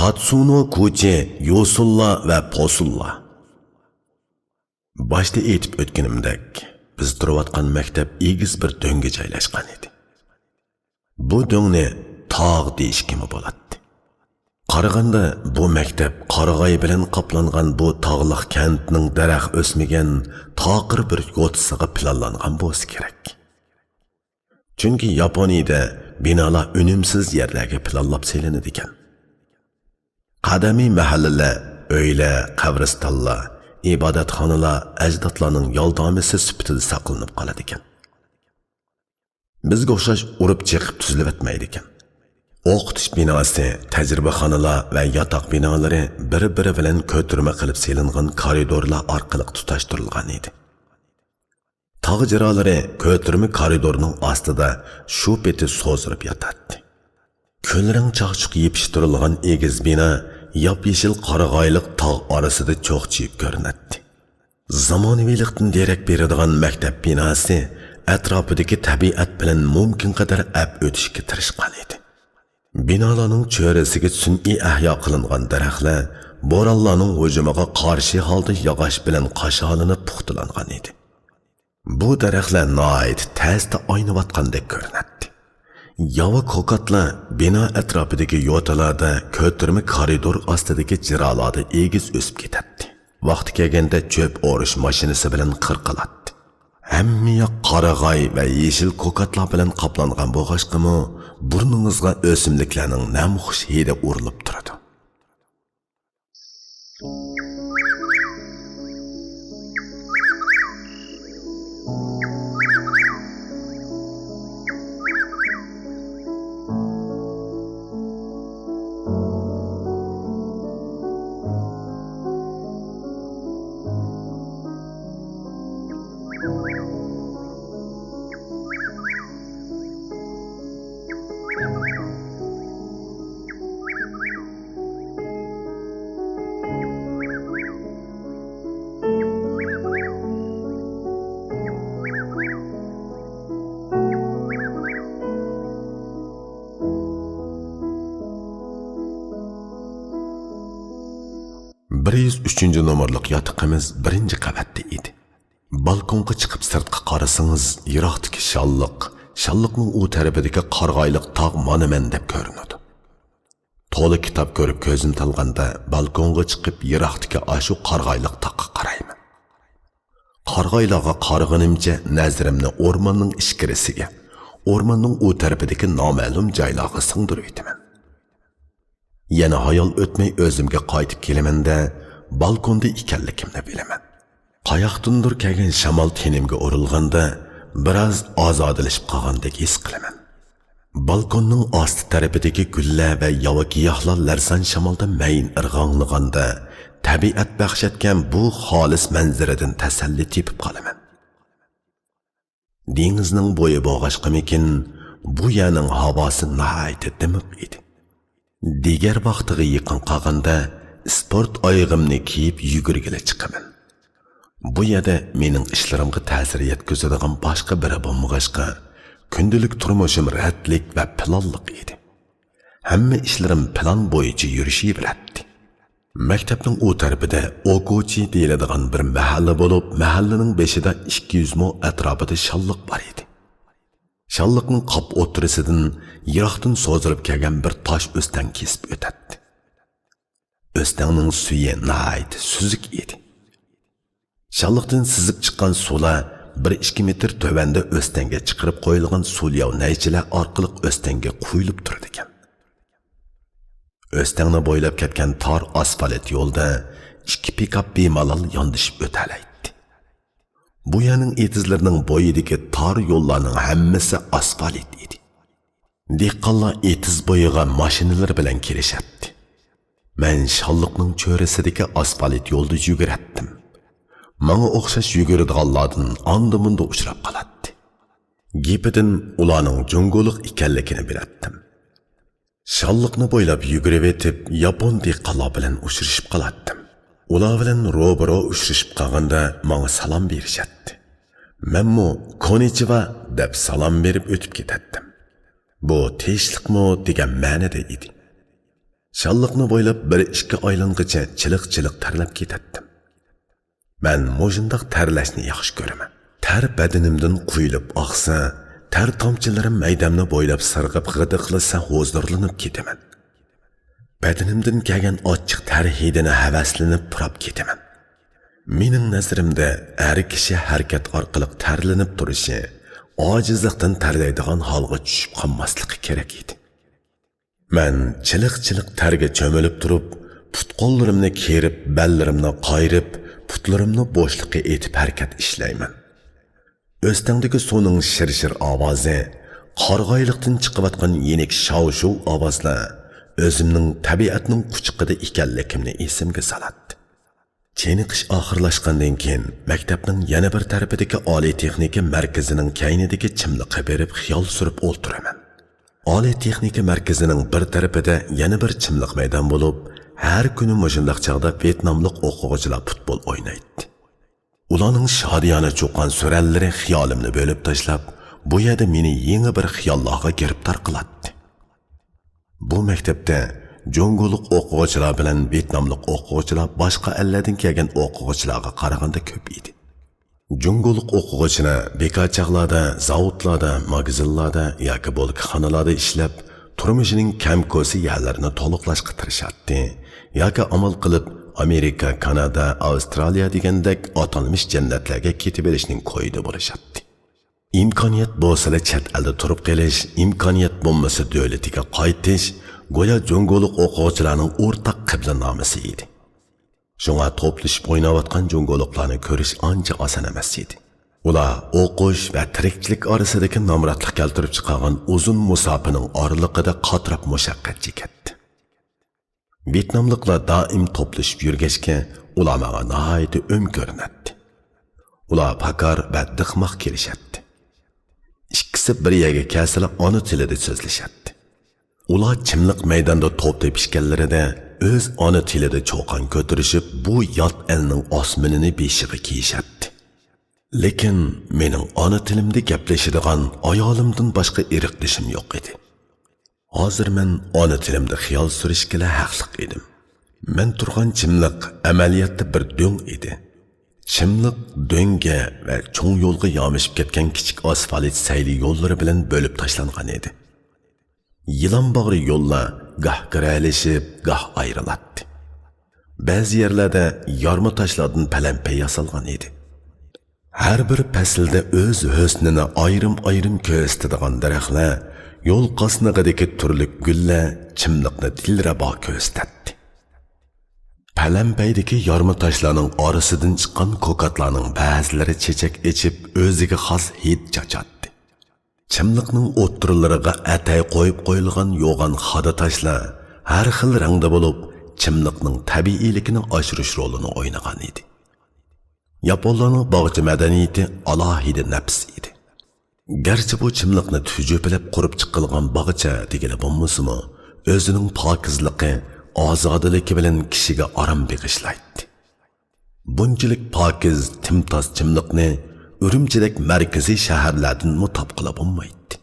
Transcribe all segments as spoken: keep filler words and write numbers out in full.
تاتسۇنو كوچى، يوسۇنلا ۋە پوسۇنلا. باشتا ئېيتىپ ئۆتكىنىمدەك، بىز تۇرۇۋاتقان مەكتەپ ئېگىز بىر دۆڭگە جايلاشقان ئىدى. بۇ دۆڭنى تاغ دېيىشكىمۇ بولاتتى. قارىغاندا، بۇ مەكتەپ قارىغاي بىلەن قاپلانغان بۇ تاغلىق كەنتنىڭ دەرەخ ئۆسمىگەن تاقىر بىر يوتىسىغا پىلانلانغان بولسا كېرەك. چۈنكى ياپونىيىدە بىنالار ئۈنۈمسىز يەرلەرگە پىلانلاپ سېلىنىدىكەن. قەدىمىي مەھەللىلەر، ئۆيلەر، قەبرىستانلار، ئىبادەتخانىلار ئەجدادلارنىڭ يالدامىسى سۈپىتىدە ساقلىنىپ قالىدىكەن. بىزگە ئوخشاش ئۇرۇپ چېقىپ تۈزۈلۈۋەتمەيدىكەن. ئوقۇتۇش بىناسى، تەجرىبىخانىلار ۋە ياتاق بىنالىرى بىر-بىرى بىلەن كۆتۈرمە قىلىپ سېلىنغان كارىدورلار ئارقىلىق تۇتاشتۇرۇلغان ئىدى. تاغ جىرالىرى كۆتۈرمە كارىدورنىڭ ئاستىدا شۇ پېتى سوزۇلۇپ ياتاتتى. كۈلرەڭ چاقچۇق يېپىشتۇرۇلغان ئېگىز بىنا ياپيېشىل قارىغايلىق تاغ ئارىسىدا چوقچىيىپ كۆرۈنەتتى. زامانىۋىلىقتىن دېرەك بېرىدىغان مەكتەپ بىناسى ئەتراپىدىكى تەبىئەت بىلەن مۇمكىنقەدەر ئەپ ئۆتۈشكە تىرىشقان ئىدى. بىنالارنىڭ چۆرىسىگە سۈنئىي ئەھيا قىلىنغان دەرەخلەر بورانلارنىڭ ھۇجۇمىغا قارشى ھالدا ياغاچ بىلەن قاشالىنىپ پۇختىلانغان ئىدى. بۇ دەرەخلەر ناھايىتى تەستە ئاينىۋاتقاندەك كۆرۈنەتتى. ياۋا كوكاتلار بىنا ئەتراپىدىكى يوتىلاردا كۆتۈرمە كارىدور ئاستىدىكى جىرالاردا ئېگىز ئۆسۈپ كېتەتتى. ۋاقتى كەلگەندە چۆپ ئورۇش ماشىنىسى بىلەن قىرقىلاتتى. ھەممە ياق قارىغاي ۋە يېشىل كوكاتلار بىلەن قاپلانغان بولغاچقىمۇ، بۇرنىڭىزغا ئۆسۈملۈكلەرنىڭ نەمخۇش ھىدى ئۇرۇلۇپ تۇرىدۇ. بىر يۈز ئۈچىنچى نومۇرلۇق ياتىقىمىز بىرىنچى قەۋەتتە ئىدى. بالكونغا چىقىپ سىرتقا قارىسىڭىز، يىراقتىكى شاللىق، شاللىقنىڭ ئۇ تەرىپىدىكى قارىغايلىق تاغ مانا مەن دەپ كۆرۈنىدۇ. تولا كىتاب كۆرۈپ كۆزۈم تالغاندا، بالكونغا چىقىپ يىراقتىكى ئاشۇ قارىغايلىق تاغقا قارايمەن. قارىغايلارغا قارىغىنىمچە نەزىرىمنى ئورماننىڭ ئىچكىرىسىگە، ئورماننىڭ ئۇ تەرىپىدىكى نامەلۇم جايلارغا سىڭدۈرۈۋېتىمەن. يەنە ھايال ئۆتمەي ئۆزۈمگە قايتىپ كېلىمەن-دە، بالكوندا ئىكەنلىكىمنى بىلىمەن. قاياقتىندۇر كەلگەن شامال تېنىمگە ئۇرۇلغاندا، بىراز ئازادىلىشىپ قالغاندەك ھېس قىلىمەن. بالكوننىڭ ئاستى تەرىپىدىكى گۈللەر ۋە ياۋا گىياھلار لەرزان شامالدا مەيىن ئىرغاڭلىغاندا، تەبىئەت بەخش ئەتكەن بۇ خالىس مەنزىرىدىن تەسەللى تېپىپ قالىمەن. دېڭىزنىڭ بويى بولغاچقىمىكىن، بۇ يەرنىڭ ھاۋاسى ناھايىتى دىمىق ئىدى. دىگەر ۋاقتىغا يېقىن قالغاندا، ئىسپورت ئايىغىمنى كىيىپ يۈگۈرگىلى چىقىمەن. بۇ يەردە مېنىڭ ئىشلىرىمغا تەسىر يەتكۈزىدىغان باشقا بىرى بولمىغاچقا، كۈندىلىك تۇرمۇشۇم رەتلىك ۋە پىلانلىق ئىدى. ھەممە ئىشلىرىم پىلان بويىچە يۈرۈشۈۋېرەتتى. مەكتەپنىڭ ئۇ تەرىپىدە ئوكۇچى دېيىلىدىغان بىر مەھەللە بولۇپ، مەھەللىنىڭ بېشىدا ئىككى يۈز مو ئەتراپىدا شاللىق بار ئىدى. شاللىقنىڭ قاپ ئوتتۇرىسىدىن يىراقتىن سوزۇلۇپ كەلگەن بىر تاش ئۆستەڭ كېسىپ ئۆتەتتى. ئۆستەڭنىڭ سۈيى ناھايىتى سۈزۈك ئىدى. شاللىقتىن سىزىپ چىققان سۇلار بىر ئىككى مېتىر تۆۋەندە ئۆستەڭگە چىقىرىپ قويۇلغان سۇلياۋ نەيچىلەر ئارقىلىق ئۆستەڭگە قۇيۇلۇپ تۇرىدىكەن. ئۆستەڭنى بويلاپ كەتكەن تار ئاسفالت يولدا ئىككى پىكاپ بىمالال ياندىشىپ ئۆتەلەيتتى. بۇ يەرنىڭ ئېتىزلىرىنىڭ بويىدىكى تار يوللارنىڭ ھەممىسى ئاسفالت ئىدى. دېھقانلار ئېتىز بويىغا ماشىنىلىرى بىلەن كېلىشەتتى. مەن شاللىقنىڭ چۆرىسىدىكى ئاسفالت يولدا يۈگۈرەتتىم. ماڭا ئوخشاش يۈگۈرىدىغانلاردىن ئاندا-مۇندا ئۇچراپ قالاتتى. گېپىدىن ئۇلارنىڭ جۇڭگولۇق ئىكەنلىكىنى بىلەتتىم. شاللىقنى بويلاپ يۈگۈرۈۋېتىپ، ياپون دېھقانلار بىلەن ئۇچرىشىپ قالاتتىم. ئۇلار بىلەن روبىرو ئۇچرىشىپ قالغاندا ماڭا سالام بېرىشەتتى. مەنمۇ «كوننىچىۋا» دەپ سالام بېرىپ ئۆتۈپ كېتەتتىم. بۇ «تىنچلىقمۇ؟» دېگەن مەنىدە ئىدى. شاللىقنى بويلاپ بىر ئىككى ئايلانغىچە چىلىق-چىلىق تەرلەپ كېتەتتىم. مەن مۇشۇنداق تەرلەشنى ياخشى كۆرىمەن. تەر بەدىنىمدىن قۇيۇلۇپ ئاقسا، تەر تامچىلىرىم مەيدەمنى بويلاپ سىرغىپ غىدىقلىسا ھۇزۇرلىنىپ كېتىمەن. بەدىنىمدىن كەلگەن ئاچچىق تەر ھىدىنى ھەۋەسلىنىپ پۇراپ كېتىمەن. مېنىڭ نەزىرىمدە ئەر كىشى ھەرىكەت ئارقىلىق تەرلىنىپ تۇرۇشى، ئاجىزلىقتىن تەرلەيدىغان ھالغا چۈشۈپ قالماسلىقى كېرەك ئىدى. مەن چىلىق-چىلىق تەرگە چۆمۈلۈپ تۇرۇپ، پۇت-قوللىرىمنى كېرىپ، بەللىرىمنى قايرىپ، پۇتلىرىمنى بوشلۇققا ئېتىپ ھەرىكەت ئىشلەيمەن. ئۆستەڭدىكى سۇنىڭ شىر-شىر ئاۋازى، قارىغايلىقتىن چىقىۋاتقان يېنىك شاۋ-شۇۋ ئاۋازلار ئۆزۈمنىڭ تەبىئەتنىڭ قۇچىقىدا ئىكەنلىكىمنى ئېسىمگە سالاتتى. چېنىقىش ئاخىرلاشقاندىن كېيىن، مەكتەپنىڭ يەنە بىر تەرىپىدىكى ئالىي تېخنىكا مەركىزىنىڭ كەينىدىكى چىملىققا بېرىپ خىيال سۈرۈپ ئولتۇرىمەن. ئالىي تېخنىكا مەركىزىنىڭ بىر تەرىپىدە يەنە بىر چىملىق مەيدان بولۇپ، ھەر كۈنى مۇشۇنداق چاغدا ۋيېتناملىق ئوقۇغۇچىلار پۇتبول ئوينايتتى. ئۇلارنىڭ شادىيانە چۇقان سۈرەنلىرى خىيالىمنى بۆلۈپ تاشلاپ، بۇ يەردە مېنى يېڭى بىر خىياللارغا گىرىپتار قىلاتتى. بۇ مەكتەپتە جۇڭگولۇق ئوقۇغۇچىلار بىلەن ۋيېتناملىق ئوقۇغۇچىلار باشقا ئەللەردىن كەلگەن ئوقۇغۇچىلارغا قارىغاندا كۆپ ئىدى. جۇڭگولۇق ئوقۇغۇچىلار بىكار چاغلاردا زاۋۇتلاردا، ماگىزىنلاردا ياكى بولكىخانىلاردا ئىشلەپ، تۇرمۇشىنىڭ كەم-كوسا يەرلىرىنى تولۇقلاشقا تىرىشاتتى ياكى ئامال قىلىپ ئامېرىكا، كانادا، ئاۋسترالىيە دېگەندەك ئاتالمىش جەننەتلەرگە كېتىۋېلىشنىڭ كويىدا بولۇشاتتى. ئىمكانىيەت بولسىلا چەت ئەلدە تۇرۇپ قېلىش، ئىمكانىيەت بولمىسا دۆلىتىگە قايتىش گويا جۇڭگولۇق ئوقۇغۇچىلارنىڭ ئورتاق قىبلىنامىسى ئىدى. شۇڭا توپلىشىپ ئويناۋاتقان جۇڭگولۇقلارنى كۆرۈش ئانچە ئاسان ئەمەس ئىدى. ئۇلار ئوقۇش ۋە تىرىكچىلىك ئارىسىدىكى نامراتلىق كەلتۈرۈپ چىقارغان ئۇزۇن مۇساپىنىڭ ئارىلىقىدا قاتراپ مۇشەققەت چېكەتتى. ۋيېتناملىقلار دائىم توپلىشىپ يۈرگەچكە، ئۇلار ماڭا ناھايىتى ئۆم كۆرۈنەتتى. ئۇلار پاكار ۋە دىقماق كېلىشەتتى. ئىككىسى بىر يەرگە كەلسىلا ئانا تىلىدا سۆزلىشەتتى. ئۇلار چىملىق مەيداندا توپ تېپىشكەنلىرىدە ئۆز ئانا تىلىدا چۇقان كۆتۈرۈشۈپ، بۇ يات ئەلنىڭ ئاسمىنىنى بېشىغا كىيىشەتتى. لېكىن مېنىڭ ئانا تىلىمدا گەپلىشىدىغان ئايالىمدىن باشقا ئىرقدىشىم يوق ئىدى. ھازىر مەن ئانا تىلىمدا خىيال سۈرۈشكىلا ھەقلىق ئىدىم. مەن تۇرغان چىملىق ئەمەلىيەتتە بىر دۆڭ ئىدى. چىملىق دۆڭگە ۋە چوڭ يولغا يامىشىپ كەتكەن كىچىك ئاسفالت سەيلە يوللىرى بىلەن بۆلۈپ تاشلانغان ئىدى. يىلان باغرى يوللار گاھ گىرەلىشىپ، گاھ ئايرىلاتتى. بەزى يەرلەردە يارما تاشلاردىن پەلەمپەي ياسالغان ئىدى. ھەر بىر پەسىلدە ئۆز ھۆسنىنى ئايرىم-ئايرىم كۆرسىتىدىغان دەرەخلەر، يول قاسنىقىدىكى تۈرلۈك گۈللەر چىملىقنى دىلرەبا كۆرسىتەتتى. پەلەمپەيدىكى يارما تاشلارنىڭ ئارىسىدىن چىققان كوكاتلارنىڭ بەزىلىرى چېچەك ئېچىپ، ئۆزىگە خاس ھىد چاچاتتى. چىملىقنىڭ ئوتتۇرىلىرىغا ئەتەي قويۇپ قويۇلغان يوغان خادا تاشلار ھەر خىل رەڭدە بولۇپ، چىملىقنىڭ تەبىئىيلىكىنى ئاشۇرۇش رولىنى ئوينىغان ئىدى. ياپونلارنىڭ باغچە مەدەنىيىتى ئالاھىدە نەپىس ئىدى. گەرچە بۇ چىملىقنى تۈجۈپىلەپ قۇرۇپ چىقىلغان باغچە دېگىلى بولمىسىمۇ، ئۆزىنىڭ پاكىزلىقى، ئازادىلىكى بىلەن كىشىگە ئارام بېغىشلايتتى. بۇنچىلىك پاكىز، تىمتاس چىملىقنى ئۈرۈمچىدەك مەركىزىي شەھەرلەردىنمۇ تاپقىلى بولمايتتى.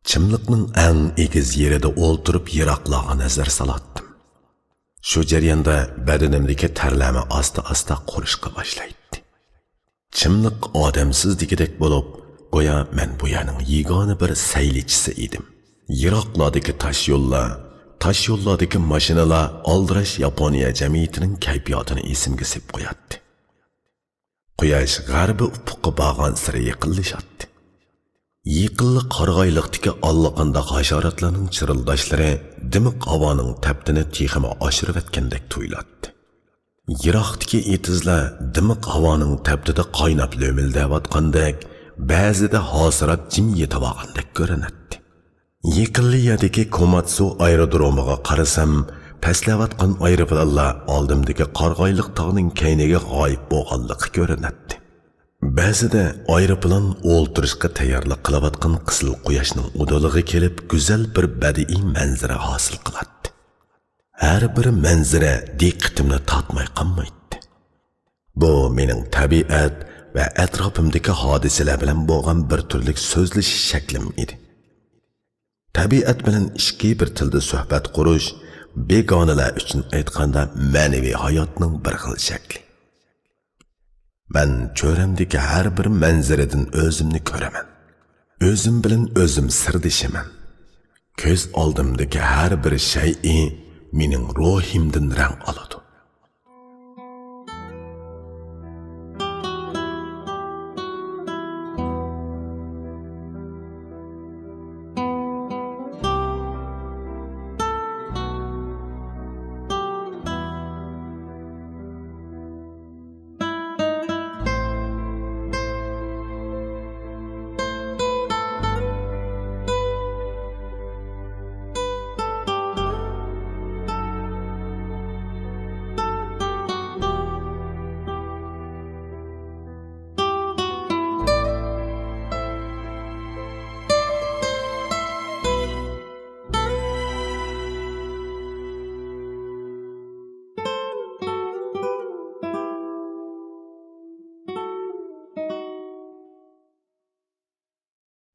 چىملىقنىڭ ئەڭ ئېگىز يېرىدە ئولتۇرۇپ يىراقلارغا نەزەر سالاتتىم. شۇ جەرياندا بەدىنىمدىكى تەرلەرمۇ ئاستا-ئاستا قۇرۇشقا باشلايتتى. چىملىق ئادەمسىز دېگۈدەك بولۇپ، گويا مەن بۇ يەرنىڭ يېگانە بىر سەيلىچىسى ئىدىم. يىراقلاردىكى تاش يوللار، تاش يوللاردىكى ماشىنىلار ئالدىراش ياپونىيە جەمئىيىتىنىڭ كەيپىياتىنى ئېسىمگە سېلىپ قوياتتى. قۇياش غەربىي ئۇپۇققا بارغانسېرى يېقىنلىشاتتى. يېقىنلا قارىغايلىقتىكى ئاللىقانداق ھاشاراتلارنىڭ چىرىلداشلىرى دىمىق ھاۋانىڭ تەپتىنى تېخىمۇ ئاشۇرۇۋەتكەندەك تۇيۇلاتتى. يىراقتىكى ئېتىزلار دىمىق ھاۋانىڭ تەپتىدە قايناپ لۆمۈلدەۋاتقاندەك، بەزىدە ھاسىراپ جىم يېتىۋالغاندەك كۆرۈنەتتى. يېقىنلا يەردىكى كوماتسۇ ئايرودرومىغا قارىسام، پەسلەۋاتقان ئايروپىلانلار ئالدىمدىكى قارىغايلىق تاغنىڭ كەينىگە غايىب بولغانلىقى كۆرۈنەتتى. بەزىدە ئايروپىلان ئولتۇرۇشقا تەييارلىق قىلىۋاتقان قىزىل قۇياشنىڭ ئۇدۇلىغا كېلىپ، گۈزەل بىر بەدىئىي مەنزىرە ھاسىل قىلاتتى. ھەر بىر مەنزىرە دىققىتىمنى تارتماي قالمايتتى. بۇ مېنىڭ تەبىئەت ۋە ئەتراپىمدىكى ھادىسىلەر بىلەن بولغان بىر تۈرلۈك سۆزلىشىش شەكلىم ئىدى. تەبىئەت بىلەن ئىككى بىر تىلدا سۆھبەت قۇرۇش بىگانىلەر ئۈچۈن ئېيتقاندا، مەنىۋى ھاياتنىڭ بىر خىل شەكلى. مەن چۆرەمدىكى ھەر بىر مەنزىرىدىن ئۆزۈمنى كۆرىمەن. ئۆزۈم بىلەن ئۆزۈم سىردىشىمەن. كۆز ئالدىمدىكى ھەر بىر شەيئى مېنىڭ روھىمدىن رەڭ ئالىدۇ.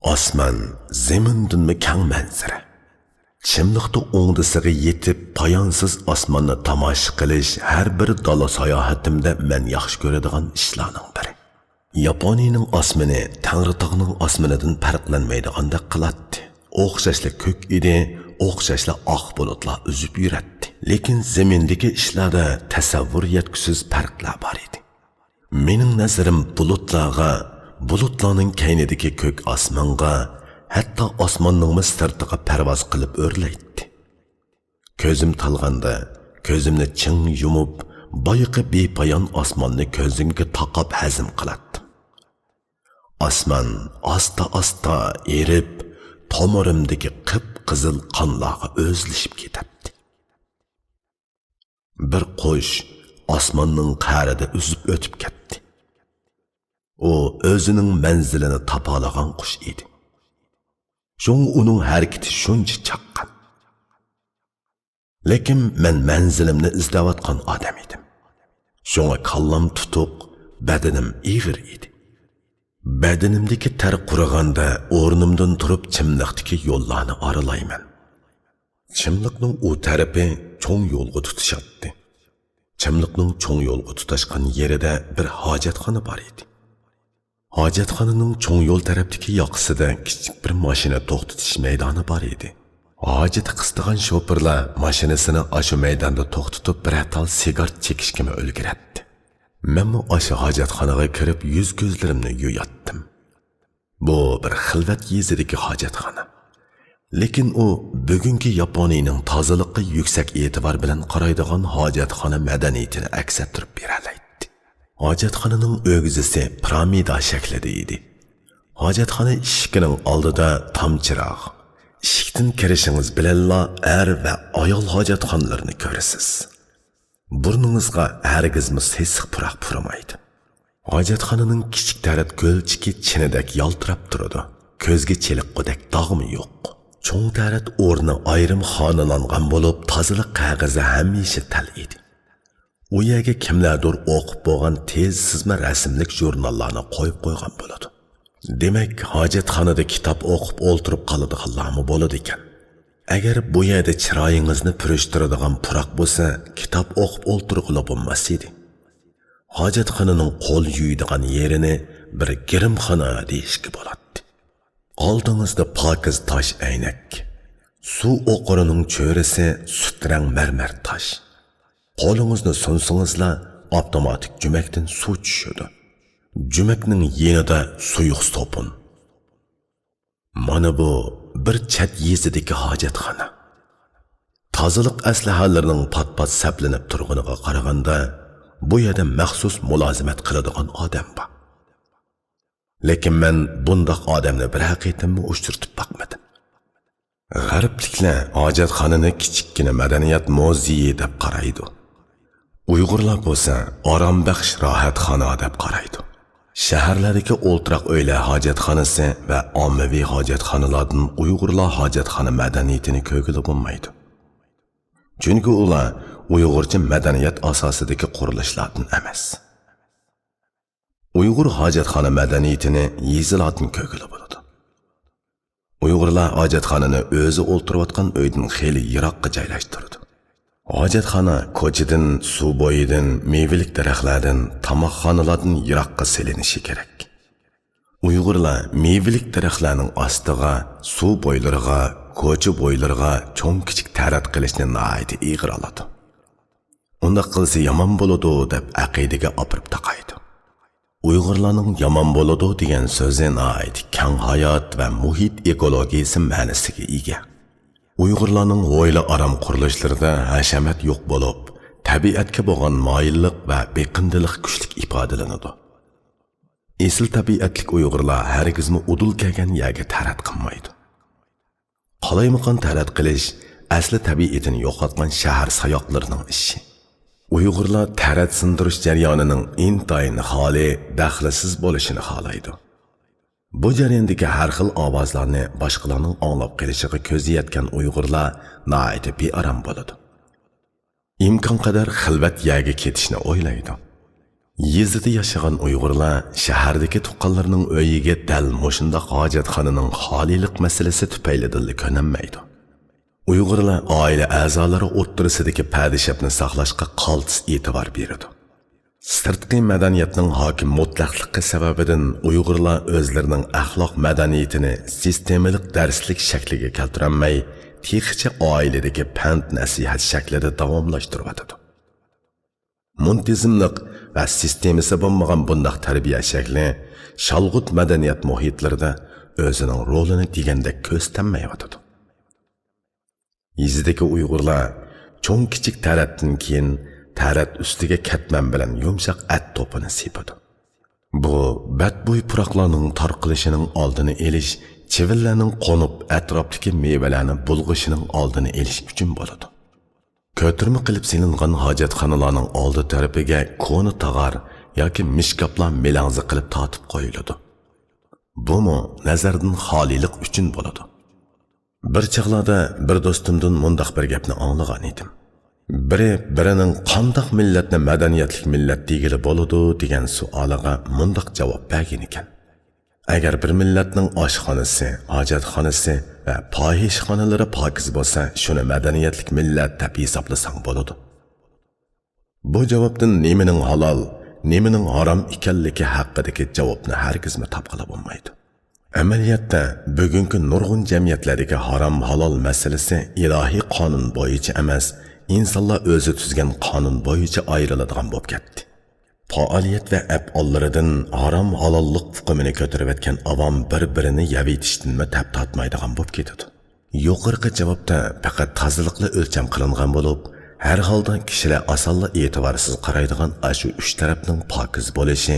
ئاسمان زېمىندىنمۇ كەڭ مەنزىرە. چىملىقتا ئوڭدىسىغا يېتىپ، پايانسىز ئاسماننى تاماشا قىلىش ھەر بىر دالا ساياھىتىمدە مەن ياخشى كۆرىدىغان ئىشلارنىڭ بىرى. ياپونىيىنىڭ ئاسمىنى تەڭرىتاغنىڭ ئاسمىنىدىن پەرقلەنمەيدىغاندەك قىلاتتى. ئوخشاشلا كۆك ئىدى، ئوخشاشلا ئاق بۇلۇتلار ئۈزۈپ يۈرەتتى. لېكىن زېمىندىكى ئىشلاردا تەسەۋۋۇر يەتكۈسىز پەرقلەر بار ئىدى. مېنىڭ نەزىرىم بۇلۇتلارغا، بۇلۇتلارنىڭ كەينىدىكى كۆك ئاسمانغا، ھەتتا ئاسماننىڭمۇ سىرتىغا پەرۋاز قىلىپ ئۆرلەيتتى. كۆزۈم تالغاندا، كۆزۈمنى چىڭ يۇمۇپ، بايىقى بىپايان ئاسماننى كۆزۈمگە تاقاپ ھەزىم قىلاتتىم. ئاسمان ئاستا-ئاستا ئېرىپ، تومۇرۇمدىكى قىپقىزىل قانلارغا ئۆزلىشىپ كېتەتتى. بىر قۇش ئاسماننىڭ قەرىدە ئۈزۈپ ئۆتۈپ كەتتى. ئۇ ئۆزىنىڭ مەنزىلىنى تاپالىغان قۇش ئىدى. شۇڭا ئۇنىڭ ھەرىكىتى شۇنچە چاققان. لېكىن مەن مەنزىلىمنى ئىزدەۋاتقان ئادەم ئىدىم. شۇڭا كاللام تۇتۇق، بەدىنىم ئېغىر ئىدى. بەدىنىمدىكى تەر قۇرۇغاندا ئورنۇمدىن تۇرۇپ چىملىقتىكى يوللارنى ئارىلايمەن. چىملىقنىڭ ئۇ تەرىپى چوڭ يولغا تۇتىشاتتى. چىملىقنىڭ چوڭ يولغا تۇتاشقان يېرىدە بىر ھاجەتخانا بار ئىدى. ھاجەتخانىنىڭ چوڭ يول تەرەپتىكى ياقىسىدا كىچىك بىر ماشىنا توختىتىش مەيدانى بار ئىدى. ھاجىتى قىستىغان شوپۇرلار ماشىنىسىنى ئاشۇ مەيداندا توختىتىپ، بىرەر تال سىگارېت چېكىشكىمۇ ئۈلگۈرەتتى. مەنمۇ ئاشۇ ھاجەتخانىغا كىرىپ، يۈز-كۆزلىرىمنى يۇياتتىم. بۇ بىر خىلۋەت يېزىدىكى ھاجەتخانا. لېكىن ئۇ بۈگۈنكى ياپونىيىنىڭ تازىلىققا يۈكسەك ئېتىبار بىلەن قارايدىغان ھاجەتخانا مەدەنىيىتىنى ئەكس ئەتتۈرۈپ بېرەلەيتتى. ھاجەتخانىنىڭ ئۆگزىسى پىرامىدا شەكلىدە ئىدى. ھاجەتخانا ئىشىكىنىڭ ئالدىدا تام چىراغ. ئىشىكتىن كىرىشىڭىز بىلەنلا ئەر ۋە ئايال ھاجەتخانىلىرىنى كۆرىسىز. بۇرنىڭىزغا ھەرگىزمۇ سېسىق پۇراق پۇرىمايدۇ. ھاجەتخانىنىڭ كىچىك تەرەت كۆلچىكى چىنىدەك يالتىراپ تۇرىدۇ. كۆزگە چېلىققۇدەك داغمۇ يوق. چوڭ تەرەت ئورنى ئايرىم خانىلانغان بولۇپ، تازىلىق قەغىزى ھەمىشە تەل ئىدى. ئۇ يەرگە كىملەردۇر ئوقۇپ بولغان تېز سىزما رەسىملىك ژۇرناللارنى قويۇپ قويغان بولىدۇ. دېمەك، ھاجەتخانىدا كىتاب ئوقۇپ ئولتۇرۇپ قالىدىغانلارمۇ بولىدىكەن. ئەگەر بۇ يەردە چىرايىڭىزنى پۈرۈشتۈرىدىغان پۇراق بولسا، كىتاب ئوقۇپ ئولتۇرغىلى بولماس ئىدى. ھاجەتخانىنىڭ قول يۇيىدىغان يېرىنى بىر گىرىمخانا دېيىشكە بولاتتى. ئالدىڭىزدا پاكىز تاش ئەينەك. سۇ ئوقۇرىنىڭ چۆرىسى سۈت رەڭ مەرمەر تاش. قولىڭىزنى سۇنسىڭىزلا، ئاپتوماتىك جۈمەكتىن سۇ چۈشىدۇ. جۈمەكنىڭ يېنىدا سۇيۇق سوپۇن. مانا بۇ بىر چەت يېزىدىكى ھاجەتخانا. تازىلىق ئەسلىھەلىرىنىڭ پات-پات سەپلىنىپ تۇرغىنىغا قارىغاندا، بۇ يەردە مەخسۇس مۇلازىمەت قىلىدىغان ئادەم بار. لېكىن مەن بۇنداق ئادەمنى بىرەر قېتىممۇ ئۇچرىتىپ باقمىدىم. غەربلىكلەر ھاجەتخانىنى كىچىككىنە مەدەنىيەت مۇزېيى دەپ قارايدۇ. ئۇيغۇرلار بولسا ئارامبەخش راھەتخانا دەپ قارايدۇ. شەھەرلەردىكى ئولتۇراق ئۆيلەر ھاجەتخانىسى ۋە ئاممىۋى ھاجەتخانىلاردىن ئۇيغۇرلار ھاجەتخانا مەدەنىيىتىنى كۆرگىلى بولمايدۇ. چۈنكى ئۇلار ئۇيغۇرچە مەدەنىيەت ئاساسىدىكى قۇرۇلۇشلاردىن ئەمەس. ئۇيغۇر ھاجەتخانا مەدەنىيىتىنى يېزىلاردىن كۆرگىلى بولىدۇ. ئۇيغۇرلار ھاجەتخانىنى ئۆزى ئولتۇرۇۋاتقان ئۆيدىن خېلى يىراققا جايلاشتۇرىدۇ. ھاجەتخانا كوچىدىن، سۇ بويىدىن، مېۋىلىك دەرەخلەردىن، تاماقخانىلاردىن يىراققا سېلىنىشى كېرەك. ئۇيغۇرلار مېۋىلىك دەرەخلەرنىڭ ئاستىغا، سۇ بويلىرىغا، كوچا بويلىرىغا چوڭ-كىچىك تەرەت قىلىشنى ناھايىتى ئېغىر ئالىدۇ. ئۇنداق قىلسا يامان بولىدۇ دەپ ئەقىدىگە ئاپىرىپ تاقايدۇ. ئۇيغۇرلارنىڭ يامان بولىدۇ دېگەن سۆزى ناھايىتى كەڭ ھايات ۋە مۇھىت ئېكولوگىيىسى مەنىسىگە ئىگە. ئۇيغۇرلارنىڭ ھويلا ئارام قۇرۇلۇشلىرىدا ھەشەمەت يوق بولۇپ، تەبىئەتكە بولغان مايىللىق ۋە بېقىندىلىق كۈچلۈك ئىپادىلىنىدۇ. ئېسىل تەبىئەتلىك ئۇيغۇرلار ھەرگىزمۇ ئۇدۇل كەلگەن يەرگە تەرەت قىلمايدۇ. قالايمىقان تەرەت قىلىش ئەسلى تەبىئىتىنى يوقاتقان شەھەر ساياقلىرىنىڭ ئىشى. ئۇيغۇرلار تەرەت سىندۇرۇش جەريانىنىڭ ئىنتايىن خالىي، دەخلىسىز بولۇشىنى خالايدۇ. بۇ جەرياندىكى ھەر خىل ئاۋازلارنى باشقىلارنىڭ ئاڭلاپ قېلىشىغا كۆزى يەتكەن ئۇيغۇرلار ناھايىتى بىئارام بولىدۇ. ئىمكانقەدەر خىلۋەت يەرگە كېتىشنى ئويلايدۇ. يېزىدا ياشىغان ئۇيغۇرلار شەھەردىكى تۇغقانلىرىنىڭ ئۆيىگە دەل مۇشۇنداق ھاجەتخانىنىڭ خالىيلىق مەسىلىسى تۈپەيلىدىنلا كۆنەلمەيدۇ. ئۇيغۇرلار ئائىلە ئەزالىرى ئوتتۇرىسىدىكى پەدىشەپنى ساقلاشقا قالتىس ئېتىبار بېرىدۇ. سىرتقى مەدەنىيەتنىڭ ھاكىم مۇتلەقلىقى سەۋەبىدىن ئۇيغۇرلار ئۆزلىرىنىڭ ئەخلاق مەدەنىيىتىنى سىستېمىلىق دەرسلىك شەكلىگە كەلتۈرەلمەي، تېخىچە ئائىلىدىكى پەند-نەسىھەت شەكلىدە داۋاملاشتۇرۇۋاتىدۇ. مۇنتىزىملىق ۋە سىستېمىسى بولمىغان بۇنداق تەربىيە شەكلى شالغۇت مەدەنىيەت مۇھىتلىرىدا ئۆزىنىڭ رولىنى دېگەندەك كۆرسىتەلمەيۋاتىدۇ. يېزىدىكى ئۇيغۇرلار چوڭ-كىچىك تەرەتتىن كېيىن تەرەت ئۈستىگە كەتمەن بىلەن يۇمشاق ئەت توپىنى سېپىدۇ. بۇ بەتبۇي پۇراقلارنىڭ تارقىلىشىنىڭ ئالدىنى ئېلىش، چىۋىنلەرنىڭ قونۇپ ئەتراپتىكى مېۋىلەرنى بۇلغىشىنىڭ ئالدىنى ئېلىش ئۈچۈن بولىدۇ. كۆتۈرمە قىلىپ سېلىنغان ھاجەتخانىلارنىڭ ئالدى تەرىپىگە كونا تاغار ياكى مىشكاپلار مېلەڭزە قىلىپ تارتىپ قويۇلىدۇ. بۇمۇ نەزەردىن خالىيلىق ئۈچۈن بولىدۇ. بىر چاغلاردا بىر دوستۇمدىن مۇنداق بىر گەپنى ئاڭلىغان ئىدىم. بىرى بىرىنىڭ قانداق مىللەتنى مەدەنىيەتلىك مىللەت دېگىلى بولىدۇ دېگەن سوئالىغا مۇنداق جاۋاب بەرگەنىكەن: ئەگەر بىر مىللەتنىڭ ئاشخانىسى، ھاجەتخانىسى ۋە پاھىشخانىلىرى پاكىز بولسا، شۇنى مەدەنىيەتلىك مىللەت دەپ ھېسابلىساڭ بولىدۇ. بۇ جاۋابتىن نېمىنىڭ ھالال، نېمىنىڭ ھارام ئىكەنلىكى ھەققىدىكى جاۋابنى ھەرگىزمۇ تاپقىلى بولمايدۇ. ئەمەلىيەتتە، بۈگۈنكى نۇرغۇن جەمئىيەتلەردىكى ھارام-ھالال مەسىلىسى ئىلاھىي قانۇن بويىچە ئەمەس، ئىنسانلار ئۆزى تۈزگەن قانۇن بويىچە ئايرىلىدىغان بولۇپ كەتتى. پائالىيەت ۋە ئەپئاللىرىدىن ھارام-ھالاللىق ئۇقۇمىنى كۆتۈرۈۋەتكەن ئاۋام بىر-بىرىنى يەۋېتىشتىنمۇ تەپ تارتمايدىغان بولۇپ كېتىدۇ. يۇقىرىقى جاۋابتا پەقەت تازىلىقلا ئۆلچەم قىلىنغان بولۇپ، ھەر ھالدا كىشىلەر ئاسانلا ئېتىبارسىز قارايدىغان ئاشۇ ئۈچ تەرەپنىڭ پاكىز بولۇشى،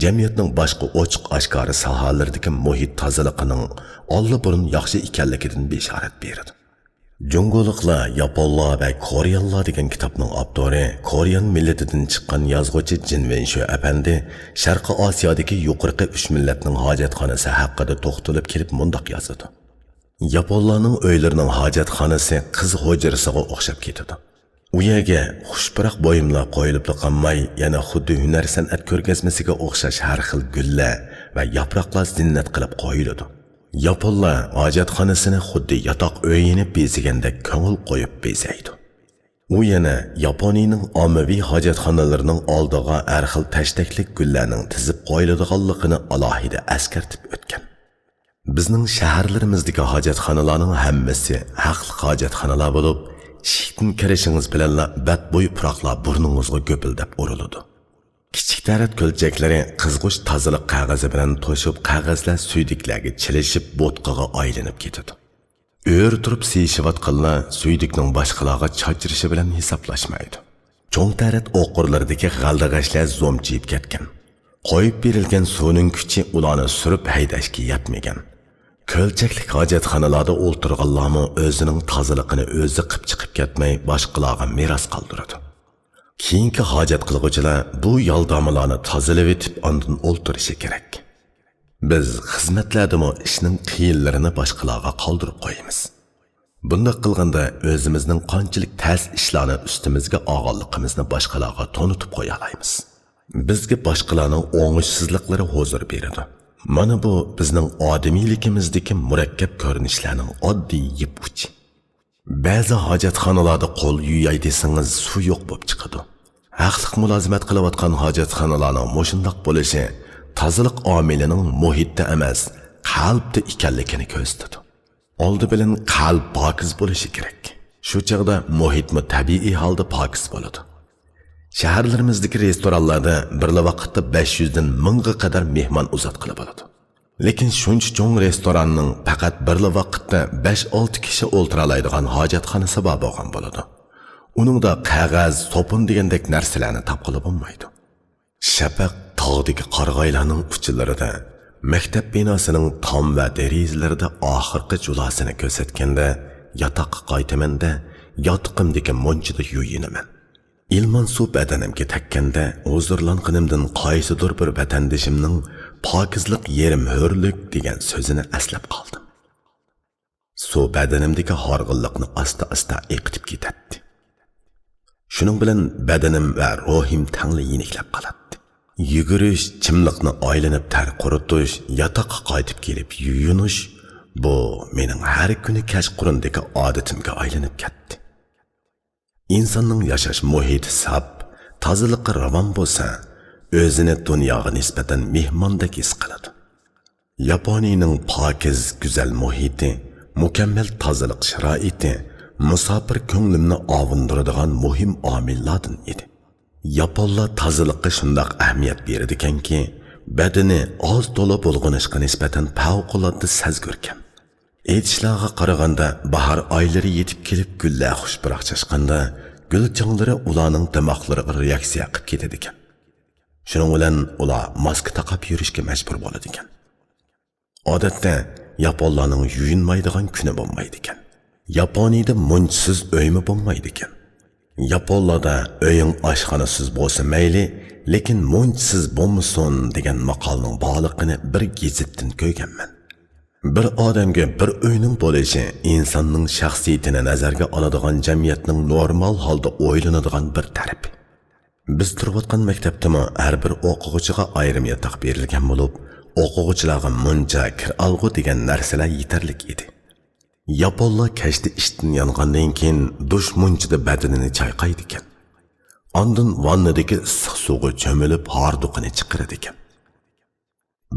جەمئىيەتنىڭ باشقا ئوچۇق-ئاشكارا ساھەلىرىدىكى مۇھىت تازىلىقىنىڭ ئاللىبۇرۇن ياخشى ئىكەنلىكىدىن بېشارەت بېرىدۇ. جۇڭگولۇقلار، ياپونلار ۋە كورېيەللار دېگەن كىتابنىڭ ئاپتورى، كورېيەن مىللىتىدىن چىققان يازغۇچى جىن ۋېنشۈ ئەپەندى شەرقىي ئاسىيادىكى يۇقىرىقى ئۈچ مىللەتنىڭ ھاجەتخانىسى ھەققىدە توختىلىپ كېلىپ مۇنداق يازىدۇ. ياپونلارنىڭ ئۆيلىرىنىڭ ھاجەتخانىسى قىز ھۇجرىسىغا ئوخشاپ كېتىدۇ. ئۇ يەرگە خۇش پۇراق بۇيۇملار قويۇلۇپلا قالماي، يەنە خۇددى ھۈنەر-سەنئەت كۆرگەزمىسىگە ئوخشاش ھەر خىل گۈللەر ۋە ياپراقلار زىننەت قىلىپ قويۇلىدۇ. ياپونلار ھاجەتخانىسىنى خۇددى ياتاق ئۆيىنى بېزىگەندەك كۆڭۈل قويۇپ بېزەيدۇ. ئۇ يەنە ياپونىيىنىڭ ئاممىۋى ھاجەتخانىلىرىنىڭ ئالدىغا ھەر خىل تەشتەكلىك گۈللەرنىڭ تىزىپ قويۇلىدىغانلىقىنى ئالاھىدە ئەسكەرتىپ ئۆتكەن. بىزنىڭ شەھەرلىرىمىزدىكى ھاجەتخانىلارنىڭ ھەممىسى ھەقلىق ھاجەتخانىلار بولۇپ، ئىشىكتىن كىرىشىڭىز بىلەنلا بەتبۇي پۇراقلار بۇرنىڭىزغا گۈپۈلدەپ ئۇرۇلىدۇ. كىچىك تەرەت كۆلچەكلىرى قىزغۇچ تازىلىق قەغىزى بىلەن توشۇپ، قەغەزلەر سۈيدۈكلەرگە چىلىشىپ، بوتقىغا ئايلىنىپ كېتىدۇ. ئۆرە تۇرۇپ سىيىشىۋاتقانلار سۈيدۈكنىڭ باشقىلارغا چاچرىشى بىلەن ھېسابلاشمايدۇ. چوڭ تەرەت ئوقۇرلىرىدىكى غەلدىغەچلەر زومچىيىپ كەتكەن. قويۇپ بېرىلگەن سۇنىڭ كۈچى ئۇلارنى سۈرۈپ ھەيدەشكە يەتمىگەن. كۆلچەكلىك ھاجەتخانىلاردا ئولتۇرغانلارمۇ ئۆزىنىڭ تازىلىقىنى ئۆزى قىپ چىقىپ كەتمەي، باشقىلارغا مىراس قالدۇرىدۇ. كېيىنكى ھاجەت قىلغۇچىلار بۇ يالدامىلارنى تازىلىۋېتىپ، ئاندىن ئولتۇرۇشى كېرەك. بىز خىزمەتلەردىمۇ ئىشنىڭ قىيىنلىرىنى باشقىلارغا قالدۇرۇپ قويىمىز. بۇنداق قىلغاندا ئۆزىمىزنىڭ قانچىلىك تەس ئىشلارنى ئۈستىمىزگە ئالغانلىقىمىزنى باشقىلارغا تونۇتۇپ قويالايمىز. بىزگە باشقىلارنىڭ ئوڭۇشسىزلىقلىرى ھۇزۇر بېرىدۇ. مانا بۇ بىزنىڭ ئادىمىيلىكىمىزدىكى مۇرەككەپ كۆرۈنۈشلەرنىڭ ئاددىي يىپ ئۇچى. بەزى ھاجەتخانىلاردا قول يۇياي دېسىڭىز، سۇ يوق بولۇپ چىقىدۇ. ھەقلىق مۇلازىمەت قىلىۋاتقان ھاجەتخانىلارنىڭ مۇشۇنداق بولۇشى تازىلىق ئامىلىنىڭ مۇھىتتا ئەمەس، قەلبتە ئىكەنلىكىنى كۆرسىتىدۇ. ئالدى بىلەن قەلب پاكىز بولۇشى كېرەك. شۇ چاغدا مۇھىتمۇ تەبىئىي ھالدا پاكىز بولىدۇ. شەھەرلىرىمىزدىكى رېستورانلاردا بىرلا ۋاقىتتا بەش يۈزدىن مىڭغا قەدەر مېھمان ئۇزاتقىلى بولىدۇ. لېكىن شۇنچە چوڭ رېستوراننىڭ پەقەت بىرلا ۋاقىتتا بەش-ئالتە كىشى ئولتۇرالايدىغان ھاجەتخانىسى بار بولغان بولىدۇ. ئۇنىڭدا قەغەز، سوپۇن دېگەندەك نەرسىلەرنى تاپقىلى بولمايدۇ. شەپەق تاغدىكى قارىغايلارنىڭ ئۇچىلىرىدا، مەكتەپ بىناسىنىڭ تام ۋە دېرىزىلىرىدە ئاخىرقى جۇلاسىنى كۆرسەتكەندە، ياتاققا قايتىمەن-دە، ياتىقىمدىكى مۇنچىدا يۇيۇنىمەن. ئىلمان سۇ بەدىنىمگە تەگكەندە، ھۇزۇرلانغىنىمدىن قايسىدۇر بىر ۋەتەندىشىمنىڭ «پاكىزلىق يېرىم ھۆرلۈك» دېگەن سۆزىنى ئەسلەپ قالدىم. سۇ بەدىنىمدىكى ھارغىنلىقنى ئاستا-ئاستا ئېقىتىپ كېتەتتى. شۇنىڭ بىلەن بەدىنىم ۋە روھىم تەڭلا يېنىكلەپ قالاتتى. يۈگۈرۈش، چىملىقنى ئايلىنىپ تەر قۇرۇتۇش، ياتاققا قايتىپ كېلىپ يۇيۇنۇش، بۇ مېنىڭ ھەر كۈنى كەچقۇرۇندىكى ئادىتىمگە ئايلىنىپ كەتتى. ئىنساننىڭ ياشاش مۇھىتى ساپ، تازىلىقى راۋان بولسا، ئۆزىنى دۇنياغا نىسبەتەن مېھماندەك ھېس قىلىدۇ. ياپونىيىنىڭ پاكىز، گۈزەل مۇھىتى، مۇكەممەل تازىلىق شارائىتى مۇساپىر كۆڭلۈمنى ئاۋۇندۇرىدىغان مۇھىم ئامىللاردىن ئىدى. ياپونلار تازىلىققا شۇنداق ئەھمىيەت بېرىدىكەنكى، بەدىنى ئاز-تولا بۇلغىنىشقا نىسبەتەن پەۋقۇلئاددە سەزگۈركەن. ئېيتىشلارغا قارىغاندا، باھار ئايلىرى يېتىپ كېلىپ، گۈللەر خۇش پۇراق چاچقاندا، گۈل چاڭلىرى ئۇلارنىڭ دىماغلىرىغا رېئاكسىيە قىلىپ كېتىدىكەن. شۇنىڭ بىلەن ئۇلار ماسكا تاقاپ يۈرۈشكە مەجبۇر بولىدىكەن. ئادەتتە ياپونلارنىڭ يۇيۇنمايدىغان كۈنى بولمايدىكەن. ياپونىيىدە مۇنچىسىز ئۆيمۇ بولمايدىكەن. ياپونلاردا «ئۆيۈڭ ئاشخانىسىز بولسا مەيلى، لېكىن مۇنچىسىز بولمىسۇن» دېگەن ماقالنىڭ بارلىقىنى بىر گېزىتتىن كۆرگەنمەن. بىر ئادەمگە بىر ئۆينىڭ بولۇشى ئىنساننىڭ شەخسىيىتىنى نەزەرگە ئالىدىغان جەمئىيەتنىڭ نورمال ھالدا ئويلىنىدىغان بىر تەرىپى. بىز تۇرۇۋاتقان مەكتەپتىمۇ ھەر بىر ئوقۇغۇچىغا ئايرىم ياتاق بېرىلگەن بولۇپ، ئوقۇغۇچىلارغا مۇنچا، كىر ئالغۇ دېگەن نەرسىلەر يېتەرلىك ئىدى. ياپونلار كەچتە ئىشتىن يانغاندىن كېيىن، دۇش مۇنچىدا بەدىنىنى چايقايدىكەن. ئاندىن ۋاننىدىكى ئىسسىق سۇغا چۆمۈلۈپ، ھاردۇقىنى چىقىرىدىكەن.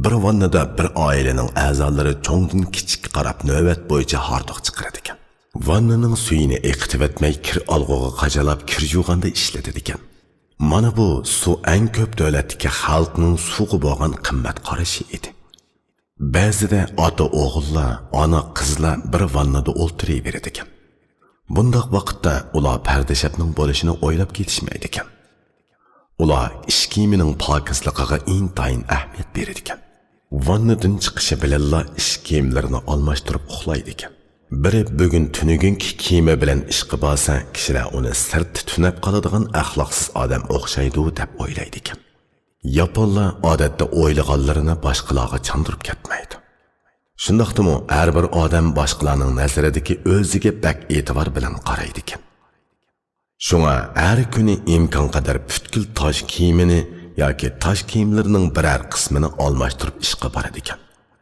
بىر ۋاننىدا بىر ئائىلىنىڭ ئەزالىرى چوڭدىن كىچىككە قاراپ نۆۋەت بويىچە ھاردۇق چىقىرىدىكەن. ۋاننىنىڭ سۈيىنى ئېقىتىۋەتمەي، كىر ئالغۇغا قاچالاپ، كىر يۇغاندا ئىشلىتىدىكەن. مانا بۇ سۇ ئەڭ كۆپ دۆلەتتىكى خەلقنىڭ سۇغا بولغان قىممەت قارىشى ئىدى. بەزىدە ئاتا-ئوغۇللار، ئانا-قىزلار بىر ۋاننىدا ئولتۇرۇۋېرىدىكەن. بۇنداق ۋاقىتتا ئۇلار پەردىشەپنىڭ بولۇشىنى ئويلاپ كېتىشمەيدىكەن. ئۇلار ئىش كىيىمىنىڭ پاكىزلىقىغا ئىنتايىن ئەھمىيەت بېرىدىكەن. ۋاننىدىن چىقىشى بىلەنلا ئىش كىيىملىرىنى ئالماشتۇرۇپ ئۇخلايدىكەن. بىرى بۈگۈن تۈنۈگۈنكى كىيىمى بىلەن ئىشقا بارسا، كىشىلەر ئۇنى سىرتتا تۈنەپ قالىدىغان ئەخلاقسىز ئادەم ئوخشايدۇ دەپ ئويلايدىكەن. ياپونلار ئادەتتە ئويلىغانلىرىنى باشقىلارغا چاندۇرۇپ كەتمەيدۇ. شۇنداقتىمۇ ھەر بىر ئادەم باشقىلارنىڭ نەزىرىدىكى ئۆزىگە بەك ئېتىبار بىلەن قارايدىكەن. شۇڭا ھەر كۈنى ئىمكانقەدەر پۈتكۈل تاش كىيىمىنى ياكى تاش كىيىملىرىنىڭ بىرەر قىسمىنى ئالماشتۇرۇپ ئىشقا بارىدىكەن.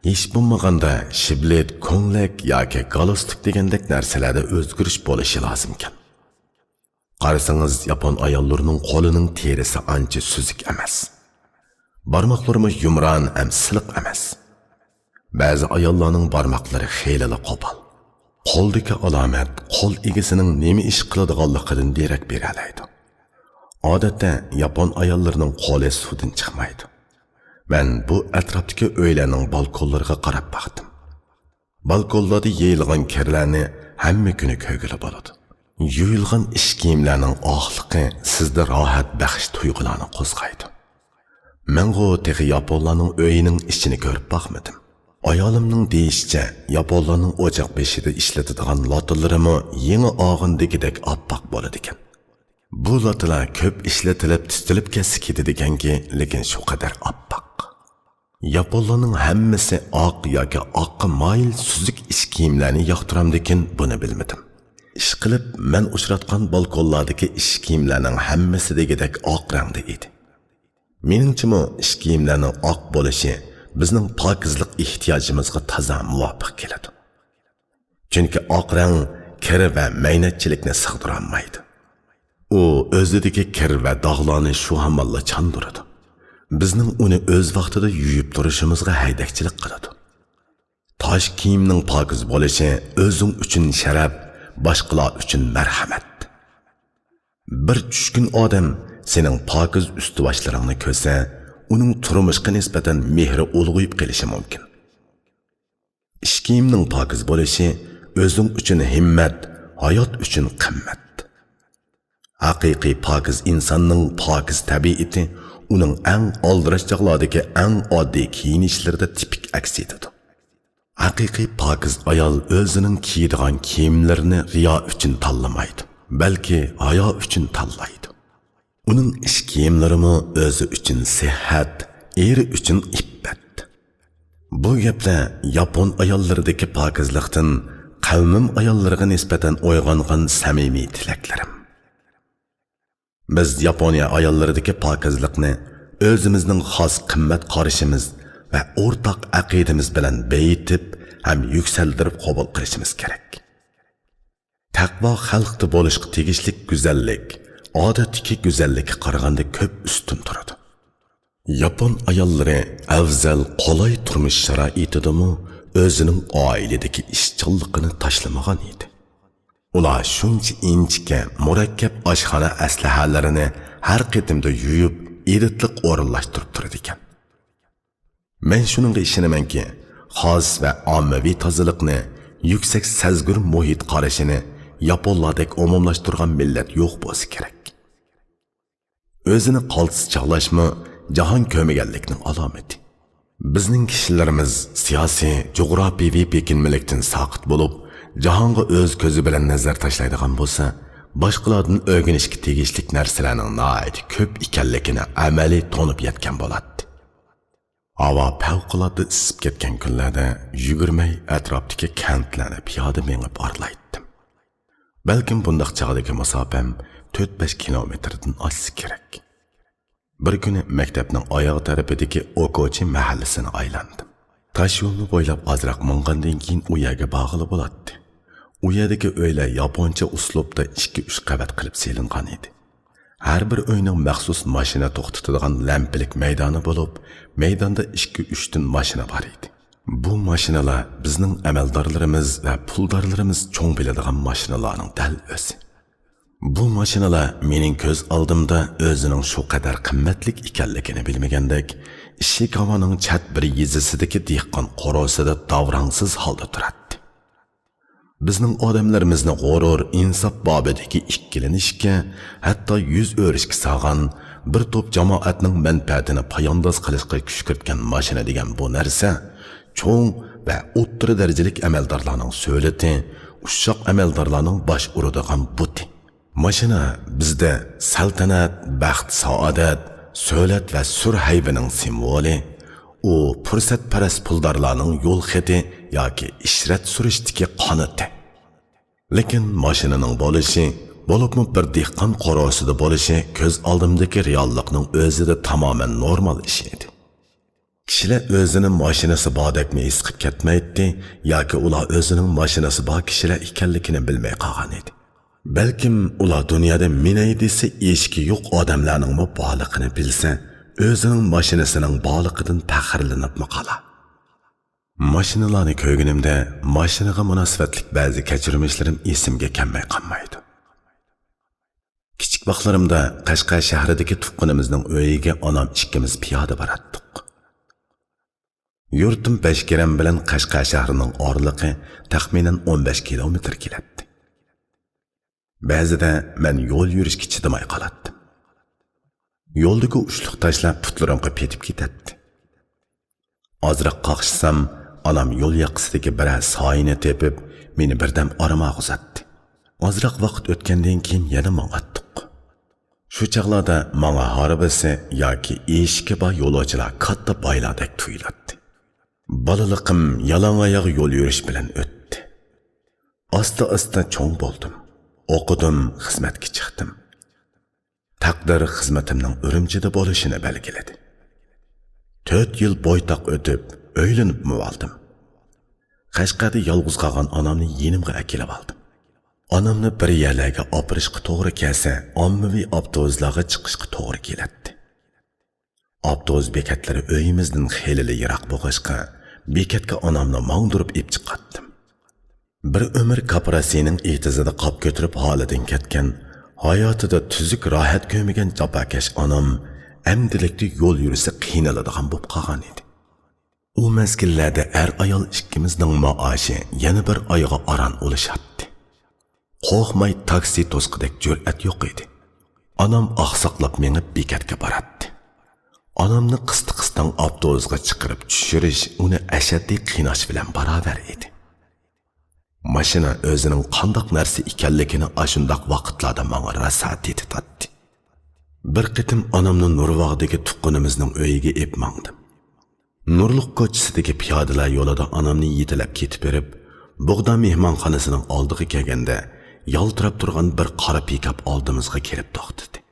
ھېچ بولمىغاندا شىبلىت، كۆڭلەك ياكى گالستۇك دېگەندەك نەرسىلەردە ئۆزگىرىش بولۇشى لازىمكەن. قارىسىڭىز، ياپون ئاياللىرىنىڭ قولىنىڭ تېرىسى ئانچە سۈزۈك ئەمەس. بارماقلىرىمۇ يۇمران ھەم سىلىق ئەمەس. بەزى ئاياللارنىڭ بارماقلىرى خېلىلا قوپال. قولدىكى ئالامەت قول ئىگىسىنىڭ نېمە ئىش قىلىدىغانلىقىدىن دېرەك بېرەلەيدۇ. ئادەتتە ياپون ئاياللىرىنىڭ قولى سۇدىن چىقمايدۇ. مەن بۇ ئەتراپتىكى ئۆيلەرنىڭ بالكونلىرىغا قاراپ باقتىم. بالكونلاردا يېيىلغان كىرلەرنى ھەممە كۈنى كۆرگىلى بولىدۇ. يۇيۇلغان ئىش كىيىملەرنىڭ ئاقلىقى سىزدە راھەت بەخش تۇيغۇلارنى قوزغايدۇ. مەنغۇ تېخى ياپونلارنىڭ ئۆيىنىڭ ئىچىنى كۆرۈپ باقمىدىم. ئايالىمنىڭ دېيىشىچە، ياپونلارنىڭ ئوچاق بېشىدا ئىشلىتىدىغان لاتىلىرىمۇ يېڭى ئالغاندىكىدەك ئاپئاق بولىدىكەن. بۇ لاتىلار كۆپ ئىشلىتىلىپ، تۈتۈلۈپ كەتسە كېتىدىكەنكى، لېكىن شۇ قەدەر ئاپئاق. ياپونلارنىڭ ھەممىسى ئاق ياكى ئاققا مايىل سۈزۈك ئىش كىيىملەرنى ياقتۇرامدىكىن، بۇنى بىلمىدىم. ئىشقىلىپ، مەن ئۇچراتقان بالكونلاردىكى ئىش كىيىملەرنىڭ ھەممىسى دېگۈدەك ئاق رەڭدە ئىدى. مېنىڭچىمۇ، ئىش كىيىملەرنىڭ ئاق بولۇشى بىزنىڭ پاكىزلىق ئېھتىياجىمىزغا تازا مۇۋاپىق كېلىدۇ. چۈنكى ئاق رەڭ كىر ۋە مەينەتچىلىكنى سىغدۇرالمايدۇ. ئۇ ئۆزىدىكى كىر ۋە داغلارنى شۇ ھامانلا چاندۇرىدۇ. بىزنىڭ ئۇنى ئۆز ۋاقتىدا يۇيۇپ تۇرۇشىمىزغا ھەيدەكچىلىك قىلىدۇ. تاش كىيىمنىڭ پاكىز بولۇشى ئۆزۈڭ ئۈچۈن شەرەپ، باشقىلار ئۈچۈن مەرھەمەت. بىر چۈشكۈن ئادەم سېنىڭ پاكىز ئۈستىۋاشلىرىڭنى كۆرسە، ئۇنىڭ تۇرمۇشقا نىسبەتەن مېھرى ئۇلغىيىپ قېلىشى مۇمكىن. ئىش كىيىمنىڭ پاكىز بولۇشى ئۆزۈڭ ئۈچۈن ھىممەت، ھايات ئۈچۈن قىممەت. ھەقىقىي پاكىز ئىنساننىڭ پاكىز تەبىئىتى ئۇنىڭ ئەڭ ئالدىراش چاغلاردىكى ئەڭ ئاددىي كىيىنىشلىرىدە تىپىك ئەكس ئېتىدۇ. ھەقىقىي پاكىز ئايال ئۆزىنىڭ كىيىدىغان كىيىملىرىنى رىيا ئۈچۈن تاللىمايدۇ، بەلكى ھايا ئۈچۈن تاللايدۇ. ئۇنىڭ ئىش كىيىملىرىمۇ ئۆزى ئۈچۈن سىھھەت، ئېرى ئۈچۈن ئىپپەت. بۇ گەپلەر ياپون ئاياللىرىدىكى پاكىزلىقتىن قەۋمىم ئاياللىرىغا نىسبەتەن ئويغانغان سەمىمىي تىلەكلىرىم. بىز ياپونىيە ئاياللىرىدىكى پاكىزلىقنى ئۆزىمىزنىڭ خاس قىممەت قارىشىمىز ۋە ئورتاق ئەقىدىمىز بىلەن بېيىتىپ ھەم يۈكسەلدۈرۈپ قوبۇل قىلىشىمىز كېرەك. تەقۋا خەلقتە بولۇشقا تېگىشلىك گۈزەللىك ئادەتتىكى گۈزەللىككە قارىغاندا كۆپ ئۈستۈن تۇرىدۇ. ياپون ئاياللىرى ئەۋزەل، قولاي تۇرمۇش شارائىتىدىمۇ ئۆزىنىڭ ئائىلىدىكى ئىشچانلىقىنى تاشلىمىغان ئىدى. ئۇلار شۇنچە ئىنچىكە، مۇرەككەپ ئاشخانا ئەسلىھەلىرىنى ھەر قېتىمدا يۇيۇپ، ئىدىتلىق ئورۇنلاشتۇرۇپ تۇرىدىكەن. مەن شۇنىڭغا ئىشىنىمەنكى، خاس ۋە ئاممىۋى تازىلىقنى، يۈكسەك سەزگۈر مۇھىت قارىشىنى ياپونلاردەك ئومۇملاشتۇرغان مىللەت يوق بولسا كېرەك. ئۆزىنى قالتىس چاغلاشمۇ جاھان كۆرمىگەنلىكنىڭ ئالامىتى. بىزنىڭ كىشىلىرىمىز سىياسىي، جۇغراپىيىۋى بېكىنمىلىكتىن ساقىت بولۇپ، جاھانغا ئۆز كۆزى بىلەن نەزەر تاشلايدىغان بولسا، باشقىلاردىن ئۆگىنىشكە تېگىشلىك نەرسىلەرنىڭ ناھايىتى كۆپ ئىكەنلىكىنى ئەمەلىي تونۇپ يەتكەن بولاتتى. ھاۋا پەۋقۇلئاددە ئىسسىپ كەتكەن كۈنلەردە يۈگۈرمەي ئەتراپتىكى كەنتلەرنى پىيادە مېڭىپ ئارىلايتتىم. بەلكىم بۇنداق چاغدىكى مۇساپەم تۆت-بەش كىلومېتىردىن ئاشسا كېرەك. بىر كۈنى مەكتەپنىڭ ئاياغ تەرىپىدىكى ئوكوچى مەھەللىسىنى ئايلاندىم. تاش يولنى بويلاپ ئازراق ماڭغاندىن كېيىن ئۇ يەرگە بارغىلى بولاتتى. ئۇ يەردىكى ئۆيلەر ياپونچە ئۇسلۇبتا ئىككى-ئۈچ قەۋەت قىلىپ سېلىنغان ئىدى. ھەر بىر ئۆينىڭ مەخسۇس ماشىنا توختىتىدىغان لەمپىلىك مەيدانى بولۇپ، مەيداندا ئىككى-ئۈچ تۈن ماشىنا بار ئىدى. بۇ ماشىنىلار بىزنىڭ ئەمەلدارلىرىمىز ۋە پۇلدارلىرىمىز چوڭ بىلىدىغان ماشىنىلارنىڭ دەل ئۆزى. بۇ ماشىنىلار مېنىڭ كۆز ئالدىمدا ئۆزىنىڭ شۇ قەدەر قىممەتلىك ئىكەنلىكىنى بىلمىگەندەك، ئىشىكاۋانىڭ چەت بىر يېزىسىدىكى دېھقان قورۇسىدا داۋراڭسىز ھالدا تۇراتتى. بىزنىڭ ئادەملىرىمىزنى غۇرۇر، ئىنساپ بابىدىكى ئىككىلىنىشكە، ھەتتا يۈز ئۆرۈشكە سالغان، بىر توپ جامائەتنىڭ مەنپەئەتىنى پايانداز قىلىشقا كۈشكۈرتكەن ماشىنا دېگەن بۇ نەرسە چوڭ ۋە ئوتتۇرا دەرىجىلىك ئەمەلدارلارنىڭ سۆلىتى، ئۇششاق ئەمەلدارلارنىڭ باش ئۇرىدىغان بۇتى. ماشىنا بىزدە سەلتەنەت، بەخت-سائادەت، سۆلەت ۋە سۈر ھەيۋىنىڭ سىمۋولى، ئۇ پۇرسەتپەرەس پۇلدارلارنىڭ يول خېتى ياكى ئىشرەت سۈرۈشتىكى قانىتى. لېكىن ماشىنىنىڭ بولۇشى، بولۇپمۇ بىر دېھقان قورۇسىدا بولۇشى كۆز ئالدىمدىكى رېئاللىقنىڭ ئۆزىدە تامامەن نورمال ئىش ئىدى. كىشىلەر ئۆزىنى ماشىنىسى باردەكمۇ ھېس قىلىپ كەتمەيتتى ياكى ئۇلار ئۆزىنىڭ ماشىنىسى بار كىشىلەر ئىكەنلىكىنى بىلمەي قالغان ئىدى. بەلكىم ئۇلار دۇنيادا مېنەي دېسە ئېشىكى يوق ئادەملەرنىڭمۇ بارلىقىنى بىلسە، ئۆزىنىڭ ماشىنىسىنىڭ بارلىقىدىن پەخىرلىنىپمۇ قالار. ماشىنىلارنى كۆرگىنىمدە، ماشىنىغا مۇناسىۋەتلىك بەزى كەچۈرمىشلىرىم ئېسىمگە كەلمەي قالمايدۇ. كىچىك ۋاقىتلىرىمدا قەشقەر شەھىرىدىكى تۇغقىنىمىزنىڭ ئۆيىگە ئانام ئىككىمىز پىيادە باراتتۇق. يۇرتۇم بەشكېرەم بىلەن قەشقەر شەھىرىنىڭ ئارىلىقى تەخمىنەن ئون بەش كىلومېتىر كېلەتتى. بەزىدە مەن يول يۈرۈشكە چىدىماي قالاتتىم. يولدىكى ئۇچلۇق تاشلار پۇتلىرىمغا پېتىپ كېتەتتى. ئازراق قاقشىسام، ئانام يول ياقىسىدىكى بىرەر سايىنى تېپىپ، مېنى بىردەم ئارام ئالغۇزاتتى. ئازراق ۋاقىت ئۆتكەندىن كېيىن يەنە ماڭاتتۇق. شۇ چاغلاردا ماڭا ھارۋىسى ياكى ئېشىكى بار يولۇچىلار كاتتا بايلاردەك تۇيۇلاتتى. بالىلىقىم يالاڭ ئاياغ يول يۈرۈش بىلەن ئۆتتى. ئاستا-ئاستا چوڭ بولدۇم. ئوقۇدۇم، خىزمەتكە چىقتىم. تەقدىر خىزمىتىمنىڭ ئۈرۈمچىدە بولۇشىنى بەلگىلىدى. تۆت يىل بويتاق ئۆتۈپ، ئۆيلىنىپمۇ ئالدىم. قەشقەردە يالغۇز قالغان ئانامنى يېنىمغا ئەكېلىپ ئالدىم. ئانامنى بىر يەرلەرگە ئاپىرىشقا توغرا كەلسە، ئاممىۋى ئاپتوبۇسلارغا چىقىشقا توغرا كېلەتتى. ئاپتوبۇس بېكەتلىرى ئۆيىمىزدىن خېلىلا يىراق بولغاچقا، بېكەتكە ئانامنى ماڭدۇرۇپ ئېلىپ چىقاتتىم. بىر ئۆمۈر كاپىراسىنىڭ ئېتىزىدا قاپ كۆتۈرۈپ ھالىدىن كەتكەن، ھاياتىدا تۈزۈك راھەت كۆرمىگەن جاپاكەش ئانام ئەمدىلىكتە يول يۈرسە قىينىلىدىغان بولۇپ قالغان ئىدى. ئۇ مەزگىللەردە ئەر-ئايال ئىككىمىزنىڭ مائاشى يەنە بىر ئايغا ئاران ئۇلىشاتتى. قورقماي تاكسى توسقۇدەك جۈرئەت يوق ئىدى. ئانام ئاقساقلاپ مېڭىپ بېكەتكە باراتتى. ئانامنى قىستىق-قىستاڭ ئاپتوبۇسقا چىقىرىپ چۈشۈرۈش ئۇنى ئەشەددىي قىيناش بىلەن باراۋەر ئىدى. ماشىنا ئۆزىنىڭ قانداق نەرسە ئىكەنلىكىنى ئاشۇنداق ۋاقىتلاردا ماڭا راسا تېتىتاتتى. بىر قېتىم ئانامنى نۇرباغدىكى تۇغقىنىمىزنىڭ ئۆيىگە ئېلىپ ماڭدىم. نۇرلۇق كوچىسىدىكى پىيادىلەر يولىدا ئانامنى يېتىلەپ كېتىۋېرىپ، بۇغدا مېھمانخانىسىنىڭ ئالدىغا كەلگەندە، يالتىراپ تۇرغان بىر قارا پىكاپ ئالدىمىزغا كېلىپ توختىدى.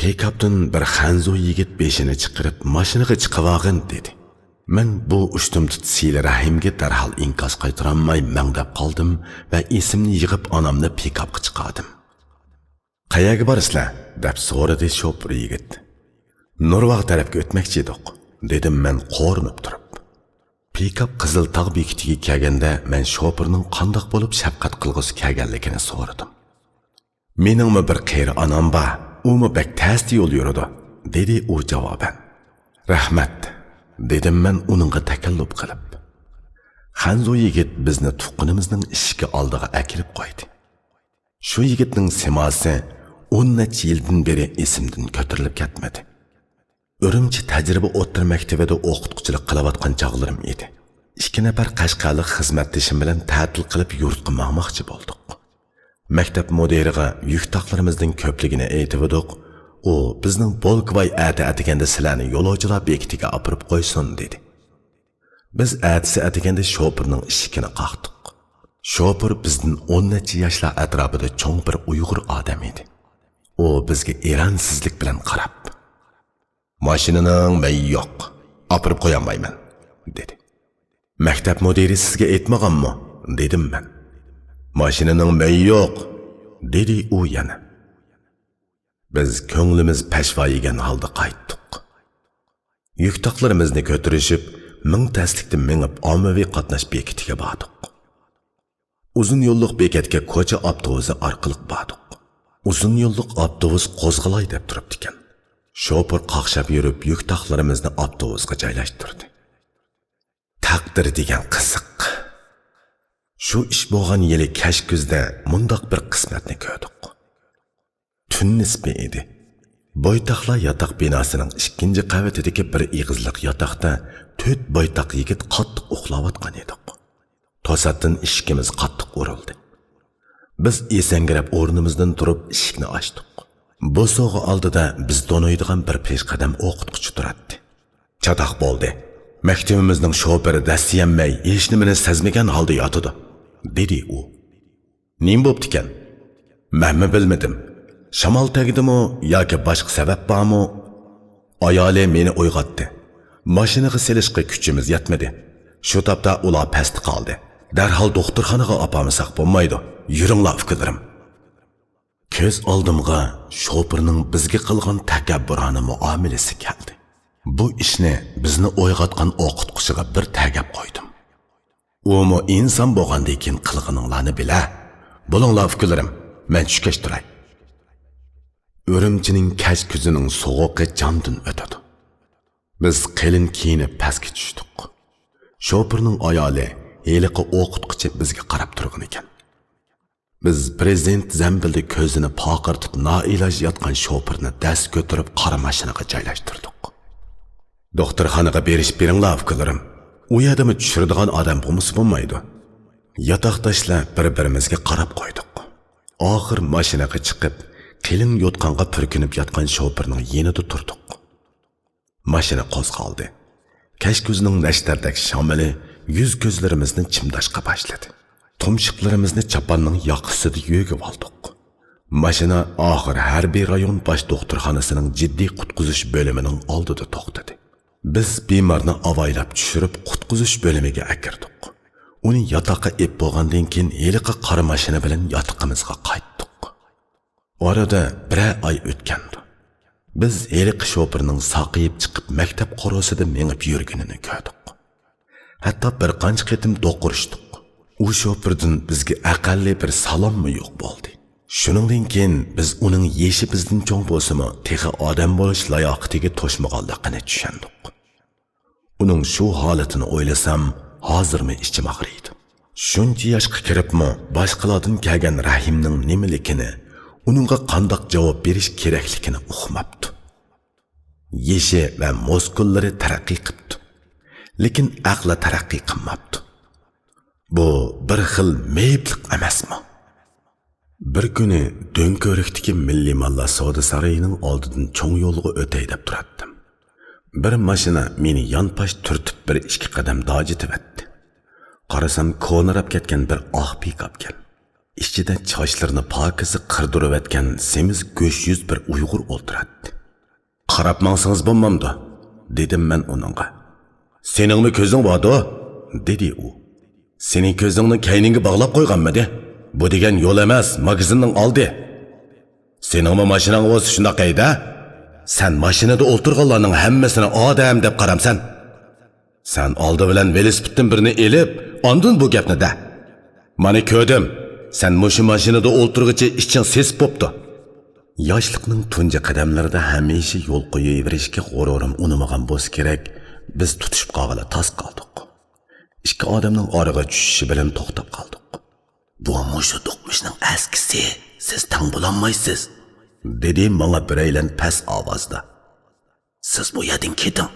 پىكاپتىن بىر خەنزۇ يىگىت بېشىنى چىقىرىپ، «ماشىنىغا چىقىۋالغىن» دېدى. مەن بۇ ئۇشتۇمتۇت سىلە رەھىمگە دەرھال ئىنكاس قايتۇرالماي مەڭدەپ قالدىم ۋە ئېسىمنى يىغىپ ئانامنى پىكاپقا چىقاردىم. «قەيەرگە بارىسىلەر؟» دەپ سورىدى شوپۇر يىگىت. «نۇرباغ تەرەپكە ئۆتمەكچى ئىدۇق» دېدىم مەن قورۇنۇپ تۇرۇپ. پىكاپ قىزىل تاغ بېكىتىگە كەلگەندە مەن شوپۇرنىڭ قانداق بولۇپ شەپقەت قىلغۇسى كەلگەنلىكىنى سورىدىم. «مېنىڭمۇ بىر قېرى ئانام بار، ئۇمۇ بەك تەستە يول يۈرىدۇ» دېدى ئۇ جاۋابەن. «رەھمەت» دېدىم مەن ئۇنىڭغا تەكەللۇپ قىلىپ. خەنزۇ يىگىت بىزنى تۇغقىنىمىزنىڭ ئىشىكى ئالدىغا ئەكىرىپ قويدى. شۇ يىگىتنىڭ سىماسى ئون نەچچە يىلدىن بېرى ئېسىمدىن كۆتۈرۈلۈپ كەتمىدى. ئۈرۈمچى تەجرىبە ئوتتۇرا مەكتىۋىدە ئوقۇتقۇچىلىق قىلىۋاتقان چاغلىرىم ئىدى. ئىككى نەپەر قەشقەرلىك خىزمەتدىشىم بىلەن تەتىل قىلىپ يۇرتقا ماڭماقچى بولدۇق. مەكتەپ مۇدىرىغا يۈك تاقلىرىمىزنىڭ كۆپلۈكىنى ئېيتىۋىدۇق. ئۇ بىزنىڭ بولكىۋاي ئەتە ئەتىگەندە سىلەرنى يولۇچىلار بېكىتىگە ئاپىرىپ قويسۇن دېدى. بىز ئەتىسى ئەتىگەندە شوپۇرنىڭ ئىشىكىنى قاقتۇق. شوپۇر بىزدىن ئون نەچچە ياشلار ئەتراپىدا چوڭ بىر ئۇيغۇر ئادەم ئىدى. ئۇ بىزگە ئېرەنسىزلىك بىلەن قاراپ، «ماشىنىنىڭ مېيى يوق، ئاپىرىپ قويالمايمەن» دېدى. «مەكتەپ مۇدىرى سىزگە ئېيتمىغانمۇ؟» دېدىم مەن. «ماشىنىنىڭ مېيى يوق» دېدى ئۇ يەنە. بىز كۆڭلىمىز پەشۋا يېگەن ھالدا قايتتۇق. يۈك تاقلىرىمىزنى كۆتۈرۈشۈپ، مىڭ تەسلىكتە مېڭىپ ئاممىۋى قاتناش بېكىتىگە باردۇق. ئۇزۇن يوللۇق بېكەتكە كوچا ئاپتوبۇسى ئارقىلىق باردۇق. ئۇزۇن يوللۇق ئاپتوبۇس قوزغىلاي دەپ تۇرۇپتىكەن. شوپۇر قاقشاپ يۈرۈپ يۈك تاقلىرىمىزنى ئاپتوبۇسقا جايلاشتۇردى. تەقدىر دېگەن قىزىق. شۇ ئىش بولغان يىلى كەچ كۈزدە مۇنداق بىر قىسمەتنى كۆردۇق. تۈن نىسپى ئىدى. بويتاقلار ياتاق بىناسىنىڭ ئىككىنچى قەۋىتىدىكى بىر ئېغىزلىق ياتاقتا تۆت بويتاق يىگىت قاتتىق ئۇخلاۋاتقان ئىدۇق. توساتتىن ئىشىكىمىز قاتتىق ئۇرۇلدى. بىز ئېسەڭگىرەپ ئورنىمىزدىن تۇرۇپ ئىشىكنى ئاچتۇق. بوسۇغا ئالدىدا بىز تونۇيدىغان بىر پېشقەدەم ئوقۇتقۇچى تۇراتتى. «چاتاق بولدى. مەكتىۋىمىزنىڭ شوپۇرى دەسسىيەنمەي، ھېچنېمىنى سەزمىگەن ھالدا ياتىدۇ» دېدى ئۇ. «نېمە بوپتىكەن؟» مەنمۇ بىلمىدىم. شامال تەگدىمۇ ياكى باشقا سەۋەب بارمۇ؟ ئايالى مېنى ئويغاتتى. ماشىنىغا سېلىشقا كۈچىمىز يەتمىدى. شۇ تاپتا ئۇلار پەستە قالدى. دەرھال دوختۇرخانىغا ئاپارمىساق بولمايدۇ. يۈرۈڭلار، ئۇكىلىرىم. كۆز ئالدىمغا شوپۇرنىڭ بىزگە قىلغان تەكەببۇرانە مۇئامىلىسى كەلدى. بۇ ئىشنى بىزنى ئويغاتقان ئوقۇتقۇچىغا بىر تەگەپ قويدۇم. ئۇمۇ ئىنسان بولغاندىن كېيىن قىلغىنىڭلارنى بىلە. بولۇڭلار، ئۇكىلىرىم، مەن چۈشكەچ تۇراي. ئۈرۈمچىنىڭ كەچ كۈزىنىڭ سوغۇقى جاندىن ئۆتىدۇ. بىز قېلىن كىيىنىپ پەسكە چۈشتۇق. شوپۇرنىڭ ئايالى، ھېلىقى ئوقۇتقۇچى بىزگە قاراپ تۇرغان ئىكەن. بىز برېزېنت زەمبىلدە كۆزىنى پارقىرىتىپ نائىلاج ياتقان شوپۇرنى دەس كۆتۈرۈپ قارا ماشىنىغا جايلاشتۇردۇق. دوختۇرخانىغا بېرىش بېرىڭلار، ئۇكىلىرىم. ئۇ يەردىمۇ چۈشۈرىدىغان ئادەم بولمىسا بولمايدۇ. ياتاقداشلار بىر-بىرىمىزگە قاراپ قويدۇق. ئاخىر ماشىنىغا چىقىپ، قېلىن يوتقانغا پۈركىنىپ ياتقان شوپۇرنىڭ يېنىدا تۇردۇق. ماشىنا قوزغالدى. كەچ كۈزنىڭ نەشتەردەك شامىلى يۈز-كۆزلىرىمىزنى چىمداشقا باشلىدى. تۇمشۇقلىرىمىزنى چاپاننىڭ ياقىسىدا يۆگىۋالدۇق. ماشىنا ئاخىر ھەربىي رايون باش دوختۇرخانىسىنىڭ جىددىي قۇتقۇزۇش بۆلۈمىنىڭ ئالدىدا توختىدى. بىز بىمارنى ئاۋايلاپ چۈشۈرۈپ، قۇتقۇزۇش بۆلۈمىگە ئەكىردۇق. ئۇنى ياتاققا ئېلىپ بولغاندىن كېيىن، ھېلىقى قارا ماشىنا بىلەن ياتىقىمىزغا قايتتۇق. ئارىدا بىرەر ئاي ئۆتكەندۇ. بىز ھېلىقى شوپۇرنىڭ ساقىيىپ چىقىپ، مەكتەپ قورۇسىدا مېڭىپ يۈرگىنىنى كۆردۇق. ھەتتا بىر قانچە قېتىم دوقۇرۇشتۇق. ئۇ شوپۇردىن بىزگە ئەقەللىي بىر سالاممۇ يوق بولدى. شۇنىڭدىن كېيىن بىز ئۇنىڭ يېشى بىزدىن چوڭ بولسىمۇ، تېخى ئادەم بولۇش لاياقىتىگە توشمىغانلىقىنى چۈشەندۇق. ئۇنىڭ شۇ ھالىتىنى ئويلىسام، ھازىرمۇ ئىچىم ئاغرىيدۇ. شۇنچە ياشقا كىرىپمۇ باشقىلاردىن كەلگەن رەھىمنىڭ نېمىلىكىنى، ئۇنىڭغا قانداق جاۋاب بېرىش كېرەكلىكىنى ئۇقماپتۇ. يېشى ۋە مۇسكۇللىرى تەرەققىي قىپتۇ، لېكىن ئەقلى تەرەققىي قىلماپتۇ. بۇ بىر خىل مېيىپلىق ئەمەسمۇ؟ بىر كۈنى دۆڭكۆۋرۈكتىكى مىللىي ماللار سودا سارىيىنىڭ ئالدىدىن چوڭ يولغا ئۆتەي دەپ تۇراتتىم. بىر ماشىنا مېنى يانپاش تۈرتۈپ، بىر ئىككى قەدەم داجىتىۋەتتى. قارىسام، كونىراپ كەتكەن بىر ئاق پىكاپكەن. ئىچىدە چاچلىرىنى پاكىزە قىردۇرۇۋەتكەن سېمىز گۆش يۈز بىر ئۇيغۇر ئولتۇراتتى. «قاراپ ماڭسىڭىز بولمامدۇ؟» دېدىم مەن ئۇنىڭغا. «سېنىڭمۇ كۆزۈڭ باردۇ؟» دېدى ئۇ. «سېنىڭ كۆزۈڭنى كەينىڭگە باغلاپ قويغانمىدى؟ بۇ دېگەن يول ئەمەس، ماگىزىننىڭ ئالدى. سېنىڭمۇ ماشىناڭ بولسا شۇنداق ھەيدە. سەن ماشىنىدا ئولتۇرغانلارنىڭ ھەممىسىنى ئادەم دەپ قارامسەن؟ سەن ئالدى بىلەن ۋېلىسىپىتتىن بىرنى ئېلىپ، ئاندىن بۇ گەپنى دە. مانا كۆردۈم، سەن مۇشۇ ماشىنىدا ئولتۇرغۇچە ئىچىڭ سېسىپ بوپتۇ.» ياشلىقنىڭ تۇنجى قەدەملىرىدە ھەمىشە يول قويۇۋېرىشكە غۇرۇرۇم ئۇنىمىغان بولسا كېرەك، بىز تۇتۇشۇپ قالغىلى تاس قالدۇق. ئىككى ئادەمنىڭ ئارىغا چۈشۈشى بىلەن توختاپ قالدۇق. «بۇ مۇشۇ دوقمۇشنىڭ ئەسكىسى، سىز تەڭ بولالمايسىز.» دېدى ماڭا بىرەيلەن پەس ئاۋازدا. «سىز بۇ يەردىن كېتىڭ.»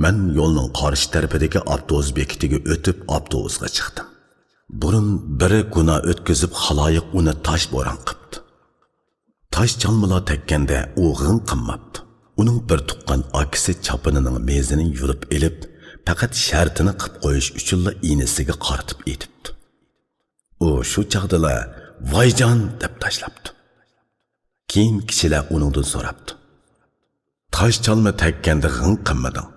مەن يولنىڭ قارشى تەرىپىدىكى ئاپتوبۇس بېكىتىگە ئۆتۈپ، ئاپتوبۇسقا چىقتىم. بۇرۇن بىرى گۇنا ئۆتكۈزۈپ، خالايىق ئۇنى تاش بوران قىپتۇ. تاش چالمىلار تەگكەندە ئۇ غىڭ قىمماپتۇ. ئۇنىڭ بىر تۇغقان ئاكىسى چاپىنىنىڭ مېزىنى يۇلۇپ ئېلىپ، پەقەت شەرتىنى قىپ قويۇش ئۈچۈنلا ئىنىسىگە قارىتىپ ئېيتىپتۇ. ئۇ شۇ چاغدىلا «ۋايجان» دەپ تاشلاپتۇ. كېيىن كىشىلەر ئۇنىڭدىن سوراپتۇ: «تاش چالما تەگكەندە غىڭ قىممىدىڭ.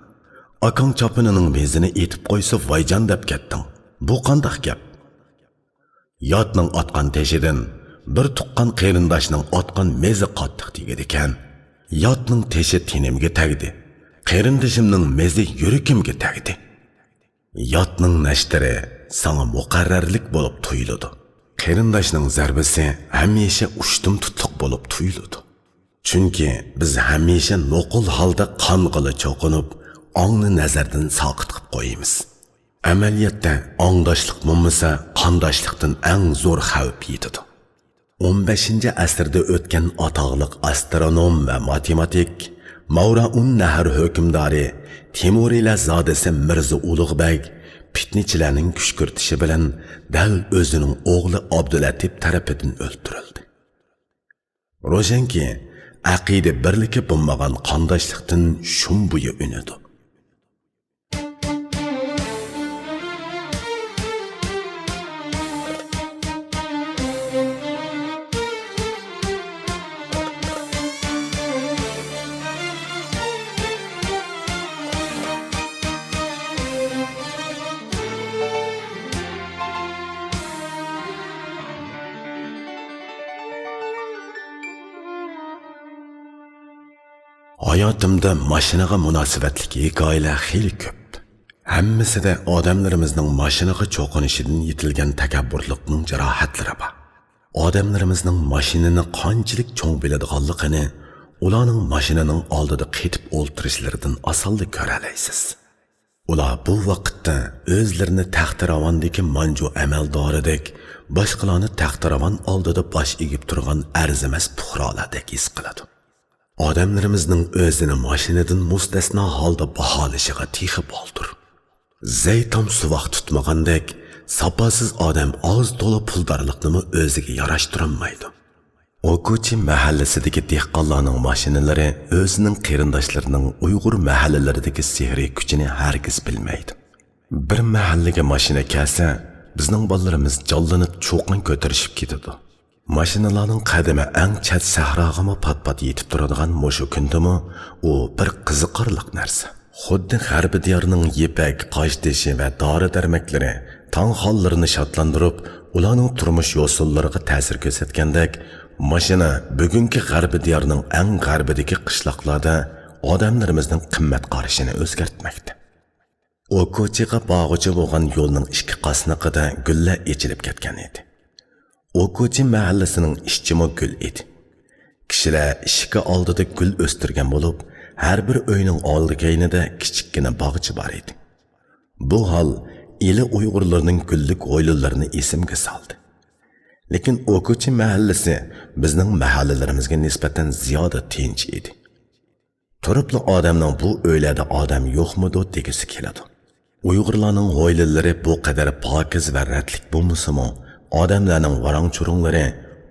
ئاكاڭ چاپىنىنىڭ مېزىنى ئېتىپ قويسا، ۋايجان دەپ كەتتىڭ. بۇ قانداق گەپ؟» ياتنىڭ ئاتقان تېشىدىن بىر تۇغقان قېرىنداشنىڭ ئاتقان مېزى قاتتىق تېگىدىكەن. ياتنىڭ تېشى تېنىمگە تەگدى. قېرىندىشىمنىڭ مېزى يۈرىكىمگە تەگدى. ياتنىڭ نەشتىرى ساڭا مۇقەررەرلىك بولۇپ تۇيۇلىدۇ. قېرىنداشنىڭ زەربىسى ھەمىشە ئۇشتۇمتۇتلۇق بولۇپ تۇيۇلىدۇ. چۈنكى بىز ھەمىشە نوقۇل ھالدا قانغىلى چوقۇنۇپ، ئاڭنى نەزەردىن ساقىت قىپ قويىمىز. ئەمەلىيەتتە، ئاڭداشلىق بولمىسا، قانداشلىقتىن ئەڭ زور خەۋپ يېتىدۇ. ئون بەشىنچى ئەسىردە ئۆتكەن ئاتاقلىق ئاسترونوم ۋە ماتېماتىك ماۋرائۇننەھر ھۆكۈمدارى تېمۇرىلەر زادىسى مىرزا ئۇلۇغ بەگ پىتنىچىلەرنىڭ كۈشكۈرتۈشى بىلەن دەل ئۆزىنىڭ ئوغلى ئابدۇلەتىپ تەرىپىدىن ئۆلتۈرۈلدى. روشەنكى، ئەقىدە بىرلىكى بولمىغان قانداشلىقتىن شۇم بويى ئۈنىدۇ. ھاياتىمدا ماشىنىغا مۇناسىۋەتلىك ھېكايىلەر خېلى كۆپ. ھەممىسىدە ئادەملىرىمىزنىڭ ماشىنىغا چوقۇنۇشىدىن يېتىلگەن تەكەببۇرلۇقنىڭ جاراھەتلىرى بار. ئادەملىرىمىزنىڭ ماشىنىنى قانچىلىك چوڭ بىلىدىغانلىقىنى ئۇلارنىڭ ماشىنىنىڭ ئالدىدا قېتىپ ئولتۇرۇشلىرىدىن ئاسانلا كۆرەلەيسىز. ئۇلار بۇ ۋاقىتتا ئۆزلىرىنى تەختىراۋاندىكى مانجۇ ئەمەلدارىدەك، باشقىلارنى تەختىراۋان ئالدىدا باش ئېگىپ تۇرغان ئەرزىمەس پۇقرالاردەك ھېس قىلىدۇ. ئادەملىرىمىزنىڭ ئۆزىنى ماشىنىدىن مۇستەسنا ھالدا باھالىشىغا تېخى بالدۇر. زەيتام سۇۋاق تۇتمىغاندەك، ساپاسىز ئادەم ئاز تولا پۇلدارلىقنىمۇ ئۆزىگە ياراشتۇرالمايدۇ. ئوكۇچى مەھەللىسىدىكى دېھقانلارنىڭ ماشىنىلىرى ئۆزىنىڭ قېرىنداشلىرىنىڭ ئۇيغۇر مەھەللىلىرىدىكى سېھرىي كۈچىنى ھەرگىز بىلمەيدۇ. بىر مەھەللىگە ماشىنا كەلسە، بىزنىڭ بالىلىرىمىز جانلىنىپ چۇقان كۆتۈرۈشۈپ كېتىدۇ. ماشىنىلارنىڭ قەدىمى ئەڭ چەت سەھراغىمۇ پات-پات يېتىپ تۇرىدىغان مۇشۇ كۈندىمۇ ئۇ بىر قىزىقارلىق نەرسە. خۇددى غەربىي دىيارنىڭ يىپەك، قاشتېشى ۋە دارى-دەرمەكلىرى تاڭ خانلىرىنى شادلاندۇرۇپ، ئۇلارنىڭ تۇرمۇش يوسۇنلىرىغا تەسىر كۆرسەتكەندەك، ماشىنا بۈگۈنكى غەربىي دىيارنىڭ ئەڭ غەربىدىكى قىشلاقلاردا ئادەملىرىمىزنىڭ قىممەت قارىشىنى ئۆزگەرتمەكتە. ئوكۇچىغا بارغۇچە بولغان يولنىڭ ئىككى قاسنىقىدا گۈللەر ئېچىلىپ كەتكەن ئىدى. ئوكۇچى مەھەللىسىنىڭ ئىچىمۇ گۈل ئىدى. كىشىلەر ئىشىكى ئالدىدا گۈل ئۆستۈرگەن بولۇپ، ھەر بىر ئۆينىڭ ئالدى-كەينىدە كىچىككىنە باغچە بار ئىدى. بۇ ھال ئىلى ئۇيغۇرلىرىنىڭ گۈللۈك ھويلىلىرىنى ئېسىمگە سالدى. لېكىن ئوكۇچى مەھەللىسى بىزنىڭ مەھەللىلىرىمىزگە نىسبەتەن زىيادە تىنچ ئىدى. تۇرۇپلا ئادەمنىڭ بۇ ئۆيلەردە ئادەم يوقمىدۇ دېگۈسى كېلىدۇ. ئۇيغۇرلارنىڭ ھويلىلىرى بۇ قەدەر پاكىز ۋە رەتلىك بولمىسىمۇ، ئادەملەرنىڭ ۋاراڭ-چۇرۇڭلىرى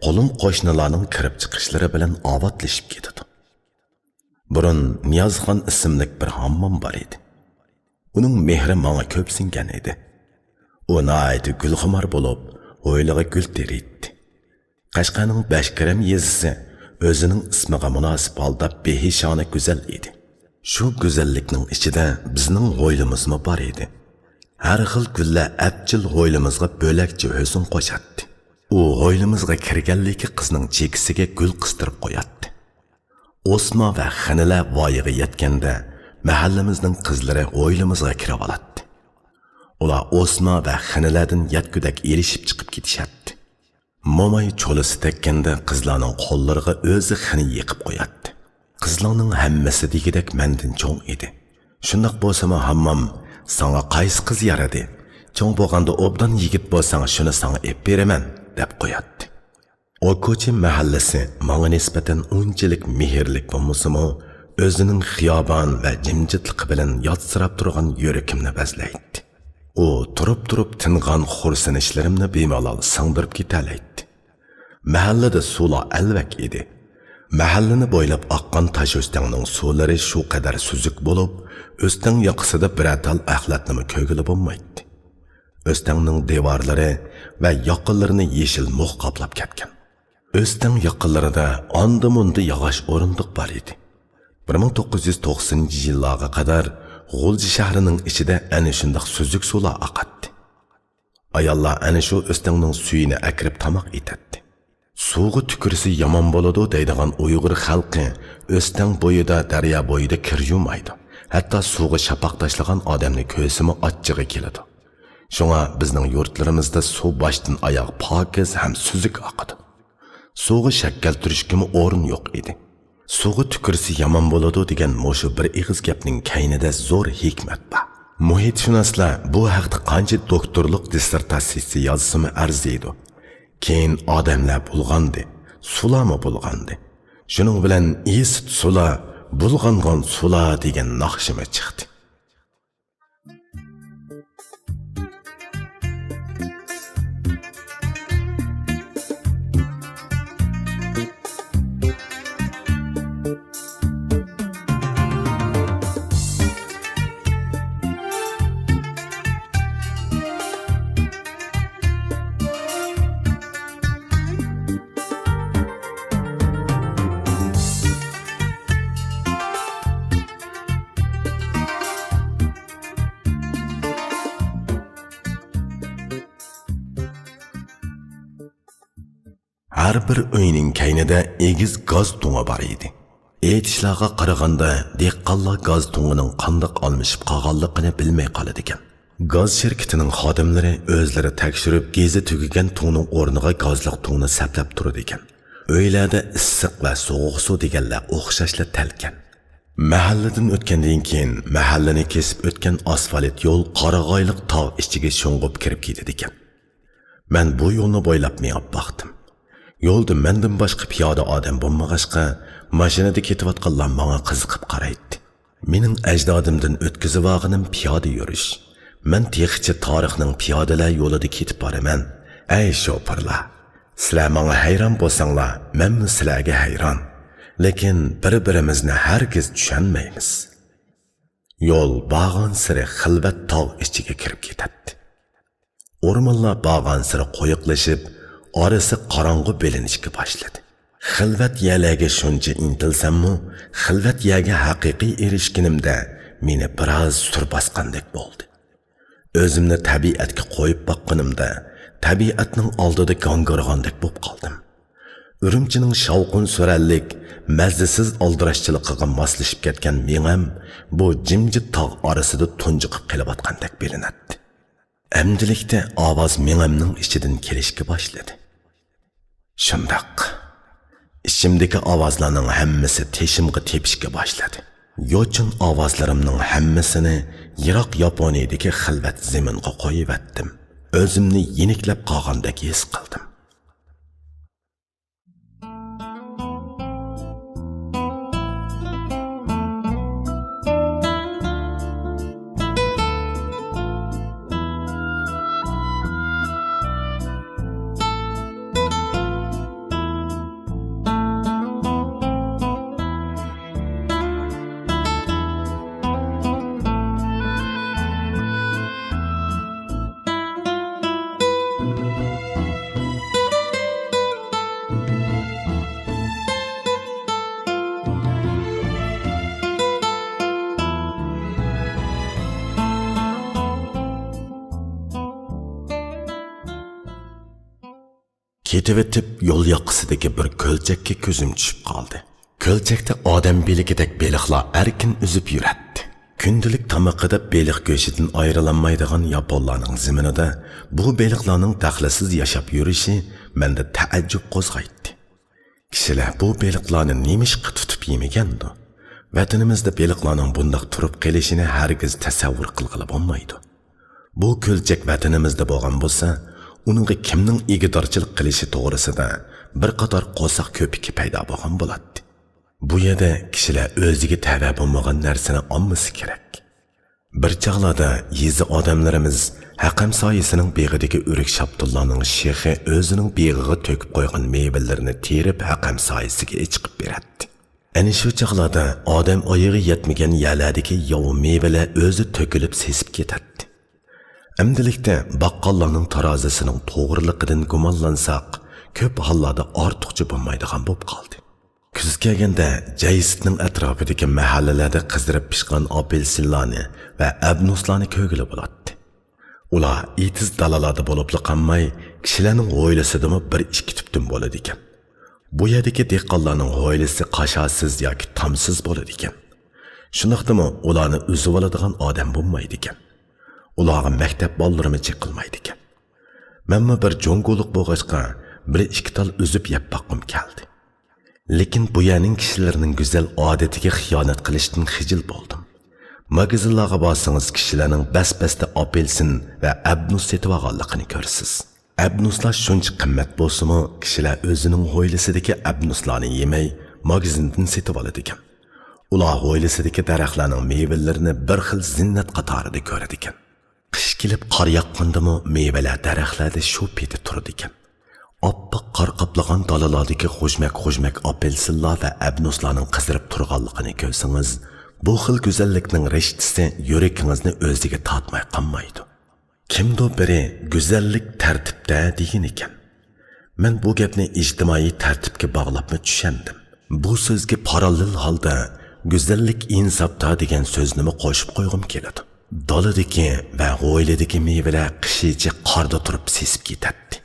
قولۇم-قوشنىلارنىڭ كىرىپ-چىقىشلىرى بىلەن ئاۋاتلىشىپ كېتىدۇ. بۇرۇن نىيازخان ئىسىملىك بىر ھاممام بار ئىدى. ئۇنىڭ مېھرى ماڭا كۆپ سىڭگەن ئىدى. ئۇ ناھايىتى گۈلخۇمار بولۇپ، ھويلىغا گۈل تېرىيتتى. قەشقەرنىڭ بەشكىرەم يېزىسى ئۆزىنىڭ ئىسمىغا مۇناسىپ ھالدا بىھىشانە گۈزەل ئىدى. شۇ گۈزەللىكنىڭ ئىچىدە بىزنىڭ ھويلىمىزمۇ بار ئىدى. ھەر خىل گۈللەر ئەپچىل ھويلىمىزغا بۆلەكچە ھۆسن قوشاتتى. ئۇ ھويلىمىزغا كىرگەنلىكى قىزنىڭ چېكىسىگە گۈل قىستۇرۇپ قوياتتى. ئوسما ۋە خېنىلەر ۋايىغا يەتكەندە، مەھەللىمىزنىڭ قىزلىرى ھويلىمىزغا كىرىۋالاتتى. ئۇلار ئوسما ۋە خېنىلەردىن يەتكۈدەك ئېلىشىپ چىقىپ كېتىشەتتى. موماي چولىسى تەگكەندە قىزلارنىڭ قوللىرىغا ئۆزى خېنە يېقىپ قوياتتى. قىزلارنىڭ ھەممىسى دېگۈدەك مەندىن چوڭ ئىدى. شۇنداق بولسىمۇ ھاممام، «ساڭا قايسى قىز يارىدى؟ چوڭ بولغاندا ئوبدان يىگىت بولساڭ، شۇنى ساڭا ئېلىپ بېرىمەن» دەپ قوياتتى. ئوكۇچى مەھەللىسى ماڭا نىسبەتەن ئۇنچىلىك مېھىرلىك بولمىسىمۇ، ئۆزىنىڭ خىيابان ۋە جىمجىتلىقى بىلەن ياتسىراپ تۇرغان يۈرىكىمنى بەزلەيتتى. ئۇ تۇرۇپ-تۇرۇپ تىنغان خورسىنىشلىرىمنى بىمالال سىڭدۈرۈپ كېتەلەيتتى. مەھەللىدە سۇلار ئەلۋەك ئىدى. مەھەللىنى بويلاپ ئاققان تاش ئۆستەڭنىڭ سۇلىرى شۇ قەدەر سۈزۈك بولۇپ، ئۆستەڭ ياقىسىدا بىرەر تال ئەخلەتنىمۇ كۆرگىلى بولمايتتى. ئۆستەڭنىڭ دىۋارلىرى ۋە ياقىلىرىنى يېشىل مۇخ قاپلاپ كەتكەن. ئۆستەڭ ياقىلىرىدا ئاندا-مۇندا ياغاچ ئورۇندۇق بار ئىدى. بىر مىڭ توققۇز يۈز توقسىنىنچى يىللارغا قەدەر غۇلجا شەھىرىنىڭ ئىچىدە ئەنە شۇنداق سۈزۈك سۇلار ئاقاتتى. ئاياللار ئەنە شۇ ئۆستەڭنىڭ سۈيىنى ئەكىرىپ تاماق ئېتەتتى. «سۇغا تۈكۈرسە يامان بولىدۇ» دەيدىغان ئۇيغۇر خەلقى ئۆستەڭ بويىدا، دەريا بويىدا كىر يۇمايدۇ. ھەتتا سۇغا شاپاق تاشلىغان ئادەمنى كۆرسىمۇ ئاچچىقى كېلىدۇ. شۇڭا بىزنىڭ يۇرتلىرىمىزدا سۇ باشتىن ئاياغ پاكىز ھەم سۈزۈك ئاقىدۇ. سۇغا شەك كەلتۈرۈشكىمۇ ئورۇن يوق ئىدى. «سۇغا تۈكۈرسە يامان بولىدۇ» دېگەن مۇشۇ بىر ئېغىز گەپنىڭ كەينىدە زور ھېكمەت بار. مۇھىتشۇناسلار بۇ ھەقتە قانچە دوكتورلۇق دىسسېرتاتسىيىسى يازسىمۇ ئەرزىيدۇ. كېيىن ئادەملەر بۇلغاندى، سۇلارمۇ بۇلغاندى. شۇنىڭ بىلەن «ئىسىت سۇلار، بۇلغانغان سۇلار» دېگەن ناخشىمۇ چىقتى. ھەر بىر ئۆينىڭ كەينىدە ئېگىز گاز تۇڭى بار ئىدى. ئېيتىشلارغا قارىغاندا، دېھقانلار گاز تۇڭىنىڭ قانداق ئالمىشىپ قالغانلىقىنى بىلمەي قالىدىكەن. گاز شىركىتىنىڭ خادىملىرى ئۆزلىرى تەكشۈرۈپ، گېزى تۈگىگەن تۇڭنىڭ ئورنىغا گازلىق تۇڭنى سەپلەپ تۇرىدىكەن. ئۆيلەردە ئىسسىق ۋە سوغۇق سۇ دېگەنلەر ئوخشاشلا تەلكەن. مەھەللىدىن ئۆتكەندىن كېيىن، مەھەللىنى كېسىپ ئۆتكەن ئاسفالت يول قارىغايلىق تاغ ئىچىگە شۇڭغۇپ كىرىپ كېتىدىكەن. مەن بۇ يولنى بويلاپ مېڭىپ باقتىم. يولدا مەندىن باشقا پىيادە ئادەم بولمىغاچقا، ماشىنىدا كېتىۋاتقانلار ماڭا قىزىقىپ قارايتتى. مېنىڭ ئەجدادىمدىن ئۆتكۈزۈۋالغىنىم پىيادە يۈرۈش. مەن تېخىچە تارىخنىڭ پىيادىلەر يولىدا كېتىپ بارىمەن. ئەي شوپۇرلار! سىلەر ماڭا ھەيران بولساڭلار، مەنمۇ سىلەرگە ھەيران. لېكىن بىر-بىرىمىزنى ھەرگىز چۈشەنمەيمىز. يول بارغانسېرى خىلۋەت تاغ ئىچىگە كىرىپ كېتەتتى. ئورمانلار بارغانسېرى قويۇقلىشىپ، ئارىسى قاراڭغۇ بىلىنىشكە باشلىدى. خىلۋەت يەرلەرگە شۇنچە ئىنتىلسەممۇ، خىلۋەت يەرگە ھەقىقىي ئېرىشكىنىمدە، مېنى بىراز سۈر باسقاندەك بولدى. ئۆزۈمنى تەبىئەتكە قويۇپ باققىنىمدا، تەبىئەتنىڭ ئالدىدا گاڭگىرىغاندەك بولۇپ قالدىم. ئۈرۈمچىنىڭ شاۋقۇن-سۈرەنلىك، مەززىسىز ئالدىراشچىلىقىغا ماسلىشىپ كەتكەن مېڭەم بۇ جىمجىت تاغ ئارىسىدا تۇنجۇقۇپ قېلىۋاتقاندەك بىلىنەتتى. ئەمدىلىكتە ئاۋاز مېڭەمنىڭ ئىچىدىن كېلىشكە باشلىدى. شۇنداق. ئىچىمدىكى ئاۋازلارنىڭ ھەممىسى تېشىمغا تېپىشكە باشلىدى. يوچۇن ئاۋازلىرىمنىڭ ھەممىسىنى يىراق ياپونىيىدىكى خىلۋەت زېمىنغا قويۇۋەتتىم. ئۆزۈمنى يېنىكلەپ قالغاندەك ھېس قىلدىم. كېتىۋېتىپ، يول ياقىسىدىكى بىر كۆلچەككە كۆزۈم چۈشۈپ قالدى. كۆلچەكتە ئادەم بېلىكىدەك بېلىقلار ئەركىن ئۈزۈپ يۈرەتتى. كۈندىلىك تامىقىدا بېلىق گۆشىدىن ئايرىلالمايدىغان ياپونلارنىڭ زېمىنىدا بۇ بېلىقلارنىڭ دەخلىسىز ياشاپ يۈرۈشى مەندە تەئەججۈپ قوزغايتتى. كىشىلەر بۇ بېلىقلارنى نېمىشقا تۇتۇپ يېمىگەندۇ؟ ۋەتىنىمىزدە بېلىقلارنىڭ بۇنداق تۇرۇپ قېلىشىنى ھەرگىز تەسەۋۋۇر قىلغىلى بولمايدۇ. بۇ كۆلچەك ۋەتىنىمىزدە بولغان بولسا، ئۇنىڭغا كىمنىڭ ئىگىدارچىلىق قىلىشى توغرىسىدا بىر قاتار قورساق كۆپۈكى پەيدا بولغان بولاتتى. بۇ يەردە كىشىلەر ئۆزىگە تەۋە بولمىغان نەرسىنى ئالمىسا كېرەك. بىر چاغلاردا يېزا ئادەملىرىمىز ھەقەم سايىسىنىڭ بېغىدىكى ئۆرۈك شاپتۇللارنىڭ شېخى ئۆزىنىڭ بېغىغا تۆكۈپ قويغان مېۋىلىرىنى تېرىپ ھەقەم سايىسىگە ئېچىقىپ بېرەتتى. ئەنە شۇ چاغلاردا ئادەم ئايىغى يەتمىگەن يەرلەردىكى ياۋا مېۋىلەر ئۆزى تۆكۈلۈپ سېسىپ كېتەتتى. ئەمدىلىكتە باققاللارنىڭ تارازىسىنىڭ توغرىلىقىدىن گۇمانلانساق، كۆپ ھاللاردا ئارتۇقچە بولمايدىغان بولۇپ قالدى. كۈز كەلگەندە جەيسىتنىڭ ئەتراپىدىكى مەھەللىلەردە قىزىرىپ پىشقان ئاپېلسىنلارنى ۋە ئەبنۇسلارنى كۆرگىلى بولاتتى. ئۇلار ئېتىز دالالاردا بولۇپلا قالماي، كىشىلەرنىڭ ھويلىسىدىمۇ بىر ئىككى تۈپتىن بولىدىكەن. بۇ يەردىكى دېھقانلارنىڭ ھويلىسى قاشاسىز ياكى تامسىز بولىدىكەن. شۇنداقتىمۇ ئۇلارنى ئۈزۈۋالىدىغان ئادەم بولمايدىكەن. ئۇلارغا مەكتەپ بالىلىرىمۇ چېقىلمايدىكەن. مەنمۇ بىر جۇڭگولۇق بولغاچقا، بىر ئىككى تال ئۈزۈپ يەپ باققۇم كەلدى. لېكىن بۇ يەرنىڭ كىشىلىرىنىڭ گۈزەل ئادىتىگە خىيانەت قىلىشتىن خىجىل بولدۇم. ماگىزىنلارغا بارسىڭىز، كىشىلەرنىڭ بەس-بەستە ئاپېلسىن ۋە ئەبنۇس سېتىۋالغانلىقىنى كۆرىسىز. ئەبنۇسلار شۇنچە قىممەت بولسىمۇ، كىشىلەر ئۆزىنىڭ ھويلىسىدىكى ئەبنۇسلارنى يېمەي، ماگىزىندىن سېتىۋالىدىكەن. ئۇلار ھويلىسىدىكى دەرەخلەرنىڭ مېۋىلىرىنى بىر خىل زىننەت قاتارىدا كۆرىدىكەن. قىش كېلىپ قار ياغقاندىمۇ مېۋىلەر دەرەخلەردە شۇ پېتى تۇرىدىكەن. ئاپئاق قار قاپلىغان دالىلاردىكى غۇژمەك-غۇژمەك ئاپېلسىنلار ۋە ئەبنۇسلارنىڭ قىزىرىپ تۇرغانلىقىنى كۆرسىڭىز، بۇ خىل گۈزەللىكنىڭ رىشتىسى يۈرىكىڭىزنى ئۆزىگە تارتماي قالمايدۇ. كىمدۇ بىرى «گۈزەللىك تەرتىپتە» دېگەنىكەن. مەن بۇ گەپنى ئىجتىمائىي تەرتىپكە باغلاپمۇ چۈشەندىم. بۇ سۆزگە پاراللېل ھالدا «گۈزەللىك ئىنساپتا» دېگەن سۆزنىمۇ قوشۇپ قويغۇم كېلىدۇ. دالىدىكى ۋە ھويلىدىكى مېۋىلەر قىشىچە قاردا تۇرۇپ سېسىپ كېتەتتى.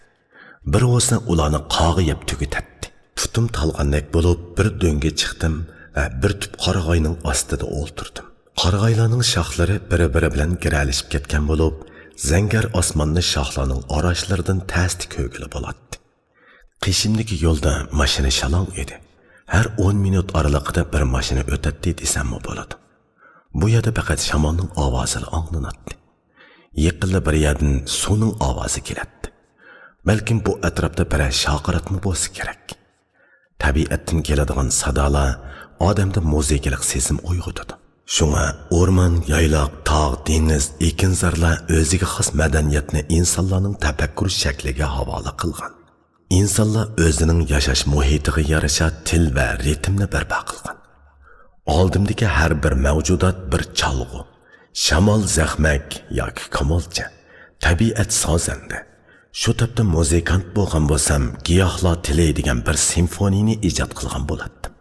بىر بولسا ئۇلارنى قارغا يەپ تۈگىتەتتى. پۇتۇم تالغاندەك بولۇپ، بىر دۆڭگە چىقتىم ۋە بىر تۈپ قارىغاينىڭ ئاستىدا ئولتۇردۇم. قارىغايلارنىڭ شاخلىرى بىر-بىرى بىلەن گىرەلىشىپ كەتكەن بولۇپ، زەڭگەر ئاسماننى شاخلارنىڭ ئاراشلىرىدىن تەستە كۆرگىلى بولاتتى. قېشىمدىكى يولدا ماشىنا شالاڭ ئىدى. ھەر ئون مىنۇت ئارىلىقىدا بىر ماشىنا ئۆتەتتى دېسەممۇ بولىدۇ. بۇ يەردە پەقەت شامالنىڭ ئاۋازىلا ئاڭلىناتتى. يېقىنلا بىر يەردىن سۇنىڭ ئاۋازى كېلەتتى. بەلكىم بۇ ئەتراپتا بىرەر شارقىراتما بولسا كېرەك. تەبىئەتتىن كېلىدىغان سادالار ئادەمدە مۇزىكىلىق سېزىم ئويغىتىدۇ. شۇڭا ئورمان، يايلاق، تاغ، دېڭىز، ئېكىنزارلار ئۆزىگە خاس مەدەنىيەتنى ئىنسانلارنىڭ تەپەككۇر شەكلىگە ھاۋالە قىلغان. ئىنسانلار ئۆزىنىڭ ياشاش مۇھىتىغا يارىشا تىل ۋە رىتىمنى بەرپا قىلغان. ئالدىمدىكى ھەر بىر مەۋجۇدات بىر چالغۇ. شامال زەخمەك ياكى كامالچى، تەبىئەت سازەندە. شۇ تاپتا مۇزىكانت بولغان بولسام، گىياھلار تىلى دېگەن بىر سىمفونىيىنى ئىجاد قىلغان بولاتتىم.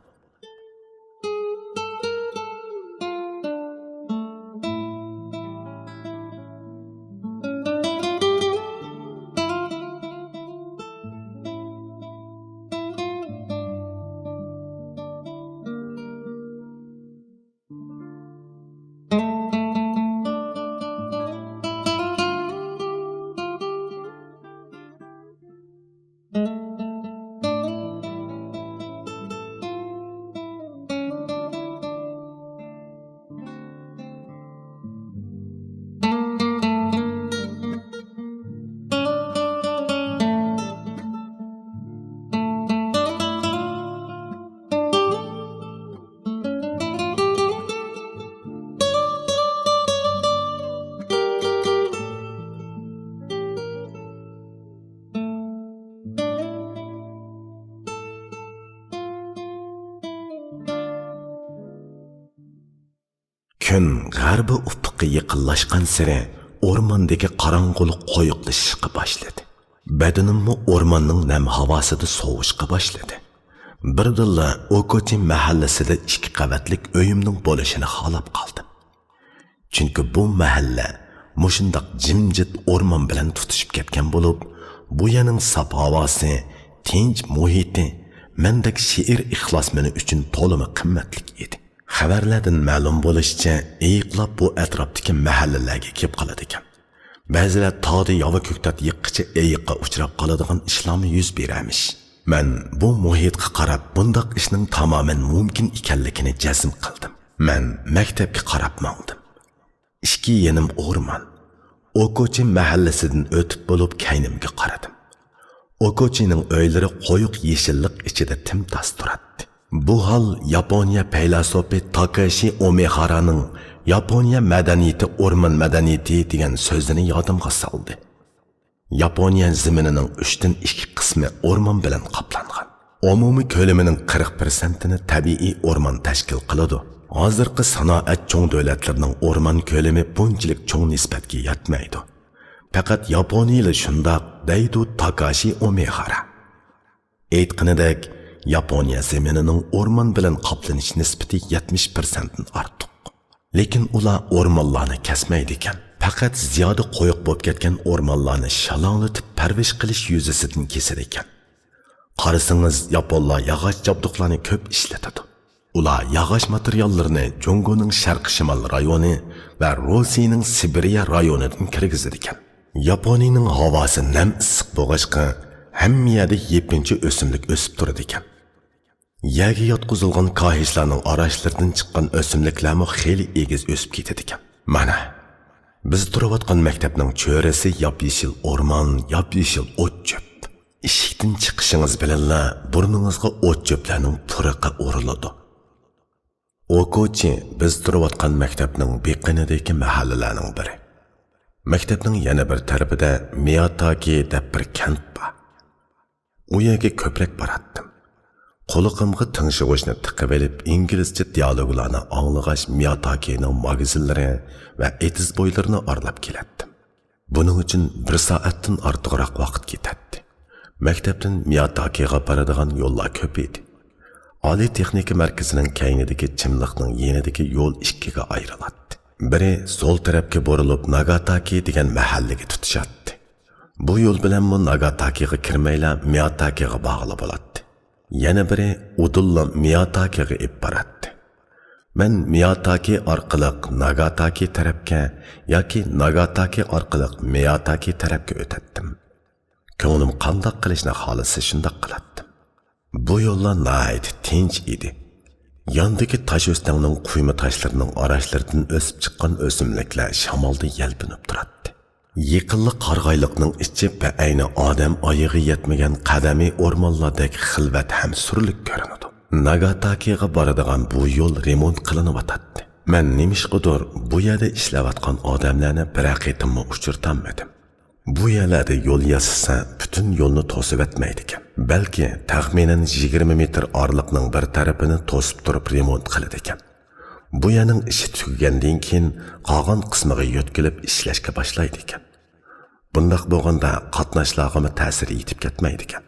كۈن غەربىي ئۇپۇققا يېقىنلاشقانسېرى ئورماندىكى قاراڭغۇلۇق قويۇقلىشىشقا باشلىدى. بەدىنىممۇ ئورماننىڭ نەم ھاۋاسىدا سوۋۇشقا باشلىدى. بىردىنلا ئوكوچى مەھەللىسىدە ئىككى قەۋەتلىك ئۆيۈمنىڭ بولۇشىنى خالاپ قالدىم. چۈنكى بۇ مەھەللە مۇشۇنداق جىمجىت ئورمان بىلەن تۇتىشىپ كەتكەن بولۇپ، بۇ يەرنىڭ ساپ ھاۋاسى، تىنچ مۇھىتى مەندەك شېئىر ئىخلاسمەنى ئۈچۈن تولىمۇ قىممەتلىك ئىدى. خەۋەرلەردىن مەلۇم بولۇشىچە، ئېيىقلار بۇ ئەتراپتىكى مەھەللىلەرگە كېلىپ قالىدىكەن. بەزىلەر تاغدا ياۋا كۆكتات يىغقىچە ئېيىققا ئۇچراپ قالىدىغان ئىشلارمۇ يۈز بېرەرمىش. مەن بۇ مۇھىتقا قاراپ بۇنداق ئىشنىڭ تامامەن مۇمكىن ئىكەنلىكىنى جەزم قىلدىم. مەن مەكتەپكە قاراپ ماڭدىم. ئىككى يېنىم ئورمان. ئوكوچى مەھەللىسىدىن ئۆتۈپ بولۇپ كەينىمگە قارىدىم. ئوكوچىنىڭ ئۆيلىرى قويۇق يېشىللىق ئىچىدە تىمتاس تۇراتتى. بۇ ھال ياپونىيە پەيلاسوپى تاكاشى ئومىھارانىڭ «ياپونىيە مەدەنىيىتى ئورمان مەدەنىيىتى» دېگەن سۆزىنى يادىمغا سالدى. ياپونىيە زېمىنىنىڭ ئۈچتىن ئىككى قىسمى ئورمان بىلەن قاپلانغان. ئومۇمىي كۆلىمىنىڭ قىرىق پىرسەنتىنى تەبىئىي ئورمان تەشكىل قىلىدۇ. ھازىرقى سانائەت چوڭ دۆلەتلىرىنىڭ ئورمان كۆلىمى بۇنچىلىك چوڭ نىسبەتكە يەتمەيدۇ. پەقەت ياپونىيىلا شۇنداق، دەيدۇ تاكاشى ئومىھارا. ئېيتقىنىدەك، ياپونىيە زېمىنىنىڭ ئورمان بىلەن قاپلىنىش نىسبىتى يەتمىش پىرسەنتتىن ئارتۇق. لېكىن ئۇلار ئورمانلارنى كەسمەيدىكەن. پەقەت زىيادە قويۇق بولۇپ كەتكەن ئورمانلارنى شالاڭلىتىپ پەرۋىش قىلىش يۈزىسىدىن كېسىدىكەن. قارىسىڭىز، ياپونلار ياغاچ جابدۇقلارنى كۆپ ئىشلىتىدۇ. ئۇلار ياغاچ ماتېرىياللىرىنى جۇڭگونىڭ شەرقىي شىمال رايونى ۋە روسىيىنىڭ سىبىرىيە رايونىدىن كىرگۈزىدىكەن. ياپونىيىنىڭ ھاۋاسى نەم ئىسسىق بولغاچقا، ھەممە يەردە يېپىنچا ئۆسۈملۈك ئۆسۈپ تۇرىدىكەن. يەرگە ياتقۇزۇلغان كاھىشلارنىڭ ئاراشلىرىدىن چىققان ئۆسۈملۈكلەرمۇ خېلى ئېگىز ئۆسۈپ كېتىدىكەن. مانا، بىز تۇرۇۋاتقان مەكتەپنىڭ چۆرىسى ياپيېشىل ئورمان، ياپيېشىل ئوت-چۆپ. ئىشىكتىن چىقىشىڭىز بىلەنلا بۇرنىڭىزغا ئوت-چۆپلەرنىڭ پۇرىقى ئۇرۇلىدۇ. ئوكوچى بىز تۇرۇۋاتقان مەكتەپنىڭ بېقىنىدىكى مەھەللىلەرنىڭ بىرى. مەكتەپنىڭ يەنە بىر تەرىپىدە مىياتاكى دەپ بىر كەنت بار. ئۇ يەرگە كۆپرەك باراتتىم. قۇلىقىمغا تىڭشىغۇچنى تىقىۋېلىپ، ئىنگلىزچە دىيالوگلارنى ئاڭلىغاچ، مىياتاكىنىڭ ماگىزىنلىرى ۋە ئېتىز بويلىرىنى ئارىلاپ كېلەتتىم. بۇنىڭ ئۈچۈن بىر سائەتتىن ئارتۇقراق ۋاقىت كېتەتتى. مەكتەپتىن مىياتاكىغا بارىدىغان يوللار كۆپ ئىدى. ئالىي تېخنىكا مەركىزىنىڭ كەينىدىكى چىملىقنىڭ يېنىدىكى يول ئىككىگە ئايرىلاتتى. بىرى سول تەرەپكە بۇرۇلۇپ، ناگاتاكى دېگەن مەھەللىگە تۇتىشاتتى. بۇ يول بىلەنمۇ ناگاتاكىغا كىرمەيلا، مىياتاكىغا بارغىلى بولاتتى. يەنە بىرى ئۇدۇللا مىياتاكىغا ئېلىپ باراتتى. مەن مىياتاكى ئارقىلىق ناگاتاكى تەرەپكە ياكى ناگاتاكى ئارقىلىق مىياتاكى تەرەپكە ئۆتەتتىم. كۆڭلۈم قانداق قىلىشنى خالىسا، شۇنداق قىلاتتىم. بۇ يوللار ناھايىتى تىنچ ئىدى. ياندىكى تاش ئۆستەڭنىڭ قۇيما تاشلىرىنىڭ ئاراشلىرىدىن ئۆسۈپ چىققان ئۆسۈملۈكلەر شامالدا يەلپۈنۈپ تۇراتتى. يېقىنلا قارىغايلىقنىڭ ئىچى بەئەينى ئادەم ئايىغى يەتمىگەن قەدىمىي ئورمانلاردەك خىلۋەت ھەم سۈرلۈك كۆرۈنىدۇ. ناگاتاكىغا بارىدىغان بۇ يول رېمونت قىلىنىۋاتاتتى. مەن نېمىشقىدۇر بۇ يەردە ئىشلەۋاتقان ئادەملەرنى بىرەر قېتىممۇ ئۇچرىتالمىدىم. بۇ يەرلەردە يول ياسىسا، پۈتۈن يولنى توسۇۋەتمەيدىكەن. بەلكى تەخمىنەن يىگىرمە مېتىر ئارىلىقنىڭ بىر تەرىپىنى توسۇپ تۇرۇپ رېمونت قىلىدىكەن. بۇ يەرنىڭ ئىشى تۈگىگەندىن كېيىن، قالغان قىسمىغا يۆتكىلىپ ئىشلەشكە باشلايدىكەن. بۇنداق بولغاندا، قاتناشلارغىمۇ تەسىر يېتىپ كەتمەيدىكەن.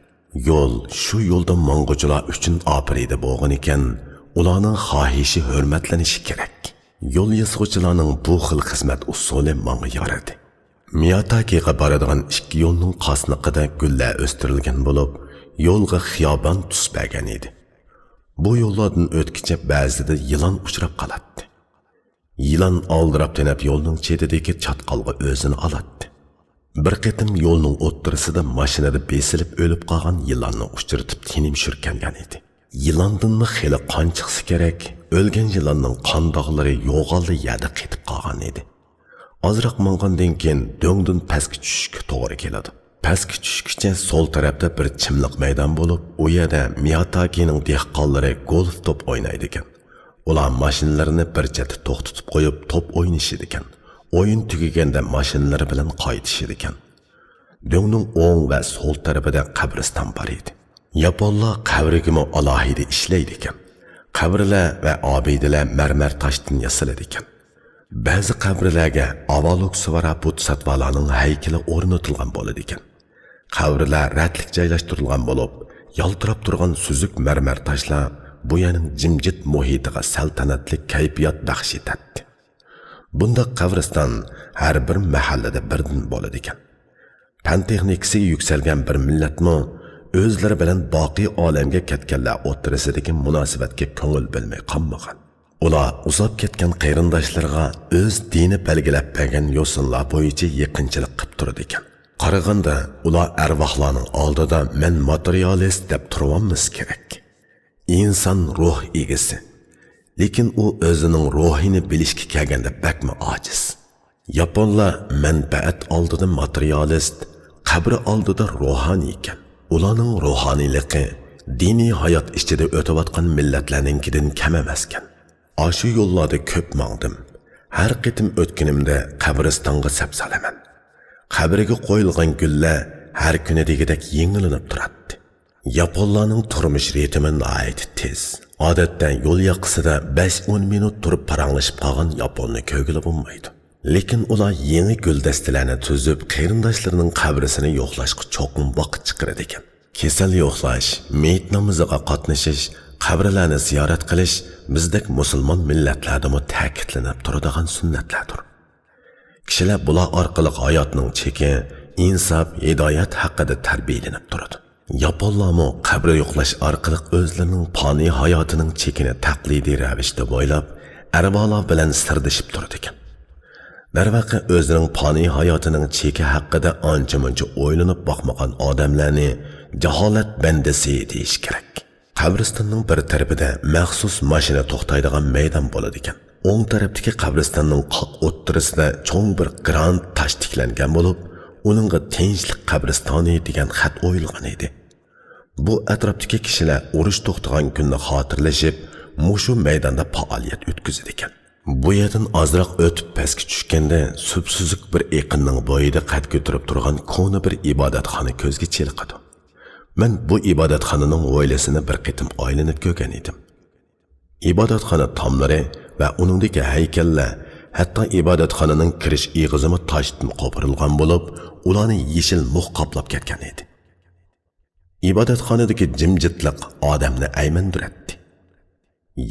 يول شۇ يولدا ماڭغۇچىلار ئۈچۈن ئاپىرىدە بولغىنىكەن، ئۇلارنىڭ خاھىشى ھۆرمەتلىنىشى كېرەك. يول ياسىغۇچىلارنىڭ بۇ خىل خىزمەت ئۇسۇلى ماڭا يارىدى. مىياتاكىغا بارىدىغان ئىككى يولنىڭ قاسنىقىدا گۈللەر ئۆستۈرۈلگەن بولۇپ، يولغا خىيابان تۈس بەرگەن ئىدى. بۇ يوللاردىن ئۆتكۈچە بەزىدە يىلان ئۇچراپ قالاتتى. يىلان ئالدىراپ تېنەپ يولنىڭ چېتىدىكى چاتقالغا ئۆزىنى ئالاتتى. بىر قېتىم يولنىڭ ئوتتۇرىسىدا ماشىنىدا بېسىلىپ ئۆلۈپ قالغان يىلاننى ئۇچرىتىپ تېنىم شۈركەنگەن ئىدى. يىلاندىنمۇ خېلى قان چىقسا كېرەك، ئۆلگەن يىلاننىڭ قان داغلىرى يوغانلا يەردە قېتىپ قالغان ئىدى. ئازراق ماڭغاندىن كېيىن دۆڭدىن پەسكە چۈشۈشكە توغرا كېلىدۇ. پەسكە چۈشكىچە سول تەرەپتە بىر چىملىق مەيدان بولۇپ، ئۇ يەردە مىياتاكىنىڭ دېھقانلىرى گولف توپ ئوينايدىكەن. ئۇلار ماشىنىلىرىنى بىر چەتتە توختىتىپ قويۇپ، توپ ئوينىشىدىكەن. ئويۇن تۈگىگەندە ماشىنىلىرى بىلەن قايتىشىدىكەن. دۆڭنىڭ ئوڭ ۋە سول تەرىپىدە قەبرىستان بار ئىدى. ياپونلار قەبرىگىمۇ ئالاھىدە ئىشلەيدىكەن. قەبرىلەر ۋە ئابىدىلەر مەرمەر تاشتىن ياسىلىدىكەن. بەزى قەبرىلەرگە ئاۋالوكسۋارا بودىساتتۋالارنىڭ ھەيكىلى ئورنىتىلغان بولىدىكەن. قەبرىلەر رەتلىك جايلاشتۇرۇلغان بولۇپ، يالتىراپ تۇرغان سۈزۈك مەرمەر تاشلار بۇ يەرنىڭ جىمجىت مۇھىتىغا سەلتەنەتلىك كەيپىيات بەخش ئېتەتتى. بۇنداق قەبرىستان ھەر بىر مەھەللىدە بىردىن بولىدىكەن. پەن تېخنىكىسىگە يۈكسەلگەن بىر مىللەتمۇ ئۆزلىرى بىلەن باقىي ئالەمگە كەتكەنلەر ئوتتۇرىسىدىكى مۇناسىۋەتكە كۆڭۈل بۆلمەي قالمىغان. ئۇلار ئۇزاپ كەتكەن قېرىنداشلىرىغا ئۆز دىنى بەلگىلەپ بەرگەن يوسۇنلار بويىچە يېقىنچىلىق قىپ تۇرىدىكەن. قارىغاندا، ئۇلار ئەرۋاھلارنىڭ ئالدىدا «مەن ماتېرىيالىست» دەپ تۇرۇۋالمىسا كېرەك. ئىنسان روھ ئىگىسى. لېكىن ئۇ ئۆزىنىڭ روھىنى بىلىشكە كەلگەندە بەكمۇ ئاجىز. ياپونلار مەنپەئەت ئالدىدا ماتېرىيالىست، قەبرە ئالدىدا روھانىي ئىكەن. ئۇلارنىڭ روھانىيلىقى دىنىي ھايات ئىچىدە ئۆتۈۋاتقان مىللەتلەرنىڭكىدىن كەم ئەمەسكەن. ئاشۇ يوللاردا كۆپ ماڭدىم. ھەر قېتىم ئۆتكىنىمدە قەبرىستانغا سەپسالىمەن. قەبرىگە قويۇلغان گۈللەر ھەر كۈنى دېگۈدەك يېڭىلىنىپ تۇراتتى. ياپونلارنىڭ تۇرمۇش رىتىمى ناھايىتى تېز. ئادەتتە يول ياقىسىدا بەش-ئون مىنۇت تۇرۇپ پاراڭلىشىپ قالغان ياپوننى كۆرگىلى بولمايدۇ. لېكىن ئۇلار يېڭى گۈلدەستىلەرنى تۈزۈپ، قېرىنداشلىرىنىڭ قەبرىسىنى يوقلاشقا چوقۇم ۋاقىت چىقىرىدىكەن. كېسەل يوقلاش، مېيىت نامىزىغا قاتنىشىش، قەبرىلەرنى زىيارەت قىلىش بىزدەك مۇسۇلمان مىللەتلەردىمۇ تەكىتلىنىپ تۇرىدىغان سۈننەتلەردۇر. كىشىلەر بۇلار ئارقىلىق ھاياتنىڭ چېكى، ئىنساپ، ھىدايەت ھەققىدە تەربىيەلىنىپ تۇرىدۇ. ياپونلارمۇ قەبرە يوقلاش ئارقىلىق ئۆزلىرىنىڭ پانىي ھاياتىنىڭ چېكىنى تەقلىدىي رەۋىشتە بويلاپ، ئەرۋاھلار بىلەن سىردىشىپ تۇرىدىكەن. دەرۋەقە، ئۆزىنىڭ پانىي ھاياتىنىڭ چېكى ھەققىدە ئانچە-مۇنچە ئويلىنىپ باقمىغان ئادەملەرنى جاھالەت بەندىسى دېيىش كېرەك. قەبرىستاننىڭ بىر تەرىپىدە مەخسۇس ماشىنا توختايدىغان مەيدان بولىدىكەن. ئوڭ تەرەپتىكى قەبرىستاننىڭ قاق ئوتتۇرىسىدا چوڭ بىر گرانت تاش تىكلەنگەن بولۇپ، ئۇنىڭغا «تىنچلىق قەبرىستانى» دېگەن خەت ئويۇلغان ئىدى. بۇ ئەتراپتىكى كىشىلەر ئۇرۇش توختىغان كۈننى خاتىرىلىشىپ، مۇشۇ مەيداندا پائالىيەت ئۆتكۈزىدىكەن. بۇ يەردىن ئازراق ئۆتۈپ پەسكە چۈشكەندە، سۈپسۈزۈك بىر ئېقىننىڭ بويىدا قەد كۆتۈرۈپ تۇرغان كونا بىر ئىبادەتخانا كۆزگە چېلىقىدۇ. مەن بۇ ئىبادەتخانىنىڭ ھويلىسىنى بىر قېتىم ئايلىنىپ كۆرگەن ئىدىم. ئىبادەتخانا تاملىرى ۋە ئۇنىڭدىكى ھەيكەللەر، ھەتتا ئىبادەتخانىنىڭ كىرىش ئېغىزىمۇ تاشتىن قوپۇرۇلغان بولۇپ، ئۇلارنى يېشىل مۇخ قاپلاپ كەتكەن ئىدى. ئىبادەتخانىدىكى جىمجىتلىق ئادەمنى ئەيمەندۈرەتتى.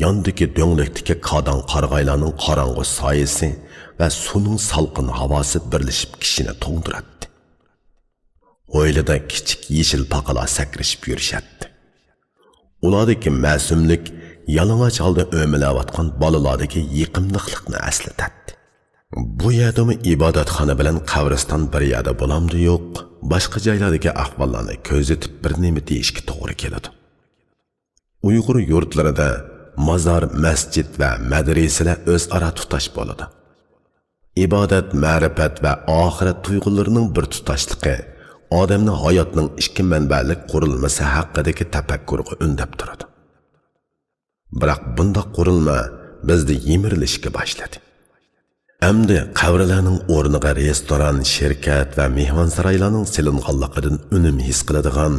ياندىكى دۆڭلۈكتىكى كاداڭ قارىغايلارنىڭ قاراڭغۇ سايىسى ۋە سۇنىڭ سالقىن ھاۋاسى بىرلىشىپ كىشىنى توڭدۇراتتى. ھويلىدا كىچىك يېشىل پاقىلار سەكرىشىپ يۈرۈشەتتى. ئۇلاردىكى مەسۇملۇق يالىڭاچ ھالدا ئۆمىلەۋاتقان بالىلاردىكى يېقىملىقلىقنى ئەسلىتەتتى. بۇ يەردىمۇ ئىبادەتخانا بىلەن قەبرىستان بىر يەردە بولامدۇ يوق، باشقا جايلاردىكى ئەھۋاللارنى كۆزىتىپ بىر نېمە دېيىشكە توغرا كېلىدۇ. ئۇيغۇر يۇرتلىرىدا مازار، مەسچىت ۋە مەدرىسىلەر ئۆزئارا تۇتاش بولىدۇ. ئىبادەت، مەرىپەت ۋە ئاخىرەت تۇيغۇلىرىنىڭ بىر تۇتاشلىقى ئادەمنى ھاياتنىڭ ئىككى مەنبەلىك قۇرۇلمىسى ھەققىدىكى تەپەككۇرغا ئۈندەپ تۇرىدۇ. بىراق بۇنداق قۇرۇلما بىزدە يىمىرىلىشكە باشلىدى. ئەمدى قەبرىلەرنىڭ ئورنىغا رېستوران، شىركەت ۋە مېھمانسارايلارنىڭ سېلىنغانلىقىدىن ئۈنۈم ھېس قىلىدىغان،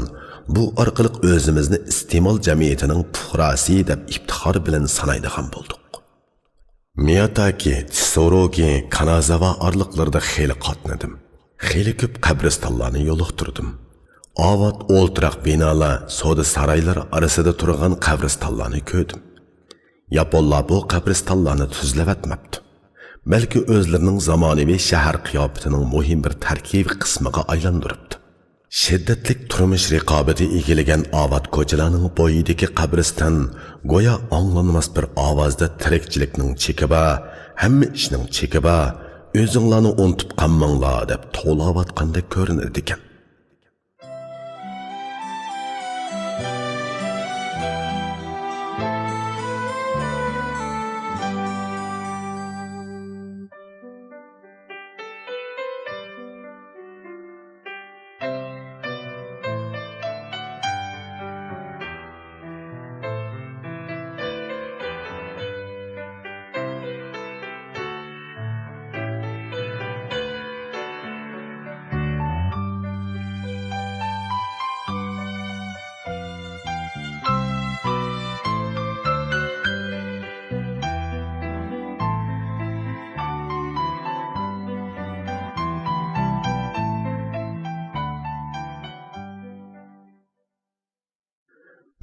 بۇ ئارقىلىق ئۆزىمىزنى ئىستېمال جەمئىيىتىنىڭ پۇقراسى دەپ ئىپتىخار بىلەن سانايدىغان بولدۇق. مىياتاكى، تسۇرۇگى، كانازاۋا ئارىلىقلىرىدا خېلى قاتنىدىم. خېلى كۆپ قەبرىستانلارنى يولۇقتۇردۇم. ئاۋات ئولتۇراق بىنالار، سودا سارايلىرى ئارىسىدا تۇرغان قەبرىستانلارنى كۆردۈم. ياپونلار بۇ قەبرىستانلارنى تۈزلەۋەتمەپتۇ، بەلكى ئۆزلىرىنىڭ زامانىۋى شەھەر قىياپىتىنىڭ مۇھىم بىر تەركىبىي قىسمىغا ئايلاندۇرۇپتۇ. شىددەتلىك تۇرمۇش رىقابىتى ئىگىلىگەن ئاۋات كوچىلارنىڭ بويىدىكى قەبرىستان گويا ئاڭلانماس بىر ئاۋازدا «تىرىكچىلىكنىڭ چېكى بار، ھەممە ئىشنىڭ چېكى بار، ئۆزۈڭلارنى ئۇنتۇپ قالماڭلار» دەپ توۋلاۋاتقاندەك كۆرۈنىدىكەن.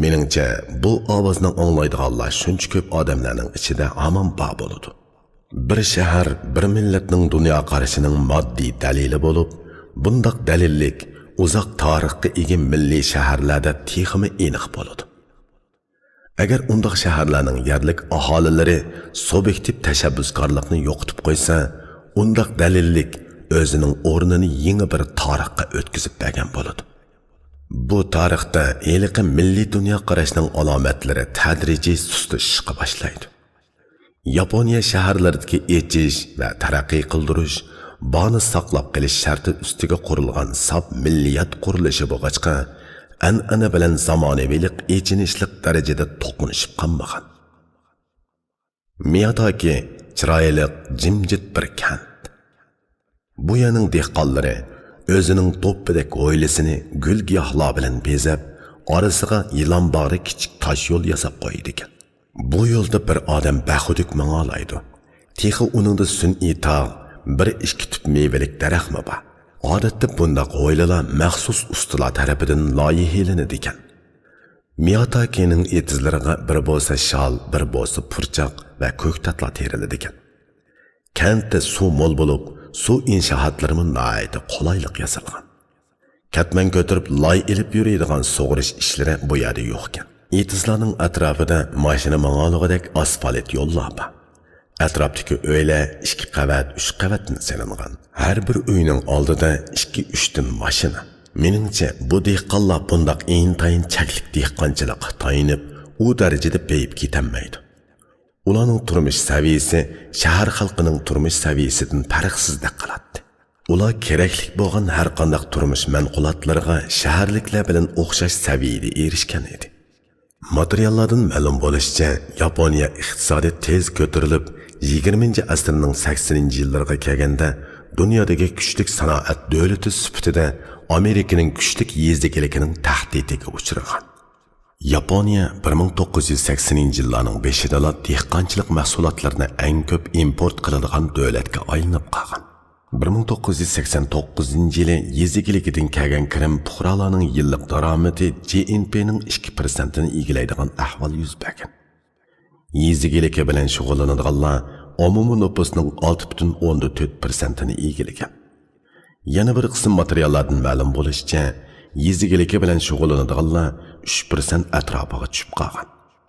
مېنىڭچە، بۇ ئاۋازنى ئاڭلايدىغانلار شۇنچە كۆپ ئادەملەرنىڭ ئىچىدە ھامان بار بولىدۇ. بىر شەھەر بىر مىللەتنىڭ دۇنيا قارىشىنىڭ ماددىي دەلىلى بولۇپ، بۇنداق دەلىللىك ئۇزاق تارىخقا ئىگە مىللىي شەھەرلەردە تېخىمۇ ئېنىق بولىدۇ. ئەگەر ئۇنداق شەھەرلەرنىڭ يەرلىك ئاھالىلىرى سۇبيېكتىپ تەشەببۇسكارلىقنى يوقىتىپ قويسا، ئۇنداق دەلىللىك ئۆزىنىڭ ئورنىنى يېڭى بىر تارىخقا ئۆتكۈزۈپ بەرگەن بولىدۇ. بۇ تارىختا ھېلىقى مىللىي دۇنيا قاراشنىڭ ئالامەتلىرى تەدرىجىي سۇسلىشىشقا باشلايدۇ. ياپونىيە شەھەرلىرىدىكى ئېچىش ۋە تەرەققىي قىلدۇرۇش، بارنى ساقلاپ قېلىش شەرتى ئۈستىگە قۇرۇلغان ساپ مىللىيەت قۇرۇلۇشى بولغاچقا، ئەنئەنە بىلەن زامانىۋىلىق ئېچىنىشلىق دەرىجىدە توقۇنۇشۇپ قالمىغان. مىياتاكى چىرايلىق، جىمجىت بىر كەنت. بۇ يەرنىڭ دېھقانلىرى ئۆزىنىڭ دوپپىدەك ھويلىسىنى گۈل-گىياھلار بىلەن بېزەپ، ئارىسىغا يىلان باغرى كىچىك تاش يول ياساپ قويىدىكەن. بۇ يولدا بىر ئادەم بەخۇدۈك ماڭالايدۇ. تېخى ئۇنىڭدا سۈنئىي تاغ، بىر ئىككى تۈپ مېۋىلىك دەرەخمۇ بار. ئادەتتە بۇنداق ھويلىلار مەخسۇس ئۇستىلار تەرىپىدىن لايىھىلىنىدىكەن. مىياتاكىنىڭ ئېتىزلىرىغا بىر بولسا شال، بىر بولسا پۇرچاق ۋە كۆكتاتلار تېرىلىدىكەن. كەنتتە سۇ مول بولۇپ، سۇ ئىنشائاتلىرىمۇ ناھايىتى قولايلىق ياسالغان. كەتمەن كۆتۈرۈپ لاي ئېلىپ يۈرىدىغان سۇغىرىش ئىشلىرى بۇ يەردە يوقكەن. ئېتىزلارنىڭ ئەتراپىدا ماشىنا ماڭالىغۇدەك ئاسفالت يوللار بار. ئەتراپتىكى ئۆيلەر ئىككى قەۋەت، ئۈچ قەۋەتتىن سېلىنغان. ھەر بىر ئۆينىڭ ئالدىدا ئىككى، ئۈچتىن ماشىنا. مېنىڭچە، بۇ دېھقانلار بۇنداق ئىنتايىن چەكلىك دېھقانچىلىققا تايىنىپ، ئۇ دەرىجىدە بېيىپ كېتەلمەيدۇ. ئۇلارنىڭ تۇرمۇش سەۋىيىسى شەھەر خەلقىنىڭ تۇرمۇش سەۋىيىسىدىن پەرقسىزدەك قىلاتتى. ئۇلار كېرەكلىك بولغان ھەر قانداق تۇرمۇش مەنقۇلاتلىرىغا شەھەرلىكلەر بىلەن ئوخشاش سەۋىيىدە ئېرىشكەن ئىدى. ماتېرىياللاردىن مەلۇم بولۇشىچە، ياپونىيە ئىقتىسادى تېز كۆتۈرۈلۈپ، يىگىرمىنچى ئەسىرنىڭ سەكسىنىنچى يىللىرىغا كەلگەندە، دۇنيادىكى كۈچلۈك سانائەت دۆلىتى سۈپىتىدە ئامېرىكىنىڭ كۈچلۈك يېزا ئىگىلىكىنىڭ تەھدىتىگە ئۇچرىغان. ياپونىيە بىر مىڭ توققۇز يۈز سەكسىنىنچى يىللارنىڭ بېشىدىلا دېھقانچىلىق مەھسۇلاتلىرىنى ئەڭ كۆپ ئىمپورت قىلىدىغان دۆلەتكە ئايلىنىپ قالغان. بىر مىڭ توققۇز يۈز سەكسەن توققۇزىنچى يىلى يېزا ئىگىلىكىدىن كەلگەن كىرىم پۇقرالارنىڭ يىللىق دارامىتى جى ئېن پىنىڭ ئىككى پىرسەنتىنى ئىگىلەيدىغان ئەھۋال يۈز بەرگەن. يېزا ئىگىلىكى بىلەن شۇغۇللىنىدىغانلار ئومۇمىي نوپۇسنىڭ ئالتە پۈتۈن ئوندىن تۆت پىرسەنتىنى ئىگىلىگەن. يەنە بىر قىسىم ماتېرىياللاردىن مەلۇم بولۇشىچە، يېزا ئىگىلىكى بىلەن شۇغۇللىنىدىغانلار ئۈچ پىرسەنت ئەتراپىغا چۈشۈپ قالغان.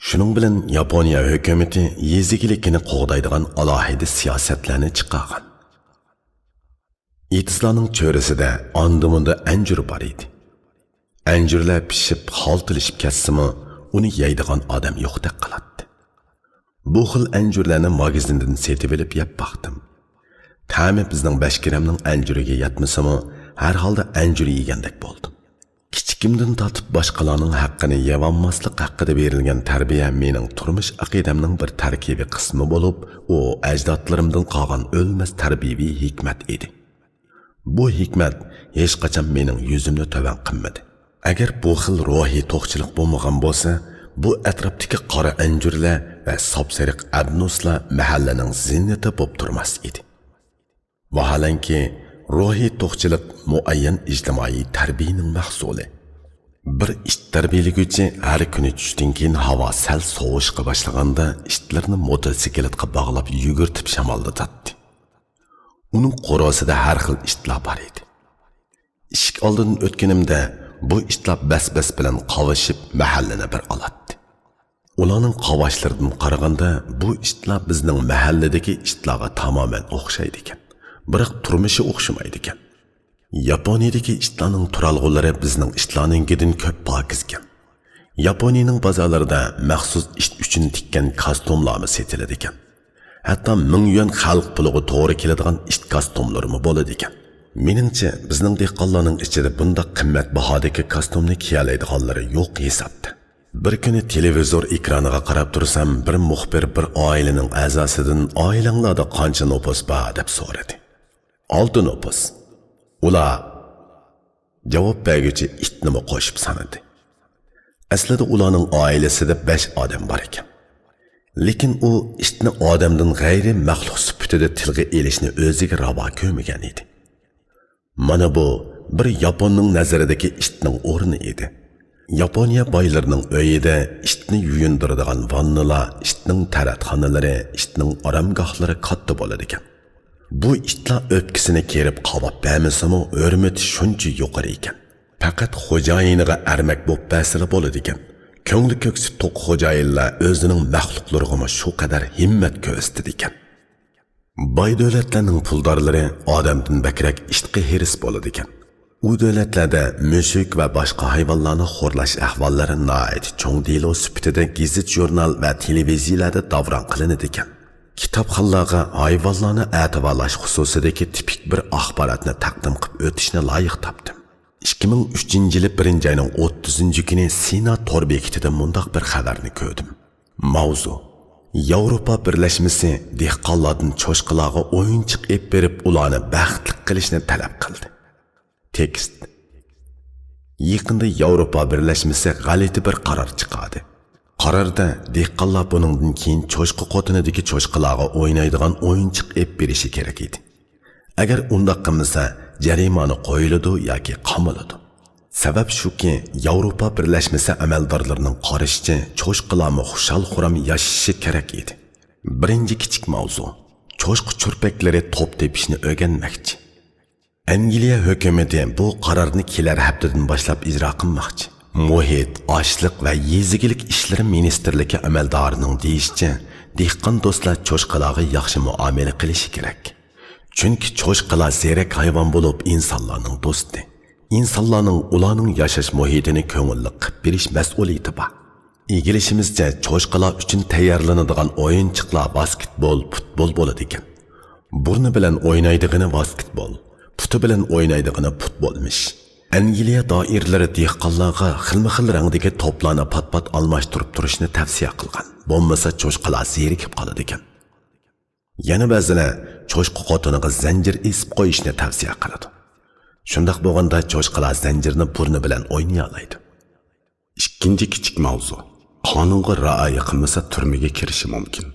شۇنىڭ بىلەن ياپونىيە ھۆكۈمىتى يېزا ئىگىلىكىنى قوغدايدىغان ئالاھىدە سىياسەتلەرنى چىقارغان. ئېتىزلارنىڭ چۆرىسىدە ئاندا-مۇندا ئەنجۈر بار ئىدى. ئەنجۈرلەر پىشىپ، خالتىلىشىپ كەتسىمۇ، ئۇنى يەيدىغان ئادەم يوقتەك قىلاتتى. بۇ خىل ئەنجۈرلەرنى ماگىزىندىن سېتىۋېلىپ يەپ باقتىم. تەمى بىزنىڭ بەشكىرەمنىڭ ئەنجۈرىگە يەتمىسىمۇ، ھەر ھالدا ئەنجۈر يېگەندەك بولدۇم. كىچىكىمدىن تارتىپ باشقىلارنىڭ ھەققىنى يەۋالماسلىق ھەققىدە بېرىلگەن تەربىيە مېنىڭ تۇرمۇش ئەقىدەمنىڭ بىر تەركىبىي قىسمى بولۇپ، ئۇ ئەجدادلىرىمدىن قالغان ئۆلمەس تەربىيەۋى ھېكمەت ئىدى. بۇ ھېكمەت ھېچقاچان مېنىڭ يۈزۈمنى تۆۋەن قىلمىدى. ئەگەر بۇ خىل روھىي توقچىلىق بولمىغان بولسا، بۇ ئەتراپتىكى قارا ئەنجۈرلەر ۋە ساپسېرىق ئەبنوسلار مەھەللىنىڭ زىننىتى بولۇپ تۇرماس ئىدى. ۋاھالەنكى، روھىي توقچىلىق مۇئەييەن ئىجتىمائىي تەربىيەنىڭ مەھسۇلى. بىر ئىت تەربىيەلىگۈچى ھەر كۈنى چۈشتىن كېيىن ھاۋا سەل سوۋۇشقا باشلىغاندا، ئىتلىرىنى موتوسىكلىتقا باغلاپ يۈگۈرتۈپ شامالدىتاتتى. ئۇنىڭ قورۇسىدا ھەر خىل ئىتلار بار ئىدى. ئىشىك ئالدىدىن ئۆتكىنىمدە، بۇ ئىتلار بەس-بەس بىلەن قاۋىشىپ، مەھەللىنى بىر ئالاتتى. ئۇلارنىڭ قاۋاشلىرىدىن قارىغاندا، بۇ ئىتلار بىزنىڭ مەھەللىدىكى ئىتلارغا تامامەن ئوخشايدىكەن. بىراق تۇرمۇشى ئوخشىمايدىكەن. ياپونىيەدىكى ئىتلارنىڭ تۇرالغۇلىرى بىزنىڭ ئىتلارنىڭكىدىن كۆپ پاكىزكەن. ياپونىيەنىڭ بازارلىرىدا مەخسۇس ئىت ئۈچۈن تىككەن كاستيۇملارمۇ سېتىلىدىكەن. ھەتتا مىڭ يۈەن خەلق پۇلىغا توغرا كېلىدىغان ئىت كاستيۇملىرىمۇ بولىدىكەن. مېنىڭچە، بىزنىڭ دېھقانلارنىڭ ئىچىدە بۇنداق قىممەت باھادىكى كاستيۇمنى كىيەلەيدىغانلىرى يوق ھېسابتا. بىر كۈنى تېلېۋىزور ئېكرانىغا قاراپ تۇرسام، بىر مۇخبىر بىر ئائىلىنىڭ ئەزاسىدىن «ئائىلەڭلاردا قانچە نوپۇس بار؟» دەپ سورىدى. «ئالتە نوپۇس.» «ئۇلار.» جاۋاب بەرگۈچى ئىتنىمۇ قوشۇپ سانىدى. ئەسلىدە ئۇلارنىڭ ئائىلىسىدە بەش ئادەم بار ئىكەن. لېكىن ئۇ ئىتنى ئادەمدىن غەيرىي مەخلۇق سۈپىتىدە تىلغا ئېلىشنى ئۆزىگە راۋا كۆرمىگەن ئىدى. مانا بۇ بىر ياپوننىڭ نەزىرىدىكى ئىتنىڭ ئورنى ئىدى. ياپونىيە بايلىرىنىڭ ئۆيىدە ئىتنى يۇيۇندۇرىدىغان ۋاننىلار، ئىتنىڭ تەرەتخانىلىرى، ئىتنىڭ ئارامگاھلىرى كاتتا بولىدىكەن. بۇ ئىتلار ئۆپكىسىنى كېرىپ قاۋاپ بەرمىسىمۇ، ھۆرمىتى شۇنچە يۇقىرى ئىكەن. پەقەت خوجايىنىغا ئەرمەك بوپ بەرسىلا بولىدىكەن. كۆڭلى كۆكسى توق خوجايىنلار ئۆزىنىڭ مەخلۇقلىرىغىمۇ شۇ قەدەر ھىممەت كۆرسىتىدىكەن. باي دۆلەتلەرنىڭ پۇلدارلىرى ئادەمدىن بەكرەك ئىتقا ھېرىس بولىدىكەن. ئۇ دۆلەتلەردە مۈشۈك ۋە باشقا ھايۋانلارنى خورلاش ئەھۋاللىرى ناھايىتى چوڭ دېلو سۈپىتىدە گېزىت-ژۇرنال ۋە تېلېۋىزىيەلەردە داۋراڭ قىلىنىدىكەن. كىتابخانىلارغا ھايۋانلارنى ئەتىۋارلاش خۇسۇسىدىكى تىپىك بىر ئاخباراتنى تەقدىم قىلىپ ئۆتۈشنى لايىق تاپتىم. ئىككى مىڭ ئۈچىنچى يىلى بىرىنچى ئاينىڭ ئوتتۇزىنچى كۈنى سىنا تور بېكىتىدە مۇنداق بىر خەۋەرنى كۆردۈم. ماۋزۇ: ياۋروپا بىرلەشمىسى دېھقانلاردىن چوشقىلارغا ئويۇنچۇق ئېلىپ بېرىپ، ئۇلارنى بەختلىك قىلىشنى تەلەپ قىلدى. تېكىست: يېقىندا ياۋروپا بىرلەشمىسى غەلىتە بىر قارار چىقاردى. قاراردا دېھقانلار بۇنىڭدىن كېيىن چوشقا قوتىنىدىكى چوشقىلارغا ئوينايدىغان ئويۇنچۇق ئېلىپ بېرىشى كېرەك ئىدى. ئەگەر ئۇنداق قىلمىسا، جەرىمانە قويۇلىدۇ ياكى قامىلىدۇ. سەۋەب شۇكى، ياۋروپا بىرلەشمىسى ئەمەلدارلىرىنىڭ قارىشىچە، چوشقىلارمۇ خۇشال-خۇرام ياشىشى كېرەك ئىدى. بىرىنچى كىچىك ماۋزۇ: چوشقا چۈرپەكلىرى توپ تېپىشنى ئۆگەنمەكچى. ئەنگلىيە ھۆكۈمىتى بۇ قارارنى كېلەر ھەپتىدىن باشلاپ ئىجرا قىلماقچى. مۇھىت، ئاشلىق ۋە يېزا ئىگىلىك ئىشلىرى مىنىستىرلىكى ئەمەلدارىنىڭ دېيىشىچە، دېھقان دوستلار چوشقىلارغا ياخشى مۇئامىلە قىلىشى كېرەك. چۈنكى چوشقىلار زېرەك ھايۋان بولۇپ، ئىنسانلارنىڭ دوستى. ئىنسانلارنىڭ ئۇلارنىڭ ياشاش مۇھىتىنى كۆڭۈللۈك قىلىپ بېرىش مەسئۇلىيىتى بار. ئىگىلىشىمىزچە، چوشقىلار ئۈچۈن تەييارلىنىدىغان ئويۇنچۇقلار ۋاسكېتبول، پۇتبول بولىدىكەن. بۇرنى بىلەن ئوينايدىغىنى ۋاسكېتبول، پۇتى بىلەن ئوينايدىغىنى پۇتبولمىش. ئەنگلىيە دائىرىلىرى دېھقانلارغا خىلمۇ خىل رەڭدىكى توپلارنى پات-پات ئالماشتۇرۇپ تۇرۇشنى تەۋسىيە قىلغان. بولمىسا چوشقىلار زېرىكىپ قالىدىكەن. يەنە بەزىلەر چوشقا قوتىنىغا زەنجىر ئېسىپ قويۇشنى تەۋسىيە قىلىدۇ. شۇنداق بولغاندا چوشقىلار زەنجىرنى بۇرنى بىلەن ئوينىيالايدۇ. ئىككىنچى كىچىك ماۋزۇ: قانۇنغا رىئايە قىلمىسا، تۈرمىگە كىرىشى مۇمكىن.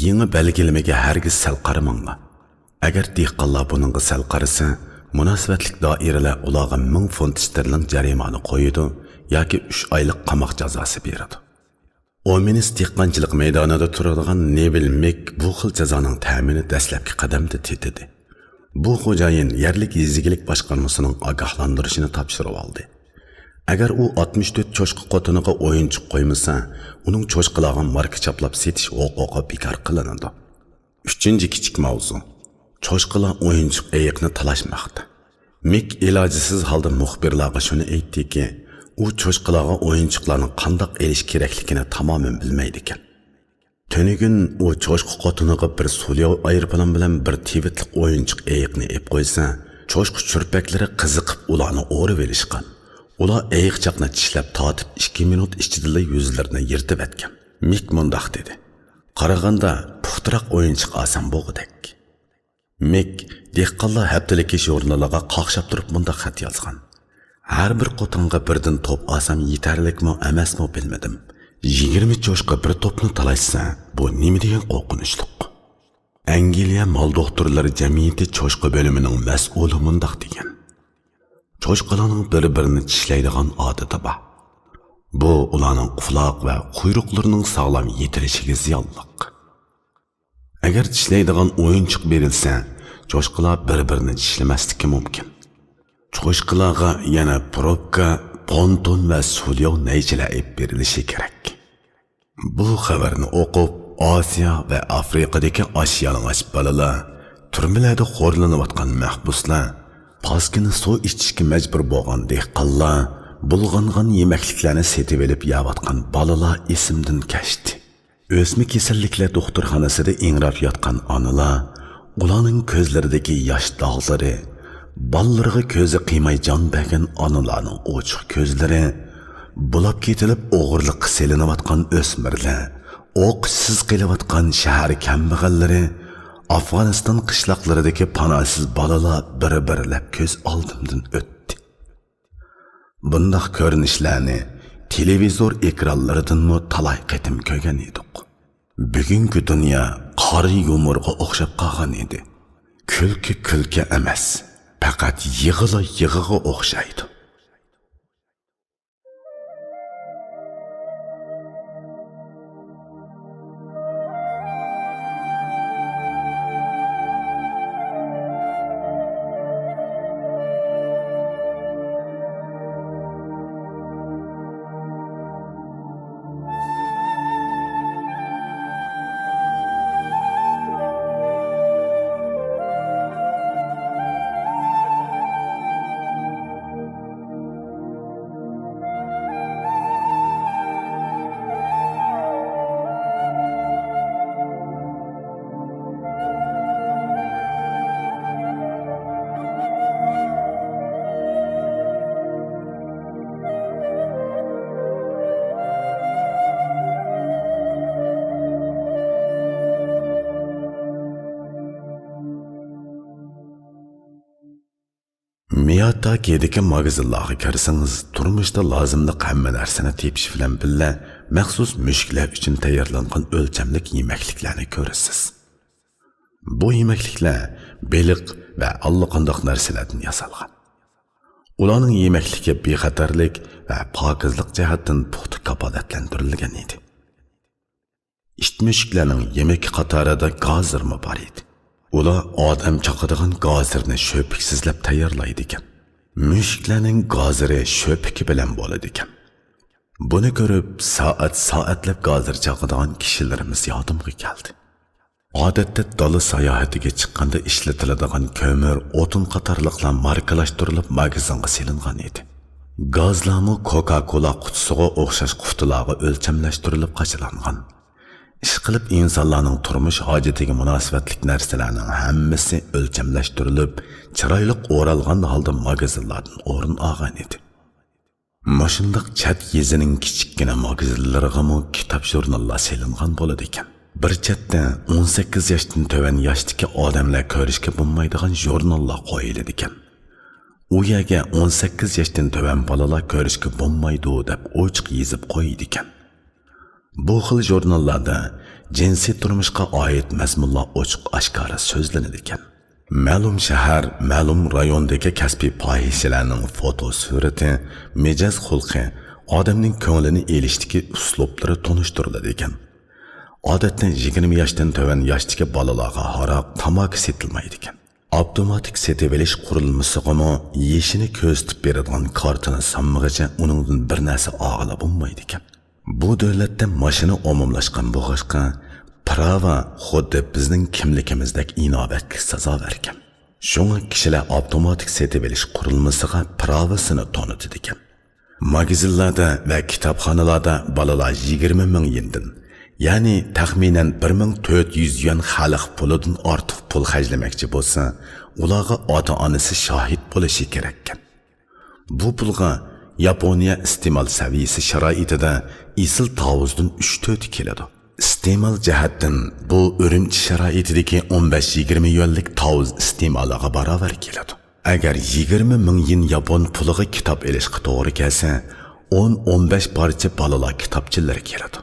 يېڭى بەلگىلىمىگە ھەرگىز سەل قارىماڭلار. ئەگەر دېھقانلار بۇنىڭغا سەل قارىسا، مۇناسىۋەتلىك دائىرىلەر ئۇلارغا مىڭ فۇنت ستېرلىڭ جەرىمانە قويىدۇ ياكى ئۈچ ئايلىق قاماق جازاسى بېرىدۇ. ئومېنىس دېھقانچىلىق مەيدانىدا تۇرىدىغان نېۋىل مىك بۇ خىل جازانىڭ تەمىنى دەسلەپكى قەدەمدە تېتىدى. بۇ خوجايىن يەرلىك يېزا ئىگىلىك باشقارمىسىنىڭ ئاگاھلاندۇرۇشىنى تاپشۇرۇۋالدى. ئەگەر ئۇ ئاتمىش تۆت چوشقا قوتىنىغا ئويۇنچۇق قويمىسا، ئۇنىڭ چوشقىلارغا ماركا چاپلاپ سېتىش ھوقۇقى بىكار قىلىنىدۇ. ئۈچىنچى كىچىك ماۋزۇ: چوشقىلار ئويۇنچۇق ئېيىقنى تالاشماقتا. مىك ئىلاجسىز ھالدا مۇخبىرلارغا شۇنى ئېيتتىكى، ئۇ چوشقىلارغا ئويۇنچۇقلارنى قانداق ئېلىش كېرەكلىكىنى تامامەن بىلمەيدىكەن. تۈنۈگۈن ئۇ چوشقا قوتىنىغا بىر سۇلياۋ ئايروپىلان بىلەن بىر تىۋىتلىق ئويۇنچۇق ئېيىقنى ئېلىپ قويسا، چوشقا چۈرپەكلىرى قىزىقىپ ئۇلارنى ئورىۋېلىشقان. ئۇلار ئېيىقچاقنى چىشلەپ تارتىپ ئىككى مىنۇت ئىچىدىلا يۈزلىرىنى يىرتىۋەتكەن. مىك مۇنداق دېدى: «قارىغاندا پۇختىراق ئويۇنچۇق ئالسام بولغۇدەك.» مىك دېھقانلار ھەپتىلىكى ژۇرنىلىغا قاقشاپ تۇرۇپ مۇنداق خەت يازغان: «ھەر بىر قوتۇنغا بىردىن توپ ئالسام يېتەرلىكمۇ ئەمەسمۇ بىلمىدىم. يىگىرمە چوشقا بىر توپنى تالاشسا، بۇ نېمە دېگەن قورقۇنچلۇق.» ئەنگلىيە مال دوختۇرلىرى جەمئىيىتى چوشقا بۆلۈمىنىڭ مەسئۇلى مۇنداق دېگەن: «چوشقىلارنىڭ بىر-بىرىنى چىشلەيدىغان ئادىتى بار. بۇ ئۇلارنىڭ قۇلاق ۋە قۇيرۇقلىرىنىڭ ساغلام يېتىلىشىگە زىيانلىق. ئەگەر چىشلەيدىغان ئويۇنچۇق بېرىلسە، چوشقىلار بىر-بىرىنى چىشلىمەسلىكى مۇمكىن. چوشقىلارغا يەنە پروبكا، پونتون ۋە سۇلياۋ نەيچىلەر ئېلىپ بېرىلىشى كېرەك.» بۇ خەۋەرنى ئوقۇپ، ئاسىيا ۋە ئافرىقىدىكى ئاچ-يالىڭاچ بالىلار، تۈرمىلەردە خورلىنىۋاتقان مەھبۇسلار، پاسكىنا سۇ ئىچىشكە مەجبۇر بولغان دېھقانلار، بۇلغانغان يېمەكلىكلەرنى سېتىۋېلىپ يەۋاتقان بالىلار ئېسىمدىن كەچتى. ئۆسمە كېسەللىكلەر دوختۇرخانىسىدا ئىڭراپ ياتقان ئانىلار، ئۇلارنىڭ كۆزلىرىدىكى ياش داغلىرى، بالىلىرىغا كۆزى قىيماي جان بەرگەن ئانىلارنىڭ ئوچۇق كۆزلىرى، بۇلاپ كېتىلىپ ئوغرىلىققا سېلىنىۋاتقان ئۆسمۈرلەر، ئوقۇشسىز قېلىۋاتقان شەھەر كەمبەغەللىرى، ئافغانىستان قىشلاقلىرىدىكى پاناھسىز بالىلار بىر-بىرلەپ كۆز ئالدىمدىن ئۆتتى. بۇنداق كۆرۈنۈشلەرنى تېلېۋىزور ئېكرانلىرىدىنمۇ تالاي قېتىم كۆرگەن ئىدۇق. بۈگۈنكى دۇنيا قارا يۇمۇرغا ئوخشاپ قالغان ئىدى. كۈلكە كۈلكە ئەمەس، پەقەت يىغىلا يىغىغا ئوخشايدۇ. مىياتاكىدىكى ماگىزىنلارغا كىرسىڭىز، تۇرمۇشتا لازىملىق ھەممە نەرسىنى تېپىش بىلەن بىللە، مەخسۇس مۈشۈكلەر ئۈچۈن تەييارلانغان ئۆلچەملىك يېمەكلىكلەرنى كۆرىسىز. بۇ يېمەكلىكلەر بېلىق ۋە ئاللىقانداق نەرسىلەردىن ياسالغان. ئۇلارنىڭ يېمەكلىكى بىخەتەرلىك ۋە پاكىزلىق جەھەتتىن پۇختا كاپالەتلەندۈرۈلگەن ئىدى. ئىت مۈشۈكلەرنىڭ يېمىكى قاتارىدا گازىرمۇ بار ئىدى. ئۇلار ئادەم چاقىدىغان گازىرنى شۆپۈكسىزلەپ تەييارلايدىكەن. مۈشۈكلەرنىڭ گازىرى شۆپۈكى بىلەن بولىدىكەن. بۇنى كۆرۈپ، سائەت-سائەتلەپ گازىر چاقىدىغان كىشىلىرىمىز يادىمغا كەلدى. ئادەتتە دالا ساياھىتىگە چىققاندا ئىشلىتىلىدىغان كۆمۈر، ئوتۇن قاتارلىقلار ماركىلاشتۇرۇلۇپ ماگىزىنغا سېلىنغان ئىدى. گازلارمۇ كوكا-كولا قۇتىسىغا ئوخشاش قۇتىلارغا ئۆلچەملەشتۈرۈلۈپ قاچىلانغان. ئىشقىلىپ، ئىنسانلارنىڭ تۇرمۇش ھاجىتىگە مۇناسىۋەتلىك نەرسىلەرنىڭ ھەممىسى ئۆلچەملەشتۈرۈلۈپ، چىرايلىق ئورالغان ھالدا ماگىزىنلاردىن ئورۇن ئالغان ئىدى. مۇشۇنداق چەت يېزىنىڭ كىچىككىنە ماگىزىنلىرىغىمۇ كىتاب-ژۇرناللار سېلىنغان بولىدىكەن. بىر چەتتە ئون سەككىز ياشتىن تۆۋەن ياشتىكى ئادەملەر كۆرۈشكە بولمايدىغان ژۇرناللار قويۇلىدىكەن. ئۇ يەرگە ئون سەككىز ياشتىن تۆۋەن بالىلار كۆرۈشكە بولمايدۇ دەپ ئوچۇق يېزىپ قويىدىكەن. بۇ خىل ژۇرناللاردا جىنسىي تۇرمۇشقا ئائىت مەزمۇنلار ئوچۇق-ئاشكارا سۆزلىنىدىكەن. مەلۇم شەھەر، مەلۇم رايوندىكى كەسپىي پاھىشىلەرنىڭ فوتو سۈرىتى، مىجەز خۇلقى، ئادەمنىڭ كۆڭلىنى ئېلىشتىكى ئۇسلۇبلىرى تونۇشتۇرۇلىدىكەن. ئادەتتە يىگىرمە ياشتىن تۆۋەن ياشتىكى بالىلارغا ھاراق، تاماكا سېتىلمايدىكەن. ئاپتوماتىك سېتىۋېلىش قۇرۇلمىسىغىمۇ يېشىنى كۆرسىتىپ بېرىدىغان كارتىنى سانمىغىچە ئۇنىڭدىن بىر نەرسە ئالغىلى بولمايدىكەن. بۇ دۆلەتتە ماشىنا ئومۇملاشقان بولغاچقا، پىراۋا خۇددى بىزنىڭ كىملىكىمىزدەك ئىناۋەتلىك سازاۋەركەن. شۇڭا كىشىلەر ئاپتوماتىك سېتىۋېلىش قۇرۇلمىسىغا پىراۋىسىنى تونۇتىدىكەن. ماگىزىنلاردا ۋە كىتابخانىلاردا بالىلار يىگىرمە مىڭ يېندىن، يەنى تەخمىنەن بىر مىڭ تۆت يۈز يۈەن خەلق پۇلىدىن ئارتۇق پۇل خەجلىمەكچى بولسا، ئۇلارغا ئاتا-ئانىسى شاھىت بولۇشى كېرەككەن. بۇ پۇلغا ياپونىيە ئىستېمال سەۋىيەسى شارائىتىدا ئېسىل تاۋۇزدىن ئۈچ تۆتى كېلىدۇ. ئىستېمال جەھەتتىن بۇ ئۈرۈمچى شارائىتىدىكى ئون بەش يىگىرمە يۈەنلىك تاۋۇز ئىستېمالىغا باراۋەر كېلىدۇ. ئەگەر يىگىرمە مىڭ يېن ياپون پۇلىغا كىتاب ئېلىشقا توغرا كەلسە، ئون، ئون بەش پارچە بالىلار كىتابچىلىرى كېلىدۇ.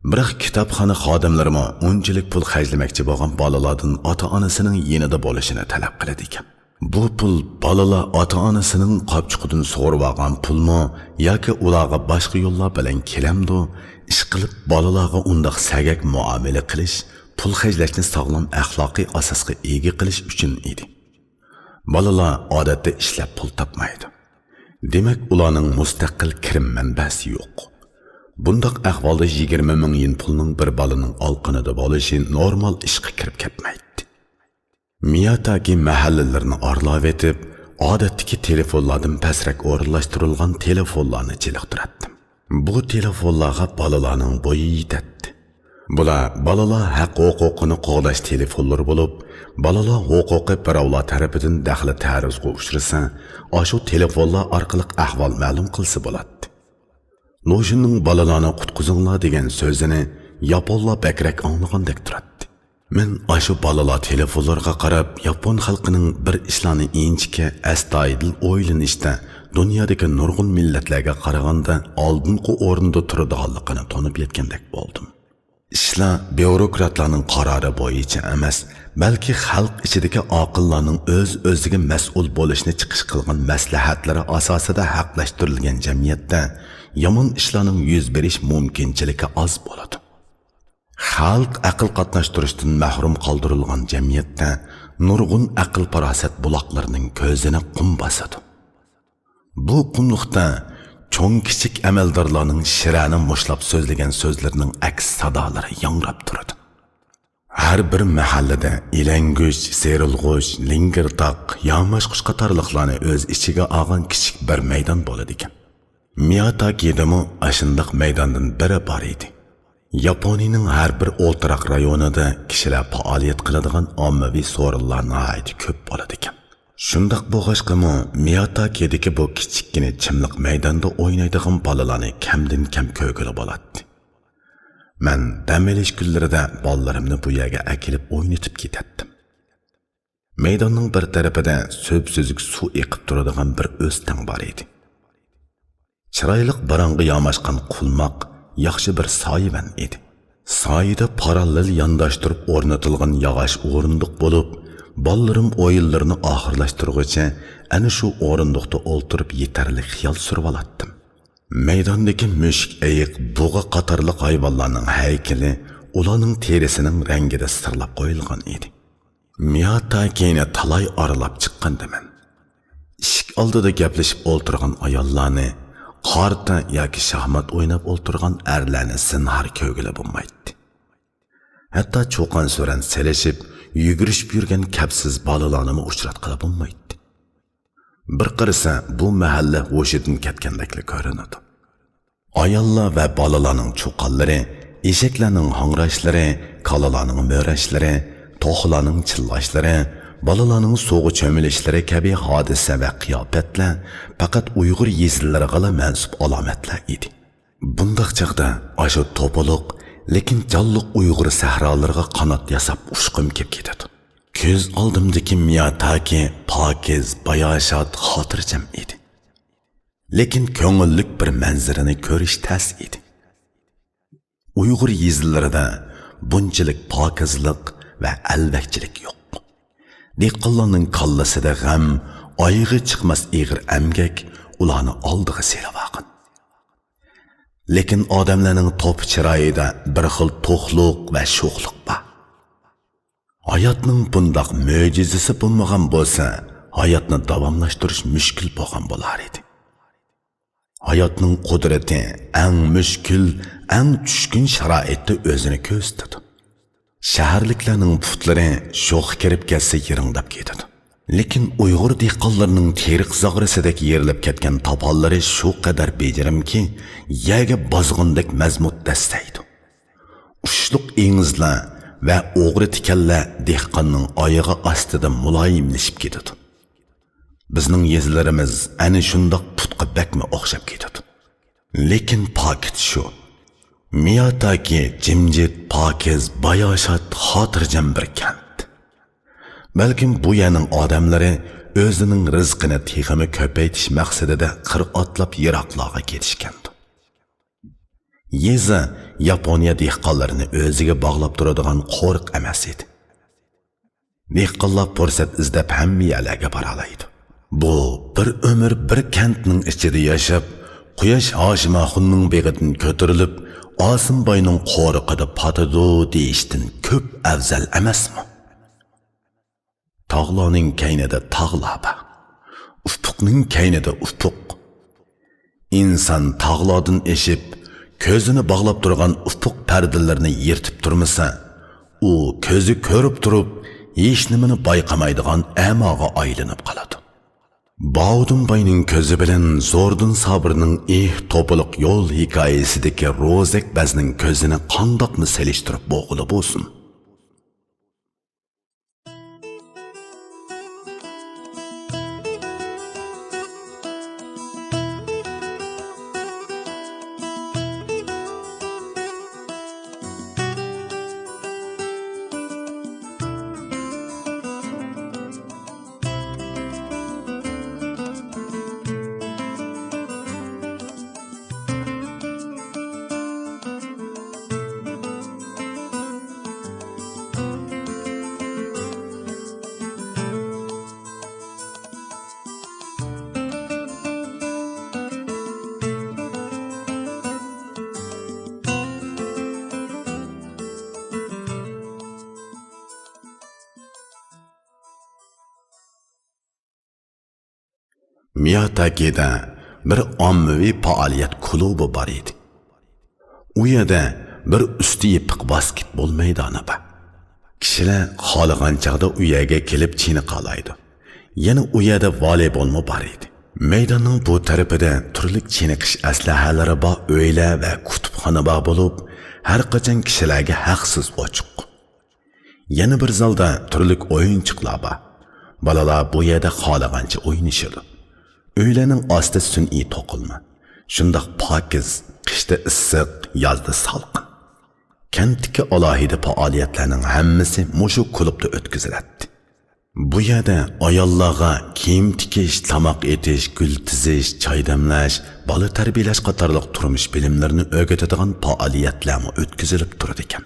بىراق كىتابخانا خادىملىرىمۇ ئۇنچىلىك پۇل خەجلىمەكچى بولغان بالىلاردىن ئاتا-ئانىسىنىڭ يېنىدا بولۇشىنى تەلەپ قىلىدىكەن. بۇ پۇل بالىلار ئاتا-ئانىسىنىڭ قاپچۇقىدىن سورىۋالغان پۇلمۇ ياكى ئۇلارغا باشقا يوللار بىلەن كېلەمدۇ؟ ئىشقىلىپ، بالىلارغا ئۇنداق سەگەك مۇئامىلە قىلىش پۇل خەجلەشنى ساغلام ئەخلاقىي ئاساسقا ئىگە قىلىش ئۈچۈن ئىدى. بالىلار ئادەتتە ئىشلەپ پۇل تاپمايدۇ. دېمەك، ئۇلارنىڭ مۇستەقىل كىرىم مەنبەسى يوق. بۇنداق ئەھۋالدا يىگىرمە مىڭ يېن پۇلنىڭ بىر بالىنىڭ ئالقىنىدا بولۇشى نورمال ئىشقا كىرىپ كەتمەيتتى. مىياتاكى مەھەللىلىرىنى ئارىلاۋېتىپ، ئادەتتىكى تېلېفونلاردىن پەسرەك ئورۇنلاشتۇرۇلغان تېلېفونلارنى چېلىقتۇراتتىم. بۇ تېلېفونلارغا بالىلارنىڭ بويى يېتەتتى. بۇلار بالىلار ھەق ھوقۇقىنى قوغداش تېلېفونلىرى بولۇپ، بالىلار ھوقۇقى بىراۋلار تەرىپىدىن دەخلى تەرۇزغا ئۇچرىسا، ئاشۇ تېلېفونلار ئارقىلىق ئەھۋال مەلۇم قىلسا بولاتتى. لۇشۈننىڭ بالىلارنى قۇتقۇزۇڭلار دېگەن سۆزىنى ياپونلار بەكرەك ئاڭلىغاندەك تۇراتتى. مەن ئاشۇ بالىلار تېلېفونلىرىغا قاراپ، ياپون خەلقىنىڭ بىر ئىشلارنى ئىنچىكە، ئەستايىدىل ئويلىنىشتا دۇنيادىكى نۇرغۇن مىللەتلەرگە قارىغاندا ئالدىنقى ئورۇندا تۇرىدىغانلىقىنى تونۇپ يەتكەندەك بولدۇم. ئىشلار بيۇروكراتلارنىڭ قارارى بويىچە ئەمەس، بەلكى خەلق ئىچىدىكى ئاقىللارنىڭ ئۆز-ئۆزىگە مەسئۇل بولۇشنى چىقىش قىلغان مەسلىھەتلىرى ئاساسىدا ھەقلەشتۈرۈلگەن جەمئىيەتتە يامان ئىشلارنىڭ يۈز بېرىش مۇمكىنچىلىكى ئاز بولىدۇ. خەلق ئەقىل قاتناشتۇرۇشتىن مەھرۇم قالدۇرۇلغان جەمئىيەتتە نۇرغۇن ئەقىل-پاراسەت بۇلاقلىرىنىڭ كۆزىنى قۇم باسىدۇ. بۇ قۇملۇقتا چوڭ-كىچىك ئەمەلدارلارنىڭ شىرەنە مۇشلاپ سۆزلىگەن سۆزلىرىنىڭ ئەكس سادالىرى ياڭراپ تۇرىدۇ. ھەر بىر مەھەللىدە ئىلەڭگۈچ، سېرىلغۇچ، لىڭگىرتاق، ياماشقۇچ قاتارلىقلارنى ئۆز ئىچىگە ئالغان كىچىك بىر مەيدان بولىدىكەن. مىياتاكىدىمۇ ئاشۇنداق مەيداندىن بىرى بار ئىدى. ياپونىيىنىڭ ھەر بىر ئولتۇراق رايونىدا كىشىلەر پائالىيەت قىلىدىغان ئاممىۋى سورۇنلار ناھايىتى كۆپ بولىدىكەن. شۇنداق بولغاچقىمۇ، مىياتاكىدىكى بۇ كىچىككىنە چىملىق مەيداندا ئوينايدىغان بالىلارنى كەمدىن كەم كۆرگىلى بولاتتى. مەن دەم ئېلىش كۈنلىرىدە بالىلىرىمنى بۇ يەرگە ئەكېلىپ ئوينىتىپ كېتەتتىم. مەيداننىڭ بىر تەرىپىدە سۈپسۈزۈك سۇ ئېقىپ تۇرىدىغان بىر ئۆستەڭ بار ئىدى. چىرايلىق باراڭغا ياماشقان قۇلماق ياخشى بىر سايىۋەن ئىدى. سايىدە پاراللېل يانداشتۇرۇپ ئورنىتىلغان ياغاچ ئورۇندۇق بولۇپ، بالىلىرىم ئويۇنلىرىنى ئاخىرلاشتۇرغۇچە ئەنە شۇ ئورۇندۇقتا ئولتۇرۇپ يېتەرلىك خىيال سۈرۈۋالاتتىم. مەيداندىكى مۈشۈك، ئېيىق، بۇغا قاتارلىق ھايۋانلارنىڭ ھەيكىلى ئۇلارنىڭ تېرىسىنىڭ رەڭگىدە سىرلاپ قويۇلغان ئىدى. مىياتاكىنى تالاي ئارىلاپ چىققانىدىم. ئىشىك ئالدىدا گەپلىشىپ ئولتۇرغان ئاياللارنى، قارتا ياكى شاھمات ئويناپ ئولتۇرغان ئەرلەرنى زىنھار كۆرگىلى بولمايتتى. ھەتتا چۇقان-سۈرەن سېلىشىپ، يۈگۈرۈشۈپ يۈرگەن كەپسىز بالىلارنىمۇ ئۇچراتقىلى بولمايتتى. بىر قارىسا، بۇ مەھەللە ھوشىدىن كەتكەندەكلا كۆرۈنىدۇ. ئاياللار ۋە بالىلارنىڭ چۇقانلىرى، ئېشەكلەرنىڭ ھاڭراشلىرى، كالىلارنىڭ مۆرەشلىرى، توخۇلارنىڭ چىللاشلىرى، بالىلارنىڭ سۇغا چۆمۈلۈشلىرى كەبى ھادىسە ۋە قىياپەتلەر پەقەت ئۇيغۇر يېزىلىرىغىلا مەنسۇپ ئالامەتلەر ئىدى. بۇنداق چاغدا ئاشۇ توپىلىق، لېكىن جانلىق ئۇيغۇر سەھرالىرىغا قانات ياساپ ئۇچقۇم كېلىپ كېتىدۇ. كۆز ئالدىمدىكى مىياتاكى پاكىز، باياشات، خاتىرجەم ئىدى. لېكىن كۆڭۈللۈك بىر مەنزىرىنى كۆرۈش تەس ئىدى. ئۇيغۇر يېزىلىرىدا بۇنچىلىك پاكىزلىق ۋە ئەلۋەكچىلىك يوق. دېھقانلارنىڭ كاللىسىدا غەم، ئايىغى چىقماس ئېغىر ئەمگەك ئۇلارنى ئالدىغا سېلىۋالغان. لېكىن ئادەملەرنىڭ توپا چىرايىدا بىر خىل توقلۇق ۋە شوخلۇق بار. ھاياتنىڭ بۇنداق مۆجىزىسى بولمىغان بولسا، ھاياتنى داۋاملاشتۇرۇش مۈشكۈل بولغان بولار ئىدى. ھاياتنىڭ قۇدرىتى ئەڭ مۈشكۈل، ئەڭ چۈشكۈن شارائىتتا ئۆزىنى كۆرسىتىدۇ. شەھەرلىكلەرنىڭ پۇتلىرى شوخ كىرىپ كەتسە يىرىڭداپ كېتىدۇ. لېكىن ئۇيغۇر دېھقانلىرىنىڭ تېرىق زاغرىسىدەك يېرىلىپ كەتكەن تاپانلىرى شۇ قەدەر بېجىرىمكى، يەرگە بازغۇندەك مەزمۇت دەسسەيدۇ. ئۇچلۇق ئېڭىزلار ۋە ئوغرا تىكەنلەر دېھقاننىڭ ئايىغى ئاستىدا مۇلايىملىشىپ كېتىدۇ. بىزنىڭ يېزىلىرىمىز ئەنە شۇنداق پۇتقا بەكمۇ ئوخشاپ كېتىدۇ. لېكىن پاكىت شۇ، مىياتاكى جىمجىت، پاكىز، باياشات، خاتىرجەم بىر كەنت. بەلكىم بۇ يەرنىڭ ئادەملىرى ئۆزىنىڭ رىزقىنى تېخىمۇ كۆپەيتىش مەقسىتىدە قىر ئاتلاپ يىراقلارغا كېتىشكەندۇ. يېزا ياپونىيە دېھقانلىرىنى ئۆزىگە باغلاپ تۇرىدىغان قورۇق ئەمەس ئىدى. دېھقانلار پۇرسەت ئىزدەپ ھەممە يەرلەرگە بارالايدۇ. بۇ بىر ئۆمۈر بىر كەنتنىڭ ئىچىدە ياشاپ، قۇياش ھاشىم ئاخۇننىڭ بېغىدىن كۆتۈرۈلۈپ، ئاسىم باينىڭ قورۇقىدا پاتىدۇ دېيىشتىن كۆپ ئەۋزەل ئەمەسمۇ؟ تاغلارنىڭ كەينىدە تاغلار بار. ئۇپۇقنىڭ كەينىدە ئۇپۇق. ئىنسان تاغلاردىن ئېشىپ، كۆزىنى باغلاپ تۇرغان ئۇپۇق پەردىلىرىنى يىرتىپ تۇرمىسا، ئۇ كۆزى كۆرۈپ تۇرۇپ، ھېچنېمىنى بايقىمايدىغان ئەماغا ئايلىنىپ قالىدۇ. باۋۇدۇن باينىڭ كۆزى بىلەن زوردۇن سابىرنىڭ ئېھ توپىلىق يول ھېكايىسىدىكى روزەك بەزنىڭ كۆزىنى قانداقمۇ سېلىشتۇرۇپ بولغىلى بولسۇن؟ مىياتاكىدا بىر ئاممىۋى پائالىيەت كۇلۇبى بار ئىدى. ئۇ يەردە بىر ئۈستى يېپىق ۋاسكېتبول مەيدانى بار. كىشىلەر خالىغان چاغدا ئۇ يەرگە كېلىپ چېنىقالايدۇ. يەنە ئۇ يەردە ۋالىبولمۇ بار ئىدى. مەيداننىڭ بۇ تەرىپىدە تۈرلۈك چېنىقىش ئەسلىھەلىرى بار ئۆيلەر ۋە كۇتۇپخانا بار بولۇپ، ھەر قاچان كىشىلەرگە ھەقسىز ئوچۇق. يەنە بىر زالدا تۈرلۈك ئويۇنچۇقلار بار. بالىلار بۇ يەردە خالىغانچە ئوينىشىدۇ. ئۆيلەرنىڭ ئاستى سۈنئىي توقۇلما. شۇنداق پاكىز، قىشتا ئىسسىق، يازدا سالقىن. كەنتتىكى ئالاھىدە پائالىيەتلەرنىڭ ھەممىسى مۇشۇ كۇلۇبتا ئۆتكۈزۈلەتتى. بۇ يەردە ئاياللارغا كىيىم تىكىش، تاماق ئېتىش، گۈل تىزىش، چاي دەملەش، بالا تەربىيەلەش قاتارلىق تۇرمۇش بىلىملىرىنى ئۆگىتىدىغان پائالىيەتلەرمۇ ئۆتكۈزۈلۈپ تۇرىدىكەن.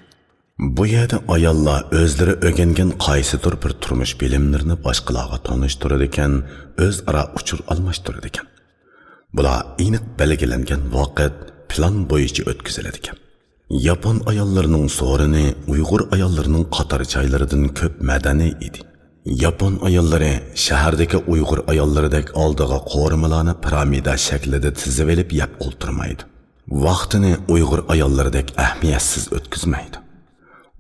بۇ يەردە ئاياللار ئۆزلىرى ئۆگەنگەن قايسىدۇر بىر تۇرمۇش بىلىملىرىنى باشقىلارغا تونۇشتۇرىدىكەن، ئۆزئارا ئۇچۇر ئالماشتۇرىدىكەن. بۇلار ئېنىق بەلگىلەنگەن ۋاقىت، پىلان بويىچە ئۆتكۈزۈلىدىكەن. ياپون ئاياللىرىنىڭ سورۇنى ئۇيغۇر ئاياللىرىنىڭ قاتار چايلىرىدىن كۆپ مەدەنىي ئىدى. ياپون ئاياللىرى شەھەردىكى ئۇيغۇر ئاياللىرىدەك ئالدىغا قورۇمىلارنى پىرامىدا شەكلىدە تىزىۋېلىپ يەپ ئولتۇرمايدۇ. ۋاقتىنى ئۇيغۇر ئاياللىرىدەك ئەھمىيەتسىز ئۆتكۈزمەيدۇ.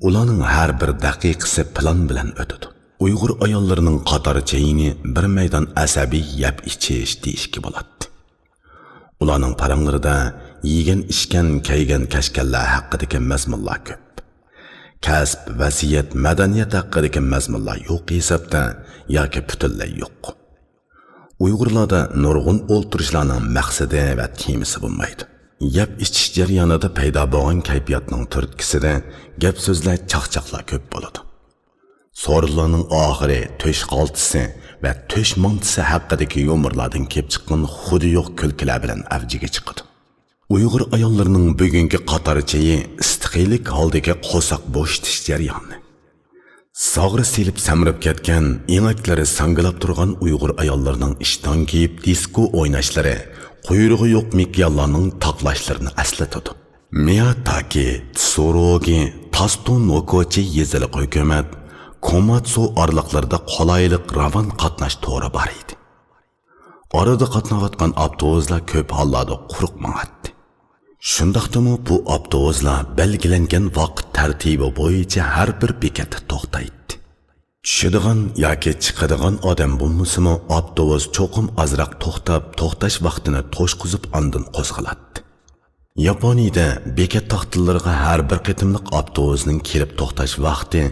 ئۇلارنىڭ ھەر بىر دەقىقىسى پىلان بىلەن ئۆتىدۇ. ئۇيغۇر ئاياللىرىنىڭ قاتار چېيىنى بىر مەيدان ئەسەبىي يەپ ئىچىش دېيىشكە بولاتتى. ئۇلارنىڭ پاراڭلىرىدا يېگەن-ئىچكەن، كەيگەن-كەچكەنلەر ھەققىدىكى مەزمۇنلار كۆپ. كەسىپ، ۋەزىيەت، مەدەنىيەت ھەققىدىكى مەزمۇنلار يوق ھېسابتا ياكى پۈتۈنلەي يوق. ئۇيغۇرلاردا نۇرغۇن ئولتۇرۇشلارنىڭ مەقسىتى ۋە تېمىسى بولمايدۇ. يەپ ئىچىش جەريانىدا پەيدا بولغان كەيپىياتنىڭ تۈرتكىسىدە گەپ-سۆزلەر، چاقچاقلار كۆپ بولىدۇ. سورۇنلارنىڭ ئاخىرى تۆش خالتىسى ۋە تۆش مانتىسى ھەققىدىكى يۇمۇرلاردىن كېلىپ چىققان خۇدى يوق كۈلكىلەر بىلەن ئەۋجىگە چىقىدۇ. ئۇيغۇر ئاياللىرىنىڭ بۈگۈنكى قاتار چېيى ئىستىخىيلىك ھالدىكى قورساق بوشىتىش جەريانى. ساغرا سېلىپ سەمرىپ كەتكەن، ئېڭەكلىرى ساڭگىلاپ تۇرغان ئۇيغۇر ئاياللىرىنىڭ ئىشتان كىيىپ دىسكو ئويناشلىرى قۇيرۇقى يوق مىكىيانلارنىڭ تاقلاشلىرىنى ئەسلىتىدۇ. مىياتاكى، تسۇروگى، تاستو نوكوچى يېزىلىق ھۆكۈمەت، كوماتسۇ ئارىلىقلىرىدا قولايلىق راۋان قاتناش تورى بار ئىدى. ئارىدا قاتناۋاتقان ئاپتوبۇسلار كۆپ ھاللاردا قۇرۇق ماڭاتتى. شۇنداقتىمۇ بۇ ئاپتوبۇسلار بەلگىلەنگەن ۋاقىت تەرتىپى بويىچە ھەر بىر بېكەتتە توختايتتى. چۈشىدىغان ياكى چىقىدىغان ئادەم بولمىسىمۇ، ئاپتوبۇس چوقۇم ئازراق توختاپ، توختاش ۋاقتىنى توشقۇزۇپ ئاندىن قوزغىلاتتى. ياپونىيىدە بېكەت تاختىلىرىغا ھەر بىر قېتىملىق ئاپتوبۇسنىڭ كېلىپ توختاش ۋاقتى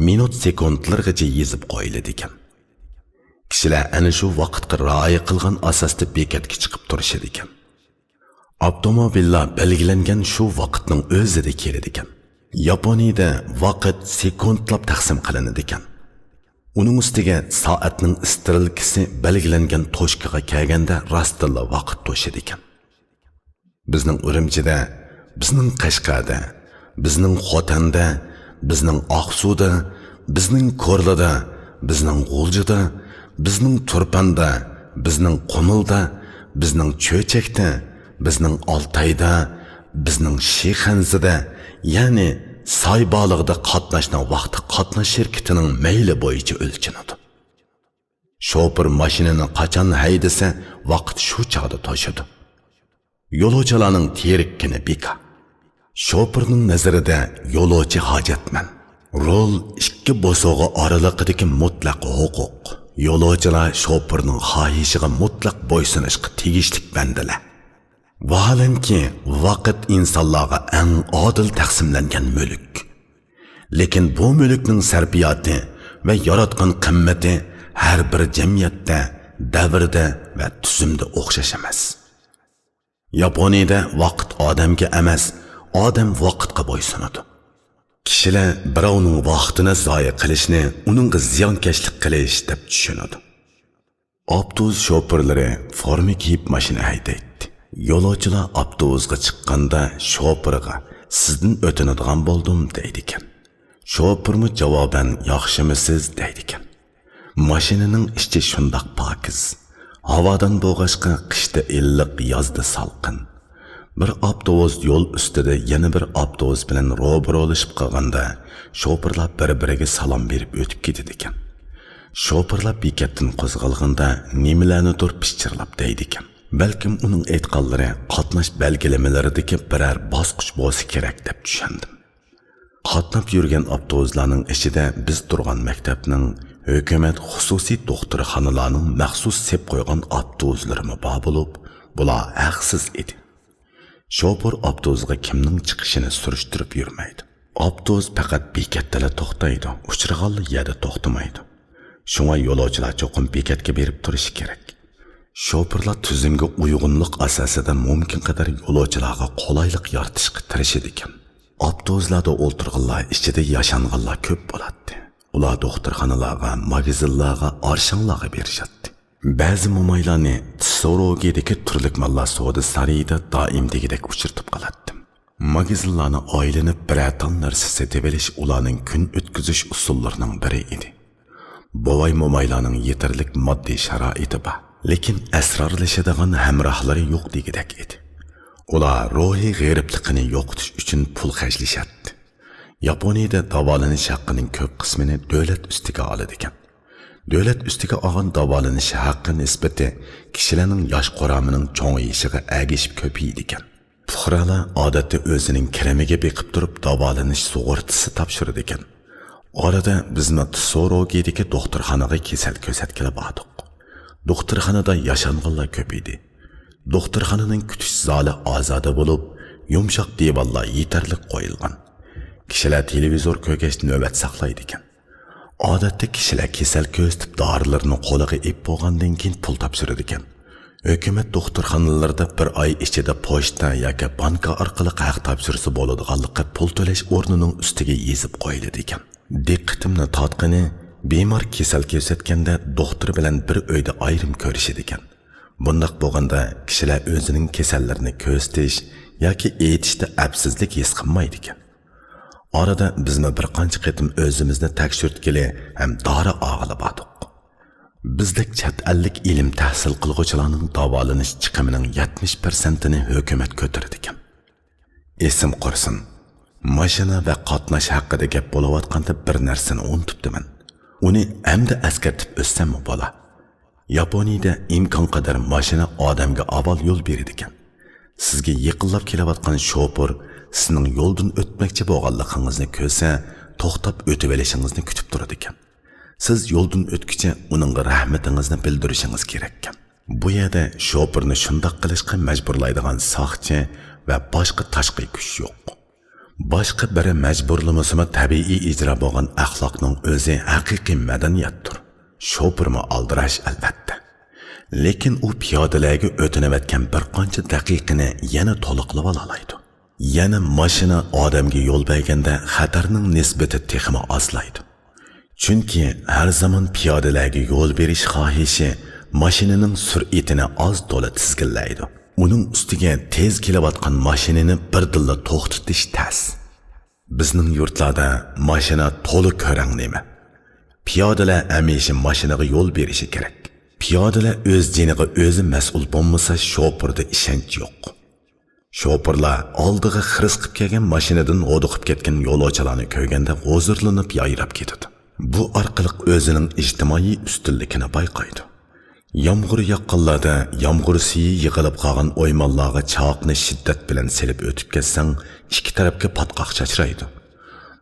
مىنۇت سېكۇنتلىرىغىچە يېزىپ قويۇلىدىكەن. كىشىلەر ئەنە شۇ ۋاقىتقا رىئايە قىلغان ئاساستا بېكەتكە چىقىپ تۇرۇشىدىكەن. ئاپتوموبىللار بەلگىلەنگەن شۇ ۋاقىتنىڭ ئۆزىدە كېلىدىكەن. ياپونىيىدە ۋاقىت سېكۇنتلاپ تەقسىم قىلىنىدىكەن. ئۇنىڭ ئۈستىگە سائەتنىڭ ئىسترېلكىسى بەلگىلەنگەن توچكىغا كەلگەندە راستتىنلا ۋاقىت توشىدىكەن. بىزنىڭ ئۈرۈمچىدە، بىزنىڭ قەشقەردە، بىزنىڭ خوتەندە، بىزنىڭ ئاقسۇدا، بىزنىڭ كورلىدا، بىزنىڭ غۇلجىدا، بىزنىڭ تۇرپاندا، بىزنىڭ قۇمۇلدا، بىزنىڭ چۆچەكتە، بىزنىڭ ئالتايدا، بىزنىڭ شىخەنزىدە، يەنى ساي بالىغىدا قاتناشنىڭ ۋاقتى قاتناش شىركىتىنىڭ مەيلى بويىچە ئۆلچىنىدۇ. شوپۇر ماشىنىنى قاچان ھەيدىسە، ۋاقىت شۇ چاغدا توشىدۇ. يولۇچىلارنىڭ تىرىككىنى بىكار. شوپۇرنىڭ نەزىرىدە يولۇچى ھاجەتمەن. رول ئىككى بوسۇغا ئارىلىقىدىكى مۇتلەق ھوقۇق. يولۇچىلار شوپۇرنىڭ خاھىشىغا مۇتلەق بويسۇنۇشقا تېگىشلىك بەندىلەر. ۋاھالەنكى، ۋاقىت ئىنسانلارغا ئەڭ ئادىل تەقسىملەنگەن مۈلۈك. لېكىن بۇ مۈلۈكنىڭ سەرپىياتى ۋە ياراتقان قىممىتى ھەر بىر جەمئىيەتتە، دەۋردە ۋە تۈزۈمدە ئوخشاش ئەمەس. ياپونىيىدە ۋاقىت ئادەمگە ئەمەس، ئادەم ۋاقىتقا بويسۇنىدۇ. كىشىلەر بىراۋنىڭ ۋاقتىنى زايە قىلىشنى ئۇنىڭغا زىيانكەشلىك قىلىش دەپ چۈشىنىدۇ. ئاپتوبۇس شوپۇرلىرى فورما كىيىپ ماشىنا ھەيدەيتتى. يولۇچىلار ئاپتوبۇسقا چىققاندا شوپۇرغا، «سىزدىن ئۆتۈنىدىغان بولدۇم» دەيدىكەن. شوپۇرمۇ جاۋابەن، «ياخشىمۇسىز؟» دەيدىكەن. ماشىنىنىڭ ئىچى شۇنداق پاكىز. ھاۋادان بولغاچقا، قىشتا ئىللىق، يازدا سالقىن. بىر ئاپتوبۇس يول ئۈستىدە يەنە بىر ئاپتوبۇس بىلەن روبىرولىشىپ قالغاندا، شوپۇرلار بىر-بىرىگە سالام بېرىپ ئۆتۈپ كېتىدىكەن. شوپۇرلار بېكەتتىن قوزغالغاندا، نېمىلەرنىدۇر پىچىرلاپ دەيدىكەن. بەلكىم ئۇنىڭ ئېيتقانلىرى قاتناش بەلگىلىمىلىرىدىكى بىرەر باسقۇچ بولسا كېرەك دەپ چۈشەندىم. قاتناپ يۈرگەن ئاپتوبۇسلارنىڭ ئىچىدە بىز تۇرغان مەكتەپنىڭ ھۆكۈمەت خۇسۇسىي دوختۇرخانىلارنىڭ مەخسۇس سېپ قويغان ئاپتوبۇسلىرىمۇ بار بولۇپ، بۇلار ھەقسىز ئىدى. شوپۇر ئاپتوبۇسقا كىمنىڭ چىقىشىنى سۈرۈشتۈرۈپ يۈرمەيدۇ. ئاپتوبۇس پەقەت بېكەتتىلا توختايدۇ، ئۇچرىغانلا يەردە توختىمايدۇ. شۇڭا يولۇچىلار چوقۇم بېكەتكە بېرىپ تۇرۇشى كېرەك. شوپۇرلار تۈزۈمگە ئۇيغۇنلۇق ئاساسىدا مۇمكىنقەدەر يولۇچىلارغا قولايلىق يارىتىشقا تىرىشىدىكەن. ئاپتوبۇسلاردا ئولتۇرغانلار ئىچىدە ياشانغانلار كۆپ بولاتتى. ئۇلار دوختۇرخانىلارغا، ماگىزىنلارغا، ئارشاڭلارغا بېرىشاتتى. بەزى مومايلارنى تسوروگىدىكى تۈرلۈك ماللار سودا سارىيىدا دائىم دېگۈدەك ئۇچرىتىپ قالاتتىم. ماگىزىنلارنى ئايلىنىپ، بىرەر تال نەرسە سېتىۋېلىش ئۇلارنىڭ كۈن ئۆتكۈزۈش ئۇسۇللىرىنىڭ بىرى ئىدى. بوۋاي مومايلارنىڭ يېتەرلىك ماددىي شارائىتى بار، لېكىن ئەسرارلىشىدىغان ھەمراھلىرى يوق دېگۈدەك ئىدى. ئۇلار روھىي غېرىبلىقىنى يوقىتىش ئۈچۈن پۇل خەجلىشەتتى. ياپونىيىدە داۋالىنىش ھەققىنىڭ كۆپ قىسمىنى دۆلەت ئۈستىگە ئالىدىكەن. دۆلەت ئۈستىگە ئالغان داۋالىنىش ھەققى نىسبىتى كىشىلەرنىڭ ياش قۇرامىنىڭ چوڭىيىشىغا ئەگىشىپ كۆپىيىدىكەن. پۇقرالار ئادەتتە ئۆزىنىڭ كىرىمىگە بېقىپ تۇرۇپ داۋالىنىش سۇغۇرتىسى تاپشۇرىدىكەن. ئارىدا بىزمۇ تسوروگىدىكى دوختۇرخانىغا كېسەل كۆرسەتكىلى باردۇق. دوختۇرخانىدا ياشانغانلار كۆپ ئىدى. دوختۇرخانىنىڭ كۈتۈش زالى ئازادە بولۇپ، يۇمشاق دىۋانلار يېتەرلىك قويۇلغان. كىشىلەر تېلېۋىزور كۆرگەچ نۆۋەت ساقلايدىكەن. ئادەتتە كىشىلەر كېسەل كۆرسىتىپ دارىلىرىنى قولىغا ئېلىپ بولغاندىن كېيىن پۇل تاپشۇرىدىكەن. ھۆكۈمەت دوختۇرخانىلىرىدا بىر ئاي ئىچىدە پوچتا ياكى بانكا ئارقىلىق ھەق تاپشۇرسا بولىدىغانلىقى پۇل تۆلەش ئورنىنىڭ ئۈستىگە يېزىپ قويۇلىدىكەن. دىققىتىمنى تارتقىنى، بىمار كېسەل كۆرسەتكەندە دوختۇر بىلەن بىر ئۆيدە ئايرىم كۆرۈشىدىكەن. بۇنداق بولغاندا كىشىلەر ئۆزىنىڭ كېسەللىرىنى كۆرسىتىش ياكى ئېيتىشتا ئەپسىزلىك ھېس قىلمايدىكەن. ئارىدا بىزمۇ بىر قانچە قېتىم ئۆزىمىزنى تەكشۈرتكىلى ھەم دارى ئالغىلى باردۇق. بىزدەك چەت ئەللىك ئىلىم تەھسىل قىلغۇچىلارنىڭ داۋالىنىش چىقىمىنىڭ يەتمىش پىرسەنتىنى ھۆكۈمەت كۆتۈرىدىكەن. ئېسىم قۇرسۇن، ماشىنا ۋە قاتناش ھەققىدە گەپ بولۇۋاتقاندا بىر نەرسىنى ئۇنتۇپتىمەن. ئۇنى ئەمدى ئەسكەرتىپ ئۆتسەممۇ بولا. ياپونىيىدە ئىمكانقەدەر ماشىنا ئادەمگە ئاۋۋال يول بېرىدىكەن. سىزگە يېقىنلاپ كېلىۋاتقان شوپۇر سىزنىڭ يولدىن ئۆتمەكچى بولغانلىقىڭىزنى كۆرسە، توختاپ ئۆتۈۋېلىشىڭىزنى كۈتۈپ تۇرىدىكەن. سىز يولدىن ئۆتكۈچە ئۇنىڭغا رەھمىتىڭىزنى بىلدۈرۈشىڭىز كېرەككەن. بۇ يەردە شوپۇرنى شۇنداق قىلىشقا مەجبۇرلايدىغان ساقچى ۋە باشقا تاشقى كۈچ يوق. باشقا بىرى مەجبۇرلىمىسىمۇ، تەبىئىي ئىجرا بولغان ئەخلاقنىڭ ئۆزى ھەقىقىي مەدەنىيەتتۇر. شوپۇرمۇ ئالدىراش، ئەلۋەتتە. لېكىن ئۇ پىيادىلەرگە ئۆتۈنۈۋەتكەن بىر قانچە دەقىقىنى يەنە تولۇقلىۋالالايدۇ. يەنە ماشىنا ئادەمگە يول بەرگەندە خەتەرنىڭ نىسبىتى تېخىمۇ ئازلايدۇ. چۈنكى ھەر زامان پىيادىلەرگە يول بېرىش خاھىشى ماشىنىنىڭ سۈرئىتىنى ئاز تولا تىزگىنلەيدۇ. ئۇنىڭ ئۈستىگە تېز كېلىۋاتقان ماشىنىنى بىردىنلا توختىتىش تەس. بىزنىڭ يۇرتلاردا ماشىنا تولا كۆرەڭ نېمە. پىيادىلەر ھەمىشە ماشىنىغا يول بېرىشى كېرەك. پىيادىلەر ئۆز جېنىغا ئۆزى مەسئۇل بولمىسا، شوپۇردا ئىشەنچ يوق. شوپۇرلار ئالدىغا خىرىسقىپ كەلگەن ماشىنىدىن ھودۇقۇپ كەتكەن يولۇچىلارنى كۆرگەندە ھۇزۇرلىنىپ يايراپ كېتىدۇ. بۇ ئارقىلىق ئۆزىنىڭ ئىجتىمائىي ئۈستۈنلۈكىنى بايقايدۇ. يامغۇر ياغقانلاردا يامغۇر سۈيى يىغىلىپ قالغان ئويمانلارغا چاقنى شىددەت بىلەن سېلىپ ئۆتۈپ كەتسەڭ، ئىككى تەرەپكە پاتقاق چاچرايدۇ.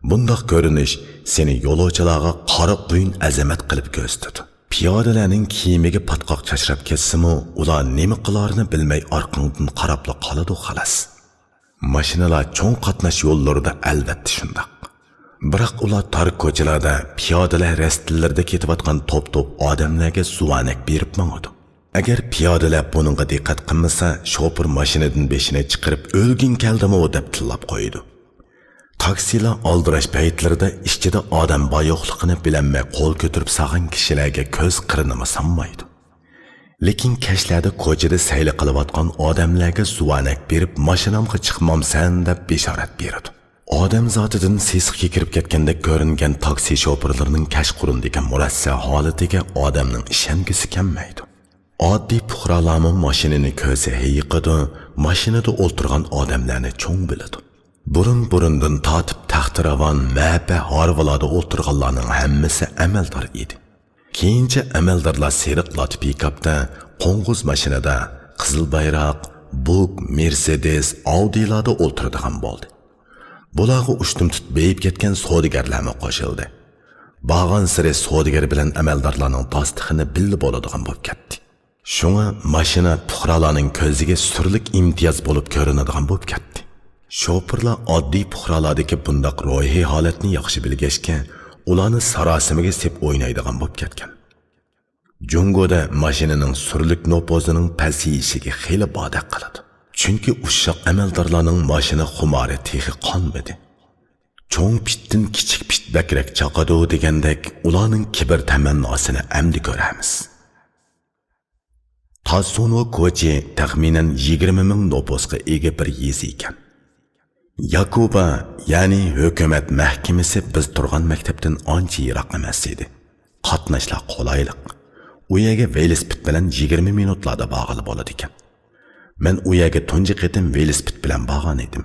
بۇنداق كۆرۈنۈش سېنى يولۇچىلارغا قارا قۇيۇن ئەزەمەت قىلىپ كۆرسىتىدۇ. پىيادىلەرنىڭ كىيىمىگە پاتقاق چاچراپ كەتسىمۇ، ئۇلار نېمە قىلارىنى بىلمەي ئارقاڭدىن قاراپلا قالىدۇ، خالاس. ماشىنىلار چوڭ قاتناش يوللىرىدا ئەلۋەتتە شۇنداق. بىراق ئۇلار تار كوچىلاردا پىيادىلەر رەستىلىرىدە كېتىۋاتقان توپ-توپ ئادەملەرگە زۇۋانەك بېرىپ ماڭىدۇ. ئەگەر پىيادىلەر بۇنىڭغا دىققەت قىلمىسا، شوپۇر ماشىنىدىن بېشىنى چىقىرىپ، «ئۆلگۈڭ كەلدىمۇ؟» دەپ تىللاپ قويىدۇ. تاكسىلار ئالدىراش پەيتلىرىدە ئىچىدە ئادەم بار-يوقلۇقىنى بىلەلمەي قول كۆتۈرۈپ سالغان كىشىلەرگە كۆز قىرىنىمۇ سالمايدۇ. لېكىن كەچلەردە كوچىدا سەيلە قىلىۋاتقان ئادەملەرگە زۇۋانەك بېرىپ، «ماشىنامغا چىقمامسەن؟» دەپ بېشارەت بېرىدۇ. ئادەم زاتىدىن سېسىق كېكىرىپ كەتكەندەك كۆرۈنگەن تاكسى شوپۇرلىرىنىڭ كەچقۇرۇندىكى مۇرەسسە ھالىتىگە ئادەمنىڭ ئىشەنگۈسى كەلمەيدۇ. ئاددىي پۇقرالارمۇ ماشىنىنى كۆرسە ھېيىقىدۇ، ماشىنىدا ئولتۇرغان ئادەملەرنى چوڭ بىلىدۇ. بۇرۇن-بۇرۇندىن تارتىپ تەختىراۋان، مەپە، ھارۋىلاردا ئولتۇرغانلارنىڭ ھەممىسى ئەمەلدار ئىدى. كېيىنچە ئەمەلدارلار سېرىق لاتىپىكاپتا، قوڭغۇز ماشىنىدا، قىزىل بايراق، بۇك، مېرسېدېس، ئاۋدىلاردا ئولتۇرىدىغان بولدى. بۇلارغا ئۇشتۇمتۇت بېيىپ كەتكەن سودىگەرلەرمۇ قوشۇلدى. بارغانسېرى سودىگەر بىلەن ئەمەلدارلارنىڭ داستىخىنى بىللە بولىدىغان بولۇپ كەتتى. شۇڭا ماشىنا پۇقرالارنىڭ كۆزىگە سۈرلۈك ئىمتىياز بولۇپ كۆرۈنىدىغان بولۇپ كەتتى. شوپۇرلار ئاددىي پۇقرالاردىكى بۇنداق روھىي ھالەتنى ياخشى بىلگەچكە، ئۇلارنى ساراسىمىگە سېپ ئوينايدىغان بولۇپ كەتكەن. جۇڭگودا ماشىنىنىڭ سۈرلۈك نوپۇزىنىڭ پەسىيىشىگە خېلى باردەك قىلىدۇ. چۈنكى ئۇششاق ئەمەلدارلارنىڭ ماشىنا خۇمارى تېخى قانمىدى. چوڭ پىتتىن كىچىك پىت بەكرەك چاقىدۇ دېگەندەك، ئۇلارنىڭ كىبىر تەمەنناسىنى ئەمدى كۆرەمىز. تاتسۇنو كوچى تەخمىنەن يىگىرمە مىڭ نوپۇسقا ئىگە بىر يېزا ئىكەن. ياكوبا، يەنى ھۆكۈمەت مەھكىمىسى بىز تۇرغان مەكتەپتىن ئانچە يىراق ئەمەس ئىدى. قاتناشلار قولايلىق. ئۇ يەرگە ۋېلىسىپىت بىلەن يىگىرمە مىنۇتلاردا بارغىلى بولىدىكەن. مەن ئۇ يەرگە تۇنجى قېتىم ۋېلىسىپىت بىلەن بارغان ئىدىم.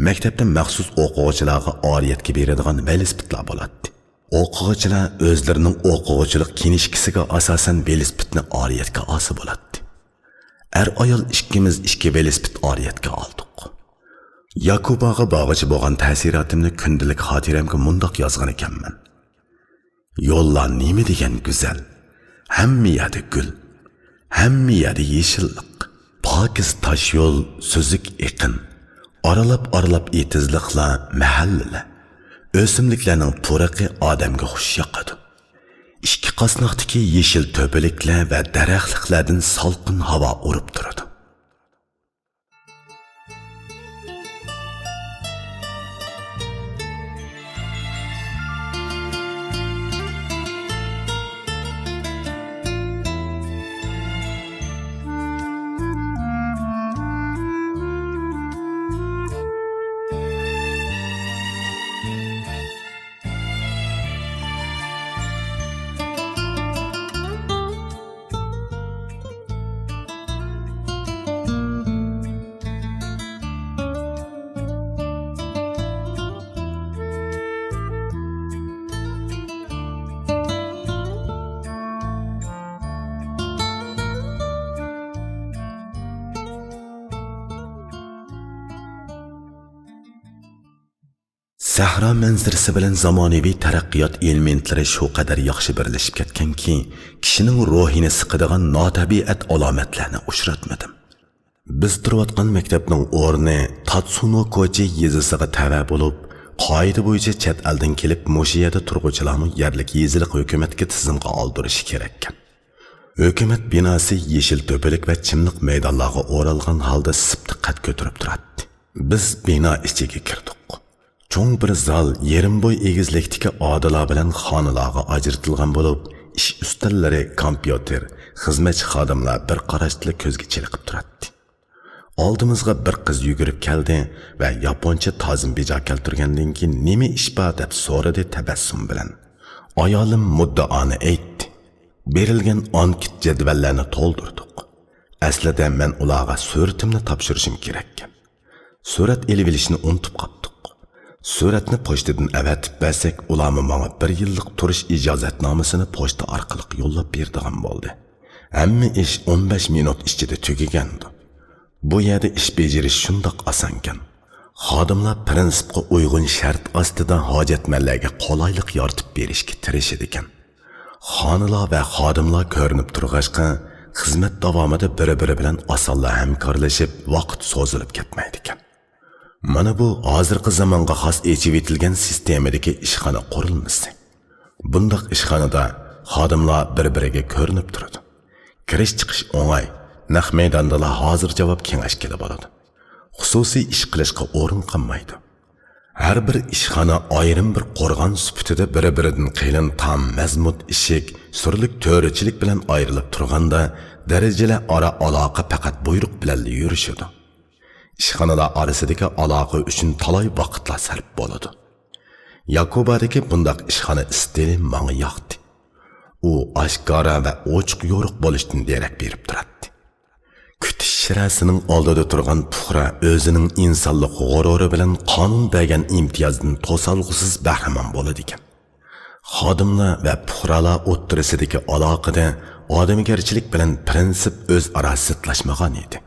مەكتەپتە مەخسۇس ئوقۇغۇچىلارغا ئارىيەتكە بېرىدىغان ۋېلىسىپىتلار بولاتتى. ئوقۇغۇچىلار ئۆزلىرىنىڭ ئوقۇغۇچىلىق كىنىشكىسىگە ئاساسەن ۋېلىسىپىتنى ئارىيەتكە ئالسا بولاتتى. ئەر-ئايال ئىككىمىز ئىككى ۋېلىسىپىت ئارىيەتكە ئالدۇق. ياكوباغا بارغۇچە بولغان تەسىراتىمنى كۈندىلىك خاتىرەمگە مۇنداق يازغان ئىكەنمەن: يوللار نېمە دېگەن گۈزەل! ھەممە يەردە گۈل، ھەممە يەردە يېشىللىق. پاكىز تاش يول، سۈزۈك ئېقىن، ئارىلاپ-ئارىلاپ ئېتىزلىقلار، مەھەللىلەر. ئۆسۈملۈكلەرنىڭ پۇرىقى ئادەمگە خۇش ياقىدۇ. ئىككى قاسناقتىكى يېشىل تۆپىلىكلەر ۋە دەرەخلىكلەردىن سالقىن ھاۋا ئۇرۇپ تۇرىدۇ. سەھرا مەنزىرىسى بىلەن زامانىۋى تەرەققىيات ئېلېمېنتلىرى شۇ قەدەر ياخشى بىرلىشىپ كەتكەنكى، كىشىنىڭ روھىنى سىقىدىغان ناتەبىئەت ئالامەتلەرنى ئۇچراتمىدىم. بىز تۇرۇۋاتقان مەكتەپنىڭ ئورنى تاتسۇنو كوچى يېزىسىغا تەۋە بولۇپ، قائىدە بويىچە چەت ئەلدىن كېلىپ مۇشۇ يەردە تۇرغۇچىلارمۇ يەرلىك يېزىلىق ھۆكۈمەتكە تىزىمغا ئالدۇرۇشى كېرەككەن. ھۆكۈمەت بىناسى يېشىل تۆپىلىك ۋە چىملىق مەيدانلارغا ئورالغان ھالدا سىپتا قەد كۆتۈرۈپ تۇراتتى. بىز بىنا ئىچىگە كىردۇق. چوڭ بىر زال يېرىم بوي ئېگىزلىكتىكى ئادىلار بىلەن خانىلارغا ئاجرىتىلغان بولۇپ، ئىش ئۈستەللىرى، كومپيۇتېر، خىزمەتچى خادىملار بىر قاراشتىلا كۆزگە چېلىقىپ تۇراتتى. ئالدىمىزغا بىر قىز يۈگۈرۈپ كەلدى ۋە ياپونچە تازىم بىجا كەلتۈرگەندىن كېيىن، نېمە ئىش بار دەپ سورىدى تەبەسسۇم بىلەن. ئايالىم مۇددىئانى ئېيتتى. بېرىلگەن ئانكېت جەدۋەللەرنى تولدۇردۇق. ئەسلىدە مەن ئۇلارغا سۈرىتىمنى تاپشۇرۇشۇم كېرەككەن. سۈرەت ئېلىۋېلىشنى ئۇنتۇپ قاپتۇق. سۈرەتنى پوچتىدىن ئەۋەتىپ بەرسەك، ئۇلارمۇ ماڭا بىر يىللىق تۇرۇش ئىجازەتنامىسىنى پوچتا ئارقىلىق يوللاپ بېرىدىغان بولدى. ھەممە ئىش ئون بەش مىنۇت ئىچىدە تۈگىگەنىدى. بۇ يەردە ئىش بېجىرىش شۇنداق ئاسانكەن. خادىملار پىرىنسىپقا ئۇيغۇن شەرت ئاستىدا ھاجەتمەنلەرگە قولايلىق يارىتىپ بېرىشكە تىرىشىدىكەن. خانىلار ۋە خادىملار كۆرۈنۈپ تۇرغاچقا، خىزمەت داۋامىدا بىر-بىرى بىلەن ئاسانلا ھەمكارلىشىپ، ۋاقىت سوزۇلۇپ كەتمەيدىكەن. مانا بۇ ھازىرقى زامانغا خاس ئېچىۋېتىلگەن سىستېمىدىكى ئىشخانا قۇرۇلمىسى. بۇنداق ئىشخانىدا خادىملار بىر-بىرىگە كۆرۈنۈپ تۇرىدۇ. كىرىش-چىقىش ئوڭاي، نەق مەيداندىلا ھازىر جاۋاب كېڭەشكىلى بولىدۇ. خۇسۇسىي ئىش قىلىشقا ئورۇن قالمايدۇ. ھەر بىر ئىشخانا ئايرىم بىر قورغان سۈپىتىدە بىر-بىرىدىن قېلىن تام، مەزمۇت ئىشىك، سۈرلۈك تۆرىچىلىك بىلەن ئايرىلىپ تۇرغاندا، دەرىجىلەر ئارا ئالاقە پەقەت بۇيرۇق بىلەنلا يۈرۈشىدۇ. ئىشخانىلار ئارىسىدىكى ئالاقە ئۈچۈن تالاي ۋاقىتلار سەرپ بولىدۇ. ياكوبادىكى بۇنداق ئىشخانا ئىستىلى ماڭا ياقتى. ئۇ ئاشكارا ۋە ئوچۇق-يورۇق بولۇشتىن دېرەك بېرىپ تۇراتتى. كۈتۈش شىرەسىنىڭ ئالدىدا تۇرغان پۇقرا ئۆزىنىڭ ئىنسانلىق غۇرۇرى بىلەن قانۇن بەرگەن ئىمتىيازدىن توسالغۇسىز بەھرىمەن بولىدىكەن. خادىملار ۋە پۇقرالار ئوتتۇرىسىدىكى ئالاقىدە ئادەمگەرچىلىك بىلەن پىرىنسىپ ئۆزئارا زىتلاشمىغان ئىدى.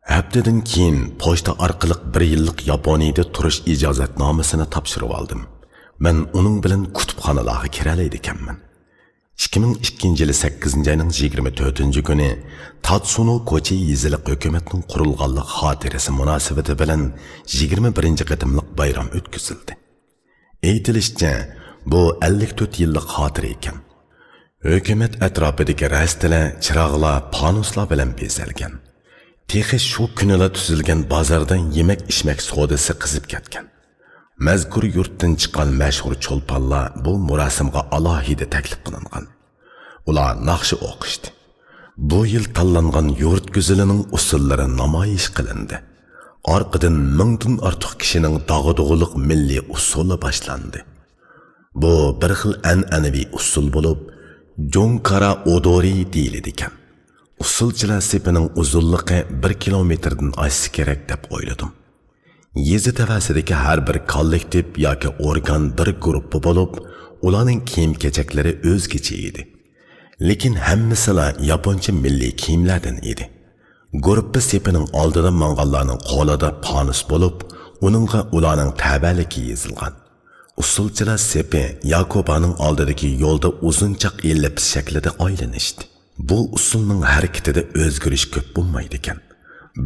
ھەپتىدىن كېيىن پوچتا ئارقىلىق بىر يىللىق ياپونىيىدە تۇرۇش ئىجازەتنامىسىنى تاپشۇرۇۋالدىم. مەن ئۇنىڭ بىلەن كۇتۇپخانىلارغا كىرەلەيدىكەنمەن. ئىككى مىڭ ئىككىنچى يىلى سەككىزىنچى ئاينىڭ يىگىرمە تۆتىنچى كۈنى تاتسۇنو كوچى يېزىلىق ھۆكۈمەتنىڭ قۇرۇلغانلىق خاتىرىسى مۇناسىۋىتى بىلەن يىگىرمە بىرىنچى قېتىملىق بايرام ئۆتكۈزۈلدى. ئېيتىلىشىچە، بۇ ئەللىك تۆت يىللىق خاتىرە ئىكەن. ھۆكۈمەت ئەتراپىدىكى رەستىلەر چىراغلار، پانۇسلار بىلەن بېزەلگەن. تېخى شۇ كۈنىلا تۈزۈلگەن بازاردا يېمەك-ئىچمەك سودىسى قىزىپ كەتكەن. مەزكۇر يۇرتتىن چىققان مەشھۇر چولپانلار بۇ مۇراسىمغا ئالاھىدە تەكلىپ قىلىنغان. ئۇلار ناخشا ئوقۇشتى. بۇ يىل تاللانغان يۇرت گۈزىلىنىڭ ئۇسسۇللىرى نامايىش قىلىندى. ئارقىدىن مىڭدىن ئارتۇق كىشىنىڭ داغدۇغىلىق مىللىي ئۇسسۇلى باشلاندى. بۇ بىر خىل ئەنئەنىۋى ئۇسسۇل بولۇپ، جوڭكارا ئودورى دېيىلىدىكەن. ئۇسسۇلچىلار سېپىنىڭ ئۇزۇنلۇقى بىر كىلومېتىردىن ئاشسا كېرەك دەپ ئويلىدىم. يېزا تەۋەسىدىكى ھەر بىر كوللېكتىپ ياكى ئورگان بىر گۇرۇپپا بولۇپ، ئۇلارنىڭ كىيىم-كېچەكلىرى ئۆزگىچە ئىدى. لېكىن ھەممىسىلا ياپونچە مىللىي كىيىملەردىن ئىدى. گۇرۇپپا سېپىنىڭ ئالدىدا ماڭغانلارنىڭ قولىدا پانۇس بولۇپ، ئۇنىڭغا ئۇلارنىڭ تەۋەلىكى يېزىلغان. ئۇسسۇلچىلار سېپى ياكوبانىڭ ئالدىدىكى يولدا ئۇزۇنچاق ئېللىپىس شەكلىدە ئايلىنىشتى. بۇ ئۇسسۇلنىڭ ھەرىكىتىدە ئۆزگىرىش كۆپ بولمايدىكەن.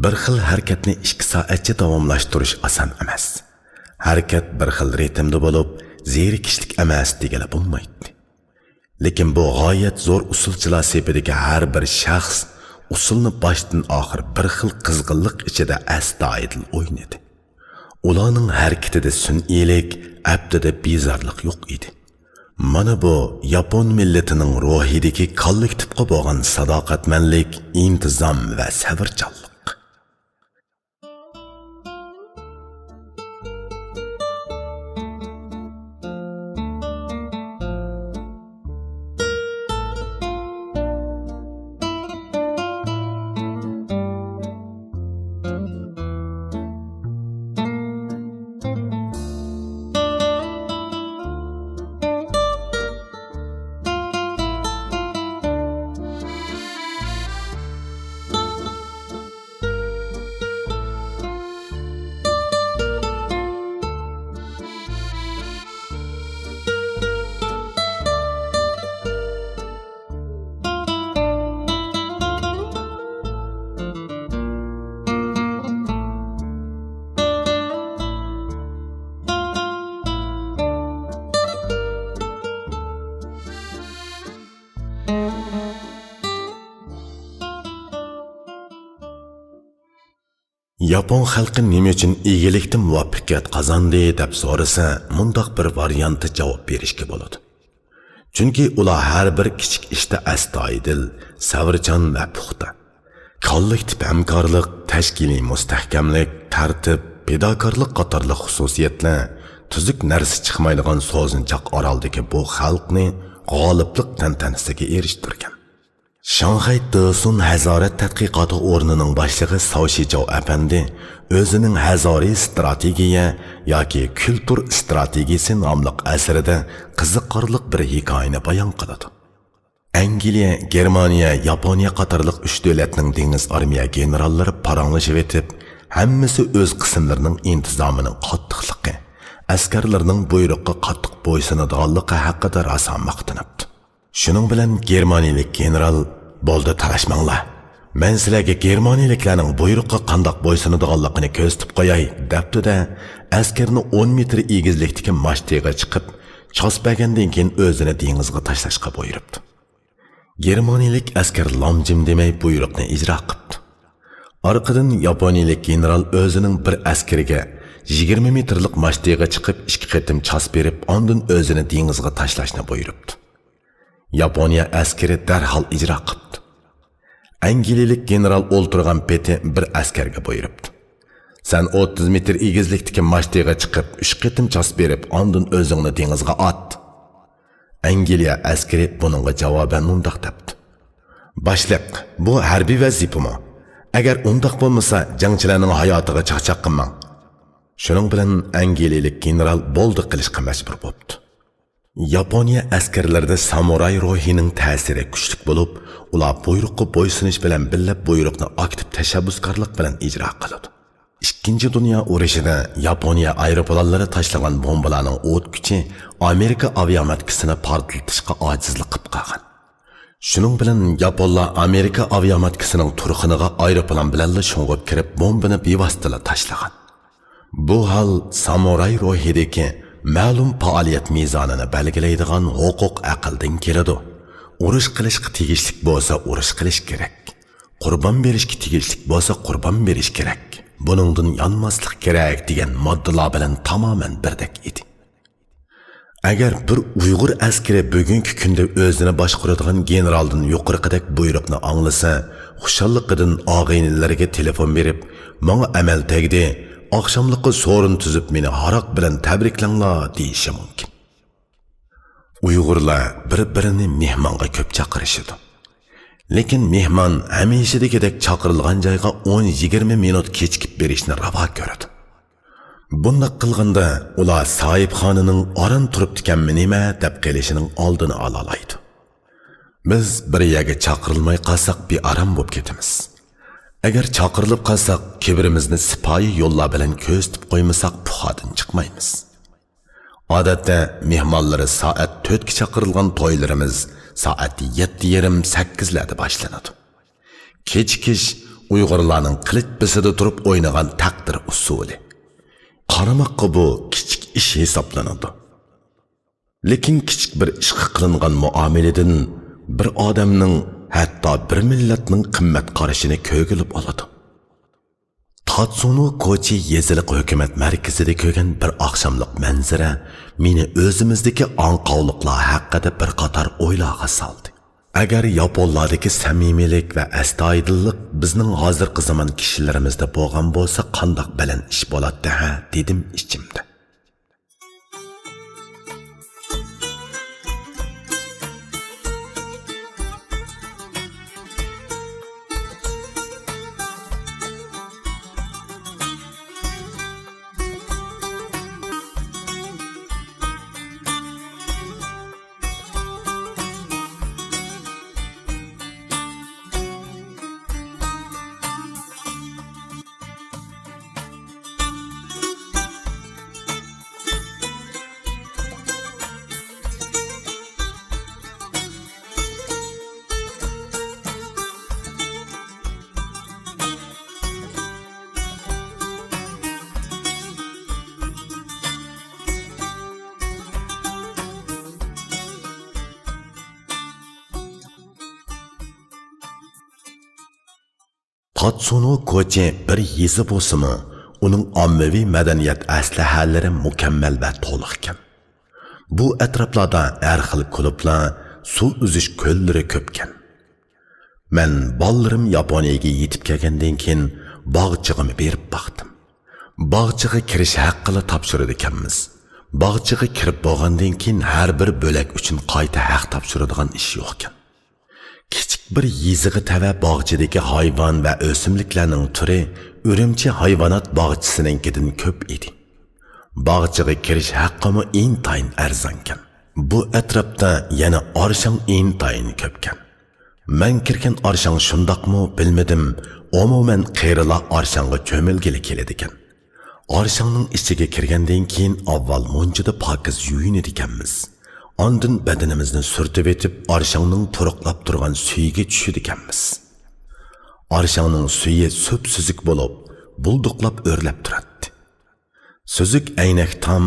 بىر خىل ھەرىكەتنى ئىككى سائەتچە داۋاملاشتۇرۇش ئاسان ئەمەس. ھەرىكەت بىر خىل رىتىمدا بولۇپ، زېرىكىشلىك ئەمەس دېگىلى بولمايتتى. لېكىن بۇ غايەت زور ئۇسسۇلچىلار سېپىدىكى ھەر بىر شەخس ئۇسسۇلنى باشتىن ئاخىر بىر خىل قىزغىنلىق ئىچىدە ئەستايىدىل ئوينىدى. ئۇلارنىڭ ھەرىكىتىدە سۈنئىيلىك، ئەپتىدە بىزارلىق يوق ئىدى. مانا بۇ ياپون مىللىتىنىڭ روھىدىكى كوللېكتىپقا بولغان ساداقەتمەنلىك، ئىنتىزام ۋە سەۋرچانلىق. ياپون خەلقى نېمە ئۈچۈن ئىگىلىكتە مۇۋەپپەقىيەت قازاندى دەپ سورىسا، مۇنداق بىر ۋارىيانتتا جاۋاب بېرىشكە بولىدۇ. چۈنكى ئۇلار ھەر بىر كىچىك ئىشتا ئەستايىدىل، سەۋرچان ۋە پۇختا. كوللېكتىپ ھەمكارلىق، تەشكىلىي مۇستەھكەملىك، تەرتىپ، پىداكارلىق قاتارلىق خۇسۇسىيەتلەر تۈزۈك نەرسە چىقمايدىغان سوزۇنچاق ئارالدىكى بۇ خەلقنى غالىبلىق تەنتەنىسىگە ئېرىشتۈرگەن. شاڭخەي دېسۇن ھەزارەت تەتقىقاتى ئورنىنىڭ باشلىقى ساۋ شىجاۋ ئەپەندى ئۆزىنىڭ ھەزارىي ستراتېگىيە ياكى كۈلتۇر ئىستراتېگىيىسى ناملىق ئەسىرىدە قىزىقارلىق بىر ھېكايىنى بايان قىلىدۇ. ئەنگلىيە، گېرمانىيە، ياپونىيە قاتارلىق ئۈچ دۆلەتنىڭ دېڭىز ئارمىيە گېنېراللىرى پاراڭلىشىۋېتىپ، ھەممىسى ئۆز قىسىملىرىنىڭ ئىنتىزامىنىڭ قاتتىقلىقى، ئەسكەرلىرىنىڭ بۇيرۇققا قاتتىق بويسۇنىدىغانلىقى ھەققىدە راسا ماختىنىپتۇ. شۇنىڭ بىلەن گېرمانىيىلىك گېنېرال، «بولدى، تالاشماڭلار. مەن سىلەرگە گېرمانىيىلىكلەرنىڭ بۇيرۇققا قانداق بويسۇنىدىغانلىقىنى كۆرسىتىپ قوياي» دەپتۇ-دە، ئەسكەرنى ئون مېتىر ئېگىزلىكتىكى ماچتىغا چىقىپ، چاس بەرگەندىن كېيىن ئۆزىنى دېڭىزغا تاشلاشقا بۇيرۇپتۇ. گېرمانىيىلىك ئەسكەر لامجىم دېمەي بۇيرۇقنى ئىجرا قىپتۇ. ئارقىدىن ياپونىيىلىك گېنېرال ئۆزىنىڭ بىر ئەسكىرىگە يىگىرمە مېتىرلىق ماچتىغا چىقىپ، ئىككى قېتىم چاس بېرىپ، ئاندىن ئۆزىنى دېڭىزغا تاشلاشنى بۇيرۇپتۇ. ياپونىيە ئەسكىرى دەرھال ئىجرا قىپتۇ. ئەنگلىيىلىك گېنېرال ئولتۇرغان پېتى بىر ئەسكەرگە بۇيرۇپتۇ: «سەن ئوتتۇز مېتىر ئېگىزلىكتىكى ماچتىغا چىقىپ، ئۈچ قېتىم چاس بېرىپ، ئاندىن ئۆزۈڭنى دېڭىزغا ئات.» ئەنگلىيە ئەسكىرى بۇنىڭغا جاۋابەن مۇنداق دەپتۇ: «باشلىق، بۇ ھەربىي ۋەزىپىمۇ؟ ئەگەر ئۇنداق بولمىسا، جەڭچىلەرنىڭ ھاياتىغا چاقچاق قىلماڭ.» شۇنىڭ بىلەن ئەنگلىيىلىك گېنېرال «بولدى» قىلىشقا مەجبۇر بوپتۇ. ياپونىيە ئەسكەرلىرىدە سامۇراي روھىنىڭ تەسىرى كۈچلۈك بولۇپ، ئۇلار بۇيرۇققا بويسۇنۇش بىلەن بىللە بۇيرۇقنى ئاكتىپ تەشەببۇسكارلىق بىلەن ئىجرا قىلىدۇ. ئىككىنچى دۇنيا ئۇرۇشىدا ياپونىيە ئايروپىلانلىرى تاشلىغان بومبىلارنىڭ ئوت كۈچى ئامېرىكا ئاۋىئاماتكىسىنى پارتلىتىشقا ئاجىزلىق قىلىپ قالغان. شۇنىڭ بىلەن ياپونلار ئامېرىكا ئاۋىئاماتكىسىنىڭ تۇرخىنىغا ئايروپىلان بىلەنلا شۇڭغۇپ كىرىپ، بومبىنى بىۋاسىتىلا تاشلىغان. بۇ ھال سامۇراي روھىدىكى مەلۇم پائالىيەت مىزانىنى بەلگىلەيدىغان ھوقۇق ئەقىلدىن كېلىدۇ. ئۇرۇش قىلىشقا تېگىشلىك بولسا ئۇرۇش قىلىش كېرەك. قۇربان بېرىشكە تېگىشلىك بولسا قۇربان بېرىش كېرەك. بۇنىڭدىن يانماسلىق كېرەك دېگەن ماددىلار بىلەن تامامەن بىردەك ئىدى. ئەگەر بىر ئۇيغۇر ئەسكىرى بۈگۈنكى كۈندە ئۆزىنى باشقۇرىدىغان گېنېرالدىن يۇقىرىقىدەك بۇيرۇقنى ئاڭلىسا، خۇشاللىقىدىن ئاغىنىلىرىگە تېلېفون بېرىپ، «ماڭا ئەمەل تەگدى، ئاخشاملىققا سورۇن تۈزۈپ، مېنى ھاراق بىلەن تەبرىكلەڭلار» دېيىشى مۇمكىن. ئۇيغۇرلار بىر-بىرىنى مېھمانغا كۆپ چاقىرىشىدۇ. لېكىن مېھمان ھەمىشىدىكىدەك چاقىرىلغان جايغا ئون يىگىرمە مىنۇت كېچىكىپ بېرىشنى راۋا كۆرىدۇ. بۇنداق قىلغاندا ئۇلار ساھىبخانىنىڭ ئاران تۇرۇپتىكەنمۇ نېمە دەپ قېلىشىنىڭ ئالدىنى ئالالايدۇ. بىز بىر يەرگە چاقىرىلماي قالساق بىئارام بولۇپ كېتىمىز. ئەگەر چاقىرىلىپ قالساق، كىبىرىمىزنى سىپايى يوللار بىلەن كۆرسىتىپ قويمىساق پۇخادىن چىقمايمىز. ئادەتتە مېھمانلىرى سائەت تۆتكە چاقىرىلغان تويلىرىمىز سائەت يەتتە يېرىم، سەككىزلەردە باشلىنىدۇ. كېچىكىش ئۇيغۇرلارنىڭ قىلىچ بېسىدا تۇرۇپ ئوينىغان تەقدىر ئۇسۇلى. قارىماققا بۇ كىچىك ئىش ھېسابلىنىدۇ. لېكىن كىچىك بىر ئىشقا قىلىنغان مۇئامىلىدىن بىر ئادەمنىڭ، ھەتتا بىر مىللەتنىڭ قىممەت قارىشىنى كۆرگىلى بولىدۇ. تاتسۇنو كوچى يېزىلىق ھۆكۈمەت مەركىزىدە كۆرگەن بىر ئاخشاملىق مەنزىرە مېنى ئۆزىمىزدىكى ئاڭقاۋلىقلار ھەققىدە بىر قاتار ئويلارغا سالدى. ئەگەر ياپونلاردىكى سەمىمىيلىك ۋە ئەستايىدىللىق بىزنىڭ ھازىرقى زامان كىشىلىرىمىزدە بولغان بولسا، قانداق بەلەن ئىش بولاتتى ھە، دېدىم ئىچىمدە. تاتسۇنو كوچى بىر يېزا بولسىمۇ، ئۇنىڭ ئاممىۋى مەدەنىيەت ئەسلىھەلىرى مۇكەممەل ۋە تولۇقكەن. بۇ ئەتراپلاردا ھەر خىل كۇلۇبلار، سۇ ئۈزۈش كۆللىرى كۆپكەن. مەن بالىلىرىم ياپونىيەگە يېتىپ كەلگەندىن كېيىن باغچىغىمۇ بېرىپ باقتىم. باغچىغا كىرىش ھەققىلا تاپشۇرىدىكەنمىز. باغچىغا كىرىپ بولغاندىن كېيىن ھەر بىر بۆلەك ئۈچۈن قايتا ھەق تاپشۇرىدىغان ئىش يوقكەن. كىچىك بىر يېزىغا تەۋە باغچىدىكى ھايۋان ۋە ئۆسۈملۈكلەرنىڭ تۈرى ئۈرۈمچى ھايۋانات باغچىسىنىڭكىدىن كۆپ ئىدى. باغچىغا كىرىش ھەققىمۇ ئىنتايىن ئەرزانكەن. بۇ ئەتراپتا يەنە ئارشاڭ ئىنتايىن كۆپكەن. مەن كىرگەن ئارشاڭ شۇنداقمۇ بىلمىدىم، ئومۇمەن قېرىلار ئارشاڭغا چۆمۈلگىلى كېلىدىكەن. ئارشاڭنىڭ ئىچىگە كىرگەندىن كېيىن ئاۋۋال مۇنچىدا پاكىز يۇيۇنىدىكەنمىز. ئاندىن بەدىنىمىزنى سۈرتۈۋېتىپ، ئارشاڭنىڭ پۇرۇقلاپ تۇرغان سۈيىگە چۈشىدىكەنمىز. ئارشاڭنىڭ سۈيى سۈپسۈزۈك بولۇپ، بۇلدۇقلاپ ئۆرلەپ تۇراتتى. سۈزۈك ئەينەك تام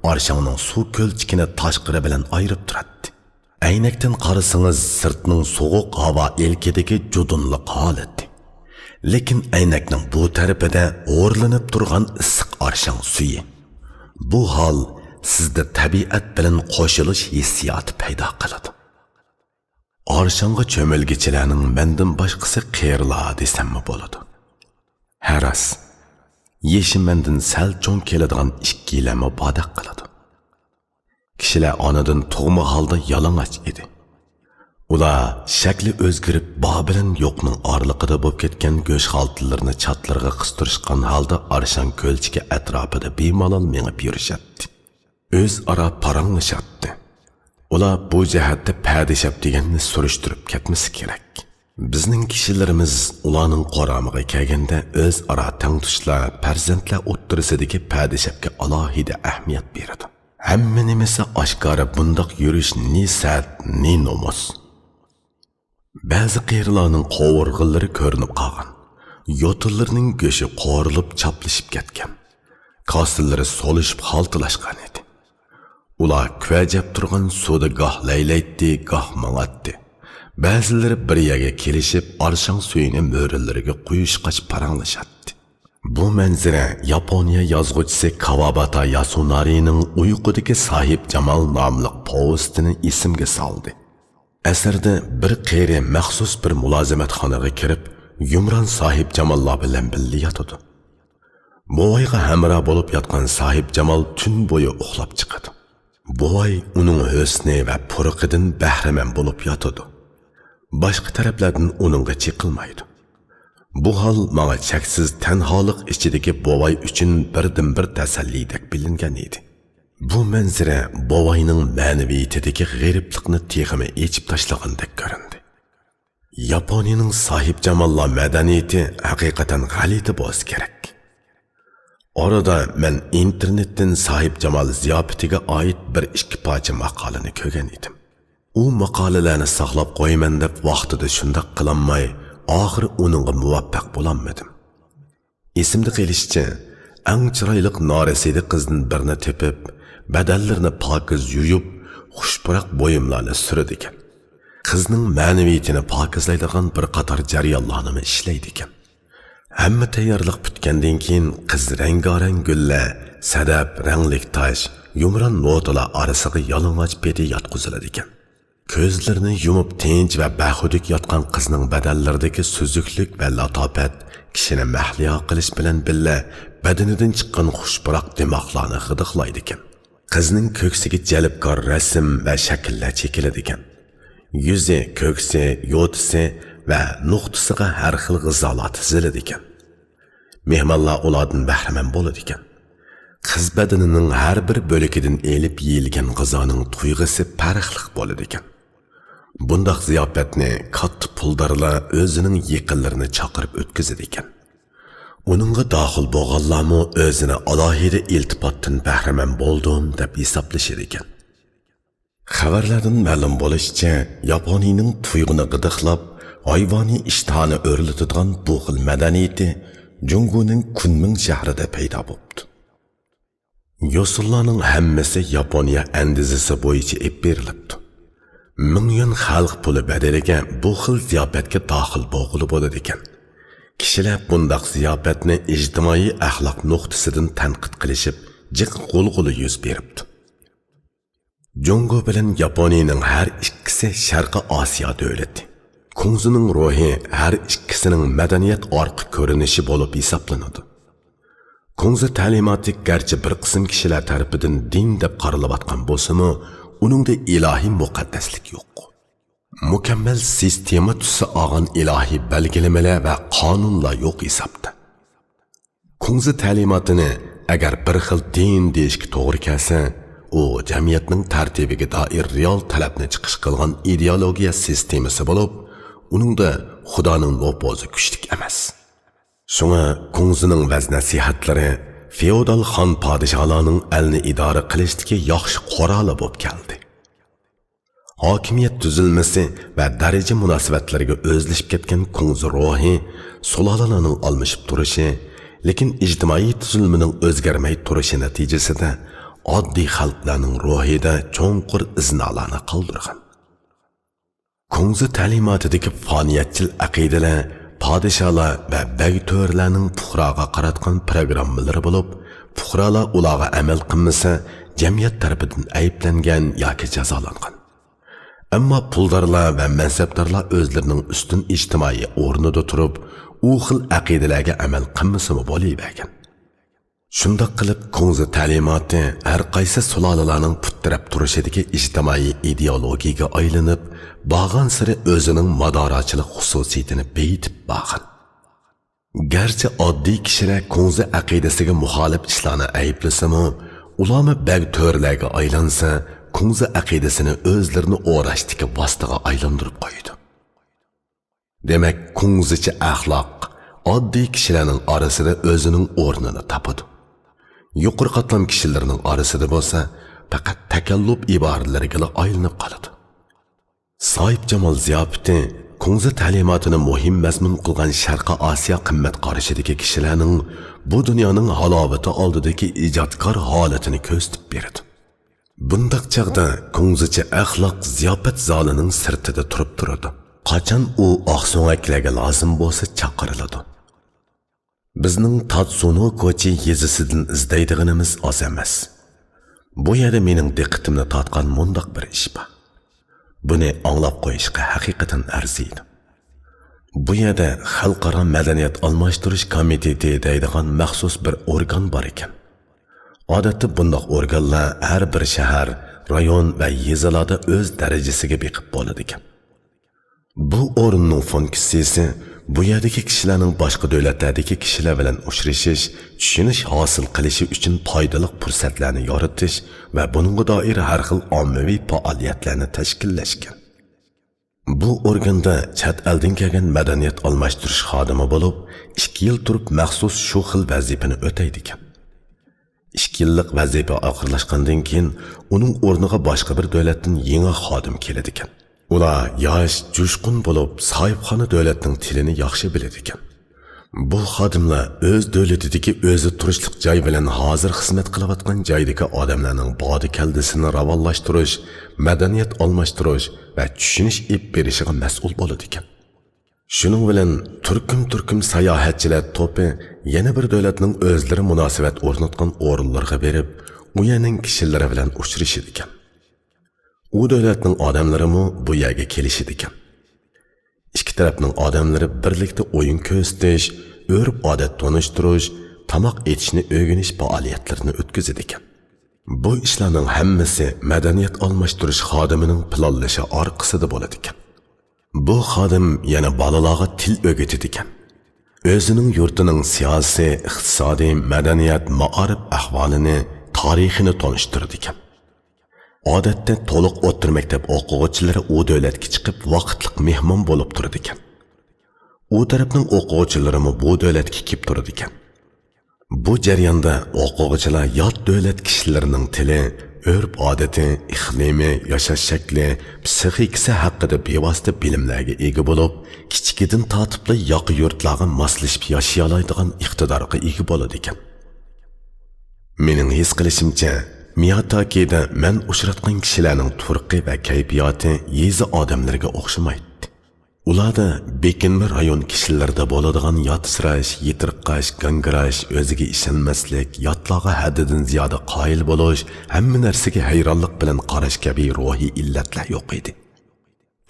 ئارشاڭنىڭ سۇ كۆلچىكىنى تاشقىرى بىلەن ئايرىپ تۇراتتى. ئەينەكتىن قارىسىڭىز، سىرتنىڭ سوغۇق ھاۋا ئىلكىدىكى جۇدۇنلۇق ھالىتى. لېكىن ئەينەكنىڭ بۇ تەرىپىدە ھورلىنىپ تۇرغان ئىسسىق ئارشاڭ سۈيى. بۇ ھال سىزدە تەبىئەت بىلەن قوشۇلۇش ھېسسىياتى پەيدا قىلىدۇ. ئارشاڭغا چۆمۈلگۈچىلەرنىڭ مەندىن باشقىسى قېرىلار دېسەممۇ بولىدۇ. ھە، راست، يېشى مەندىن سەل چوڭ كېلىدىغان ئىككىيلەنمۇ باردەك قىلىدۇ. كىشىلەر ئانىدىن تۇغما ھالدا يالىڭاچ ئىدى. ئۇلار شەكلى ئۆزگىرىپ، بار بىلەن يوقنىڭ ئارىلىقىدا بولۇپ كەتكەن گۆش خالتىلىرىنى چاتلىرىغا قىستۇرۇشقان ھالدا ئارشاڭ كۆلچىكى ئەتراپىدا بىمالال مېڭىپ يۈرۈشەتتى. ئۆزئارا پاراڭلىشاتتى. ئۇلار بۇ جەھەتتە پەدىشاپ دېگەننى سۈرۈشتۈرۈپ كەتمىسە كېرەك. بىزنىڭ كىشىلىرىمىز ئۇلارنىڭ قورامىغا كەلگەندە ئۆزئارا تەڭتۇشلار، پەرزەنتلەر ئوتتۇرىسىدىكى پەدىشاپكە ئالاھىدە ئەھمىيەت بېرىدۇ. ھەممە نېمىسى ئاشكارا، بۇنداق يۈرۈش نى سەت، نى نومۇس. بەزى قېرىلارنىڭ قوۋۇرغىلىرى كۆرۈنۈپ قالغان، يوتىلىرىنىڭ گۆشى قورۇلۇپ چاپلىشىپ كەتكەن، كاسىلىرى سولۇشۇپ خالتىلاشقان ئىدى. ئۇلار كۈۋەجەپ تۇرغان سۇدا گاھ لەيلەيتتى، گاھ ماڭاتتى. بەزىلىرى بىر يەرگە كېلىشىپ، ئارشاڭ سۈيىنى مۈرىلىرىگە قۇيۇشقاچ پاراڭلىشاتتى. بۇ مەنزىرە ياپونىيە يازغۇچىسى كاۋاباتا ياسۇنارىنىڭ ئۇيقۇدىكى ساھىبجامال ناملىق پوۋېستىنى ئېسىمگە سالدى. ئەسەردە بىر قېرى مەخسۇس بىر مۇلازىمەتخانىغا كىرىپ، يۇمران ساھىبجاماللار بىلەن بىللە ياتىدۇ. بوۋايغا ھەمراھ بولۇپ ياتقان ساھىبجامال تۈن بويى ئۇخلاپ چىقىدۇ. بوۋاي ئۇنىڭ ھۆسنى ۋە پۇرىقىدىن بەھرىمەن بولۇپ ياتىدۇ. باشقا تەرەپلەردىن ئۇنىڭغا چېقىلمايدۇ. بۇ ھال ماڭا چەكسىز تەنھالىق ئىچىدىكى بوۋاي ئۈچۈن بىردىنبىر تەسەللىدەك بىلىنگەن ئىدى. بۇ مەنزىرە بوۋاينىڭ مەنىۋىيىتىدىكى غېرىبلىقنى تېخىمۇ ئېچىپ تاشلىغاندەك كۆرۈندى. ياپونىيىنىڭ ساھىبجاماللار مەدەنىيىتى ھەقىقەتەن غەلىتە بولسا كېرەك. ئارىدا مەن ئىنتېرنېتتىن ساھىبجامال زىياپىتىگە ئائىت بىر ئىككى پارچە ماقالىنى كۆرگەن ئىدىم. ئۇ ماقالىلەرنى ساقلاپ قويىمەن دەپ ۋاقتىدا شۇنداق قىلالماي، ئاخىرى ئۇنىڭغا مۇۋەپپەق بولالمىدىم. ئېسىمدە قېلىشىچە، ئەڭ چىرايلىق نارەسىدە قىزدىن بىرنى تېپىپ، بەدەنلىرىنى پاكىز يۇيۇپ، خۇش پۇراق بۇيۇملارنى سۈرىدىكەن. قىزنىڭ مەنىۋىيىتىنى پاكىزلايدىغان بىر قاتار جەريانلارنىمۇ ئىشلەيدىكەن. ھەممە تەييارلىق پۈتكەندىن كېيىن، قىز رەڭگارەڭ گۈللەر، سەدەپ، رەڭلىك تاش، يۇمران نوتىلار ئارىسىغا يالىڭاچ پېتى ياتقۇزۇلىدىكەن. كۆزلىرىنى يۇمۇپ تىنچ ۋە بەخۇدۈك ياتقان قىزنىڭ بەدەنلىرىدىكى سۈزۈكلۈك ۋە لاتاپەت كىشىنى مەھلىيا قىلىش بىلەن بىللە، بەدىنىدىن چىققان خۇش پۇراق دىماقلارنى غىدىقلايدىكەن. قىزنىڭ كۆكسىگە جەلپكار رەسىم ۋە شەكىللەر چېكىلىدىكەن. يۈزى، كۆكسى، يوتىسى ۋە نۇقتىسىغا ھەر خىل غىزالار تىزىلىدىكەن. مېھمانلار ئۇلاردىن بەھرىمەن بولىدىكەن. قىز بەدىنىنىڭ ھەر بىر بۆلىكىدىن ئېلىپ يېيىلگەن غىزانىڭ تۇيغۇسى پەرقلىق بولىدىكەن. بۇنداق زىياپەتنى كاتتا پۇلدارلار ئۆزىنىڭ يېقىنلىرىنى چاقىرىپ ئۆتكۈزىدىكەن. ئۇنىڭغا داخىل بولغانلارمۇ ئۆزىنى ئالاھىدە ئىلتىپاتتىن بەھرىمەن بولدۇم دەپ ھېسابلىشىدىكەن. خەۋەرلەردىن مەلۇم بولۇشىچە، ياپونىيىنىڭ تۇيغۇنى غىدىقلاپ، ھايۋانىي ئىشتىھانى ئۆرلىتىدىغان بۇ خىل مەدەنىيىتى جۇڭگونىڭ كۇنمىڭ شەھىرىدە پەيدا بوپتۇ. يوسۇنلارنىڭ ھەممىسى ياپونىيە ئەندىزىسى بويىچە ئېلىپ بېرىلىپتۇ. مىڭ يۈەن خەلق پۇلى بەدىلىگە بۇ خىل زىياپەتكە داخىل بولغىلى بولىدىكەن. كىشىلەر بۇنداق زىياپەتنى ئىجتىمائىي ئەخلاق نۇقتىسىدىن تەنقىد قىلىشىپ، جىق غۇلغۇلا يۈز بېرىپتۇ. جۇڭگو بىلەن ياپونىيىنىڭ ھەر ئىككىسى شەرقىي ئاسىيا دۆلىتى. كۇڭزىنىڭ روھى ھەر ئىككىسىنىڭ مەدەنىيەت ئارقا كۆرۈنۈشى بولۇپ ھېسابلىنىدۇ. كۇڭزى تەلىماتى گەرچە بىر قىسىم كىشىلەر تەرىپىدىن دىن دەپ قارىلىۋاتقان بولسىمۇ، ئۇنىڭدا ئىلاھىي مۇقەددەسلىك يوق. مۇكەممەل سىستېما تۈسى ئالغان ئىلاھىي بەلگىلىمىلەر ۋە قانۇنلار يوق ھېسابتا. كۇڭزى تەلىماتىنى ئەگەر بىر خىل دىن دېيىشكە توغرا كەلسە، ئۇ جەمئىيەتنىڭ تەرتىپىگە دائىر رېئال تەلەپنى چىقىش قىلغان ئىدېئولوگىيە سىستېمىسى بولۇپ، ئۇنىڭدا خۇدانىڭ نوپۇزى كۈچلۈك ئەمەس. شۇڭا كۇڭزىنىڭ ۋەز-نەسىھەتلىرى فېئودال خان پادىشاھلارنىڭ ئەلنى ئىدارە قىلىشتىكى ياخشى قورالى بولۇپ كەلدى. ھاكىمىيەت تۈزۈلمىسى ۋە دەرىجە مۇناسىۋەتلىرىگە ئۆزلىشىپ كەتكەن كۇڭزى روھى سۇلالىلارنىڭ ئالمىشىپ تۇرۇشى، لېكىن ئىجتىمائىي تۈزۈلمىنىڭ ئۆزگەرمەي تۇرۇشى نەتىجىسىدە ئاددىي خەلقلەرنىڭ روھىدا چوڭقۇر ئىزنالارنى قالدۇرغان. كۇڭزى تەلىماتىدىكى پانىيەتچىل ئەقىدىلەر پادىشاھلار ۋە بەگ تۆرىلەرنىڭ پۇقراغا قاراتقان پىروگراممىلىرى بولۇپ، پۇقرالار ئۇلارغا ئەمەل قىلمىسا، جەمئىيەت تەرىپىدىن ئەيىبلەنگەن ياكى جازالانغان. ئەمما پۇلدارلار ۋە مەنسەپدارلار ئۆزلىرىنىڭ ئۈستۈن ئىجتىمائىي ئورنىدا تۇرۇپ، ئۇ خىل ئەقىدىلەرگە ئەمەل قىلمىسىمۇ بولۇۋەرگەن. شۇنداق قىلىپ، كۇڭزى تەلىماتى ھەر قايسى سۇلالىلارنىڭ پۇت تىرەپ تۇرۇشىدىكى ئىجتىمائىي ئىدېئولوگىيىگە ئايلىنىپ، بارغانسېرى ئۆزىنىڭ ماداراچىلىق خۇسۇسىيىتىنى بېيىتىپ بارغان. گەرچە ئاددىي كىشىلەر كۇڭزى ئەقىدىسىگە مۇخالىپ ئىشلارنى ئەيىبلىسىمۇ، ئۇلارمۇ بەگ تۆرىلەرگە ئايلانسا، كۇڭزى ئەقىدىسىنى ئۆزلىرىنى ئوراشتىكى ۋاسىتىگە ئايلاندۇرۇپ قويىدۇ. دېمەك، كۇڭزىچە ئەخلاق ئاددىي كىشىلەرنىڭ ئارىسىدا ئۆزىنىڭ ئورنىنى تاپىدۇ. يۇقىرى قاتلام كىشىلىرىنىڭ ئارىسىدا بولسا، پەقەت تەكەللۇپ ئىبارىلىرىگىلا ئايلىنىپ قالىدۇ. ساھىبجامال زىياپىتى كۇڭزى تەلىماتىنى مۇھىم مەزمۇن قىلغان شەرقىي ئاسىيا قىممەت قارىشىدىكى كىشىلەرنىڭ بۇ دۇنيانىڭ ھالاۋىتى ئالدىدىكى ئىجادكار ھالىتىنى كۆرسىتىپ بېرىدۇ. بۇنداق چاغدا كۇڭزىچە ئەخلاق زىياپەت زالىنىڭ سىرتىدا تۇرۇپ تۇرىدۇ. قاچان ئۇ ئاقسۆڭەكلەرگە لازىم بولسا چاقىرىلىدۇ. بىزنىڭ تاتسۇنو كوچى يېزىسىدىن ئىزدەيدىغىنىمىز ئاز ئەمەس. بۇ يەردە مېنىڭ دىققىتىمنى تارتقان مۇنداق بىر ئىش بار. بۇنى ئاڭلاپ قويۇشقا ھەقىقەتەن ئەرزىيدۇ. بۇ يەردە خەلقئارا مەدەنىيەت ئالماشتۇرۇش كومىتېتى دەيدىغان مەخسۇس بىر ئورگان بار ئىكەن. ئادەتتە بۇنداق ئورگانلار ھەر بىر شەھەر، رايون ۋە يېزىلاردا ئۆز دەرىجىسىگە بېقىپ بولىدىكەن. بۇ ئورۇننىڭ فۇنكسىيىسى بۇ يەردىكى كىشىلەرنىڭ باشقا دۆلەتلەردىكى كىشىلەر بىلەن ئۇچرىشىش، چۈشىنىش ھاسىل قىلىشى ئۈچۈن پايدىلىق پۇرسەتلەرنى يارىتىش ۋە بۇنىڭغا دائىر ھەر خىل ئاممىۋى پائالىيەتلەرنى تەشكىللەشكەن. بۇ ئورگاندا چەت ئەلدىن كەلگەن مەدەنىيەت ئالماشتۇرۇش خادىمى بولۇپ، ئىككى يىل تۇرۇپ مەخسۇس شۇ خىل ۋەزىپىنى ئۆتەيدىكەن. ئىككى يىللىق ۋەزىپە ئاخىرلاشقاندىن كېيىن، ئۇنىڭ ئورنىغا باشقا بىر دۆلەتتىن يېڭى خادىم كېلىدىكەن. ئۇلار ياش، جۇشقۇن بولۇپ، ساھىبخانا دۆلەتنىڭ تىلىنى ياخشى بىلىدىكەن. بۇ خادىملار ئۆز دۆلىتىدىكى ئۆزى تۇرۇشلۇق جاي بىلەن ھازىر خىزمەت قىلىۋاتقان جايدىكى ئادەملەرنىڭ بادا كەلدىسىنى راۋانلاشتۇرۇش، مەدەنىيەت ئالماشتۇرۇش ۋە چۈشىنىش ئېلىپ بېرىشىغا مەسئۇل بولىدىكەن. شۇنىڭ بىلەن تۈركۈم-تۈركۈم ساياھەتچىلەر توپى يەنە بىر دۆلەتنىڭ ئۆزلىرى مۇناسىۋەت ئورناتقان ئورۇنلىرىغا بېرىپ، ئۇ يەرنىڭ كىشىلىرى بىلەن ئۇچرىشىدىكەن. ئۇ دۆلەتنىڭ ئادەملىرىمۇ بۇ يەرگە كېلىشىدىكەن. ئىككى تەرەپنىڭ ئادەملىرى بىرلىكتە ئويۇن كۆرسىتىش، ئۆرپ-ئادەت تونۇشتۇرۇش، تاماق ئېتىشنى ئۆگىنىش پائالىيەتلىرىنى ئۆتكۈزىدىكەن. بۇ ئىشلارنىڭ ھەممىسى مەدەنىيەت ئالماشتۇرۇش خادىمىنىڭ پىلانلىشى ئارقىسىدا بولىدىكەن. بۇ خادىم يەنە بالىلارغا تىل ئۆگىتىدىكەن. ئۆزىنىڭ يۇرتىنىڭ سىياسىي، ئىقتىسادىي، مەدەنىيەت، مائارىپ ئەھۋالىنى، تارىخىنى تونۇشتۇرىدىكەن. ئادەتتە تولۇق ئوتتۇرا مەكتەپ ئوقۇغۇچىلىرى ئۇ دۆلەتكە چىقىپ ۋاقىتلىق مېھمان بولۇپ تۇرىدىكەن. ئۇ تەرەپنىڭ ئوقۇغۇچىلىرىمۇ بۇ دۆلەتكە كېلىپ تۇرىدىكەن. بۇ جەرياندا ئوقۇغۇچىلار يات دۆلەت كىشىلىرىنىڭ تىلى، ئۆرپ-ئادىتى، ئىقلىمى، ياشاش شەكلى، پسىخىكىسى ھەققىدە بىۋاسىتە بىلىملەرگە ئىگە بولۇپ، كىچىكىدىن تارتىپلا ياقا يۇرتلارغا ماسلىشىپ ياشىيالايدىغان ئىقتىدارغا ئىگە بولىدىكەن. مېنىڭ ھېس قىلىشىمچە، مىياتاكىدا مەن ئۇچراتقان كىشىلەرنىڭ تۇرقى ۋە كەيپىياتى يېزا ئادەملىرىگە ئوخشىمايتتى. ئۇلاردا بېكىنمە رايون كىشىلىرىدە بولىدىغان ياتسىراش، يېتىرقاش، گاڭگىراش، ئۆزىگە ئىشەنمەسلىك، ياتلارغا ھەددىدىن زىيادە قايىل بولۇش، ھەممە نەرسىگە ھەيرانلىق بىلەن قاراش كەبى روھىي ئىللەتلەر يوق ئىدى.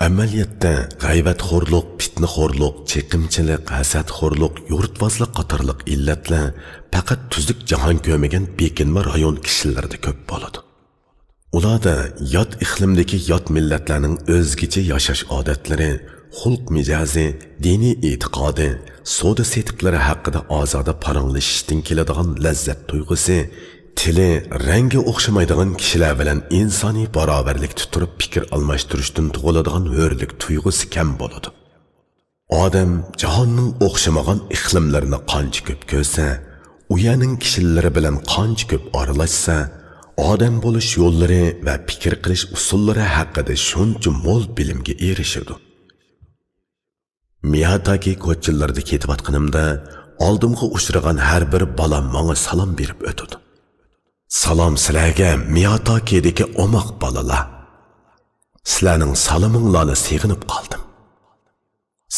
ئەمەلىيەتتە، غەيۋەتخورلۇق، پىتنىخورلۇق، چېقىمچىلىق، ھەسەتخورلۇق، يۇرتۋازلىق قاتارلىق ئىللەتلەر پەقەت تۈزۈك جاھان كۆرمىگەن بېكىنمە رايون كىشىلىرىدە كۆپ بولىدۇ. ئۇلاردا يات ئىقلىمدىكى يات مىللەتلەرنىڭ ئۆزگىچە ياشاش ئادەتلىرى، خۇلق مىجەزى، دىنىي ئېتىقادى، سودا سېتىقلىرى ھەققىدە ئازادە پاراڭلىشىشتىن كېلىدىغان لەززەت تۇيغۇسى، تىلى، رەڭگى ئوخشىمايدىغان كىشىلەر بىلەن ئىنسانىي باراۋەرلىكتە تۇرۇپ پىكىر ئالماشتۇرۇشتىن تۇغۇلىدىغان ھۆرلۈك تۇيغۇسى كەم بولىدۇ. ئادەم جاھاننىڭ ئوخشىمىغان ئىقلىملىرىنى قانچە كۆپ كۆرسە، ئۇ يەرنىڭ كىشىلىرى بىلەن قانچە كۆپ ئارىلاشسا، ئادەم بولۇش يوللىرى ۋە پىكىر قىلىش ئۇسۇللىرى ھەققىدە شۇنچە مول بىلىمگە ئېرىشىدۇ. مىياتاكى كوچىلىرىدا كېتىۋاتقىنىمدا، ئالدىمغا ئۇچرىغان ھەر بىر بالا ماڭا سالام بېرىپ ئۆتىدۇ. سالام سىلەرگە، مىياتاكىدىكى ئوماق بالىلار! سىلەرنىڭ سالىمىڭلارنى سېغىنىپ قالدىم.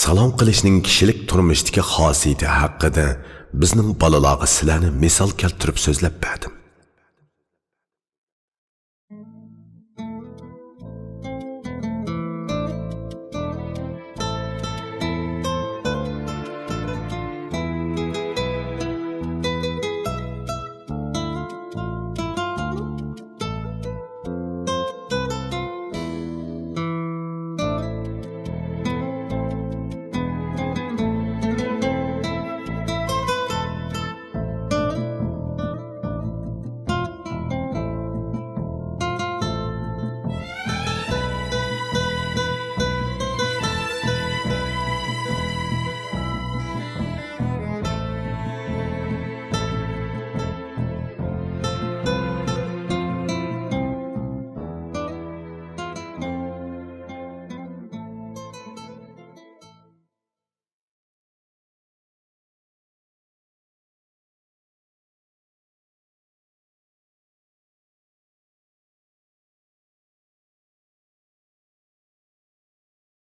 سالام قىلىشنىڭ كىشىلىك تۇرمۇشتىكى خاسىيىتى ھەققىدە بىزنىڭ بالىلارغا سىلەرنى مىسال كەلتۈرۈپ سۆزلەپ بەردىم.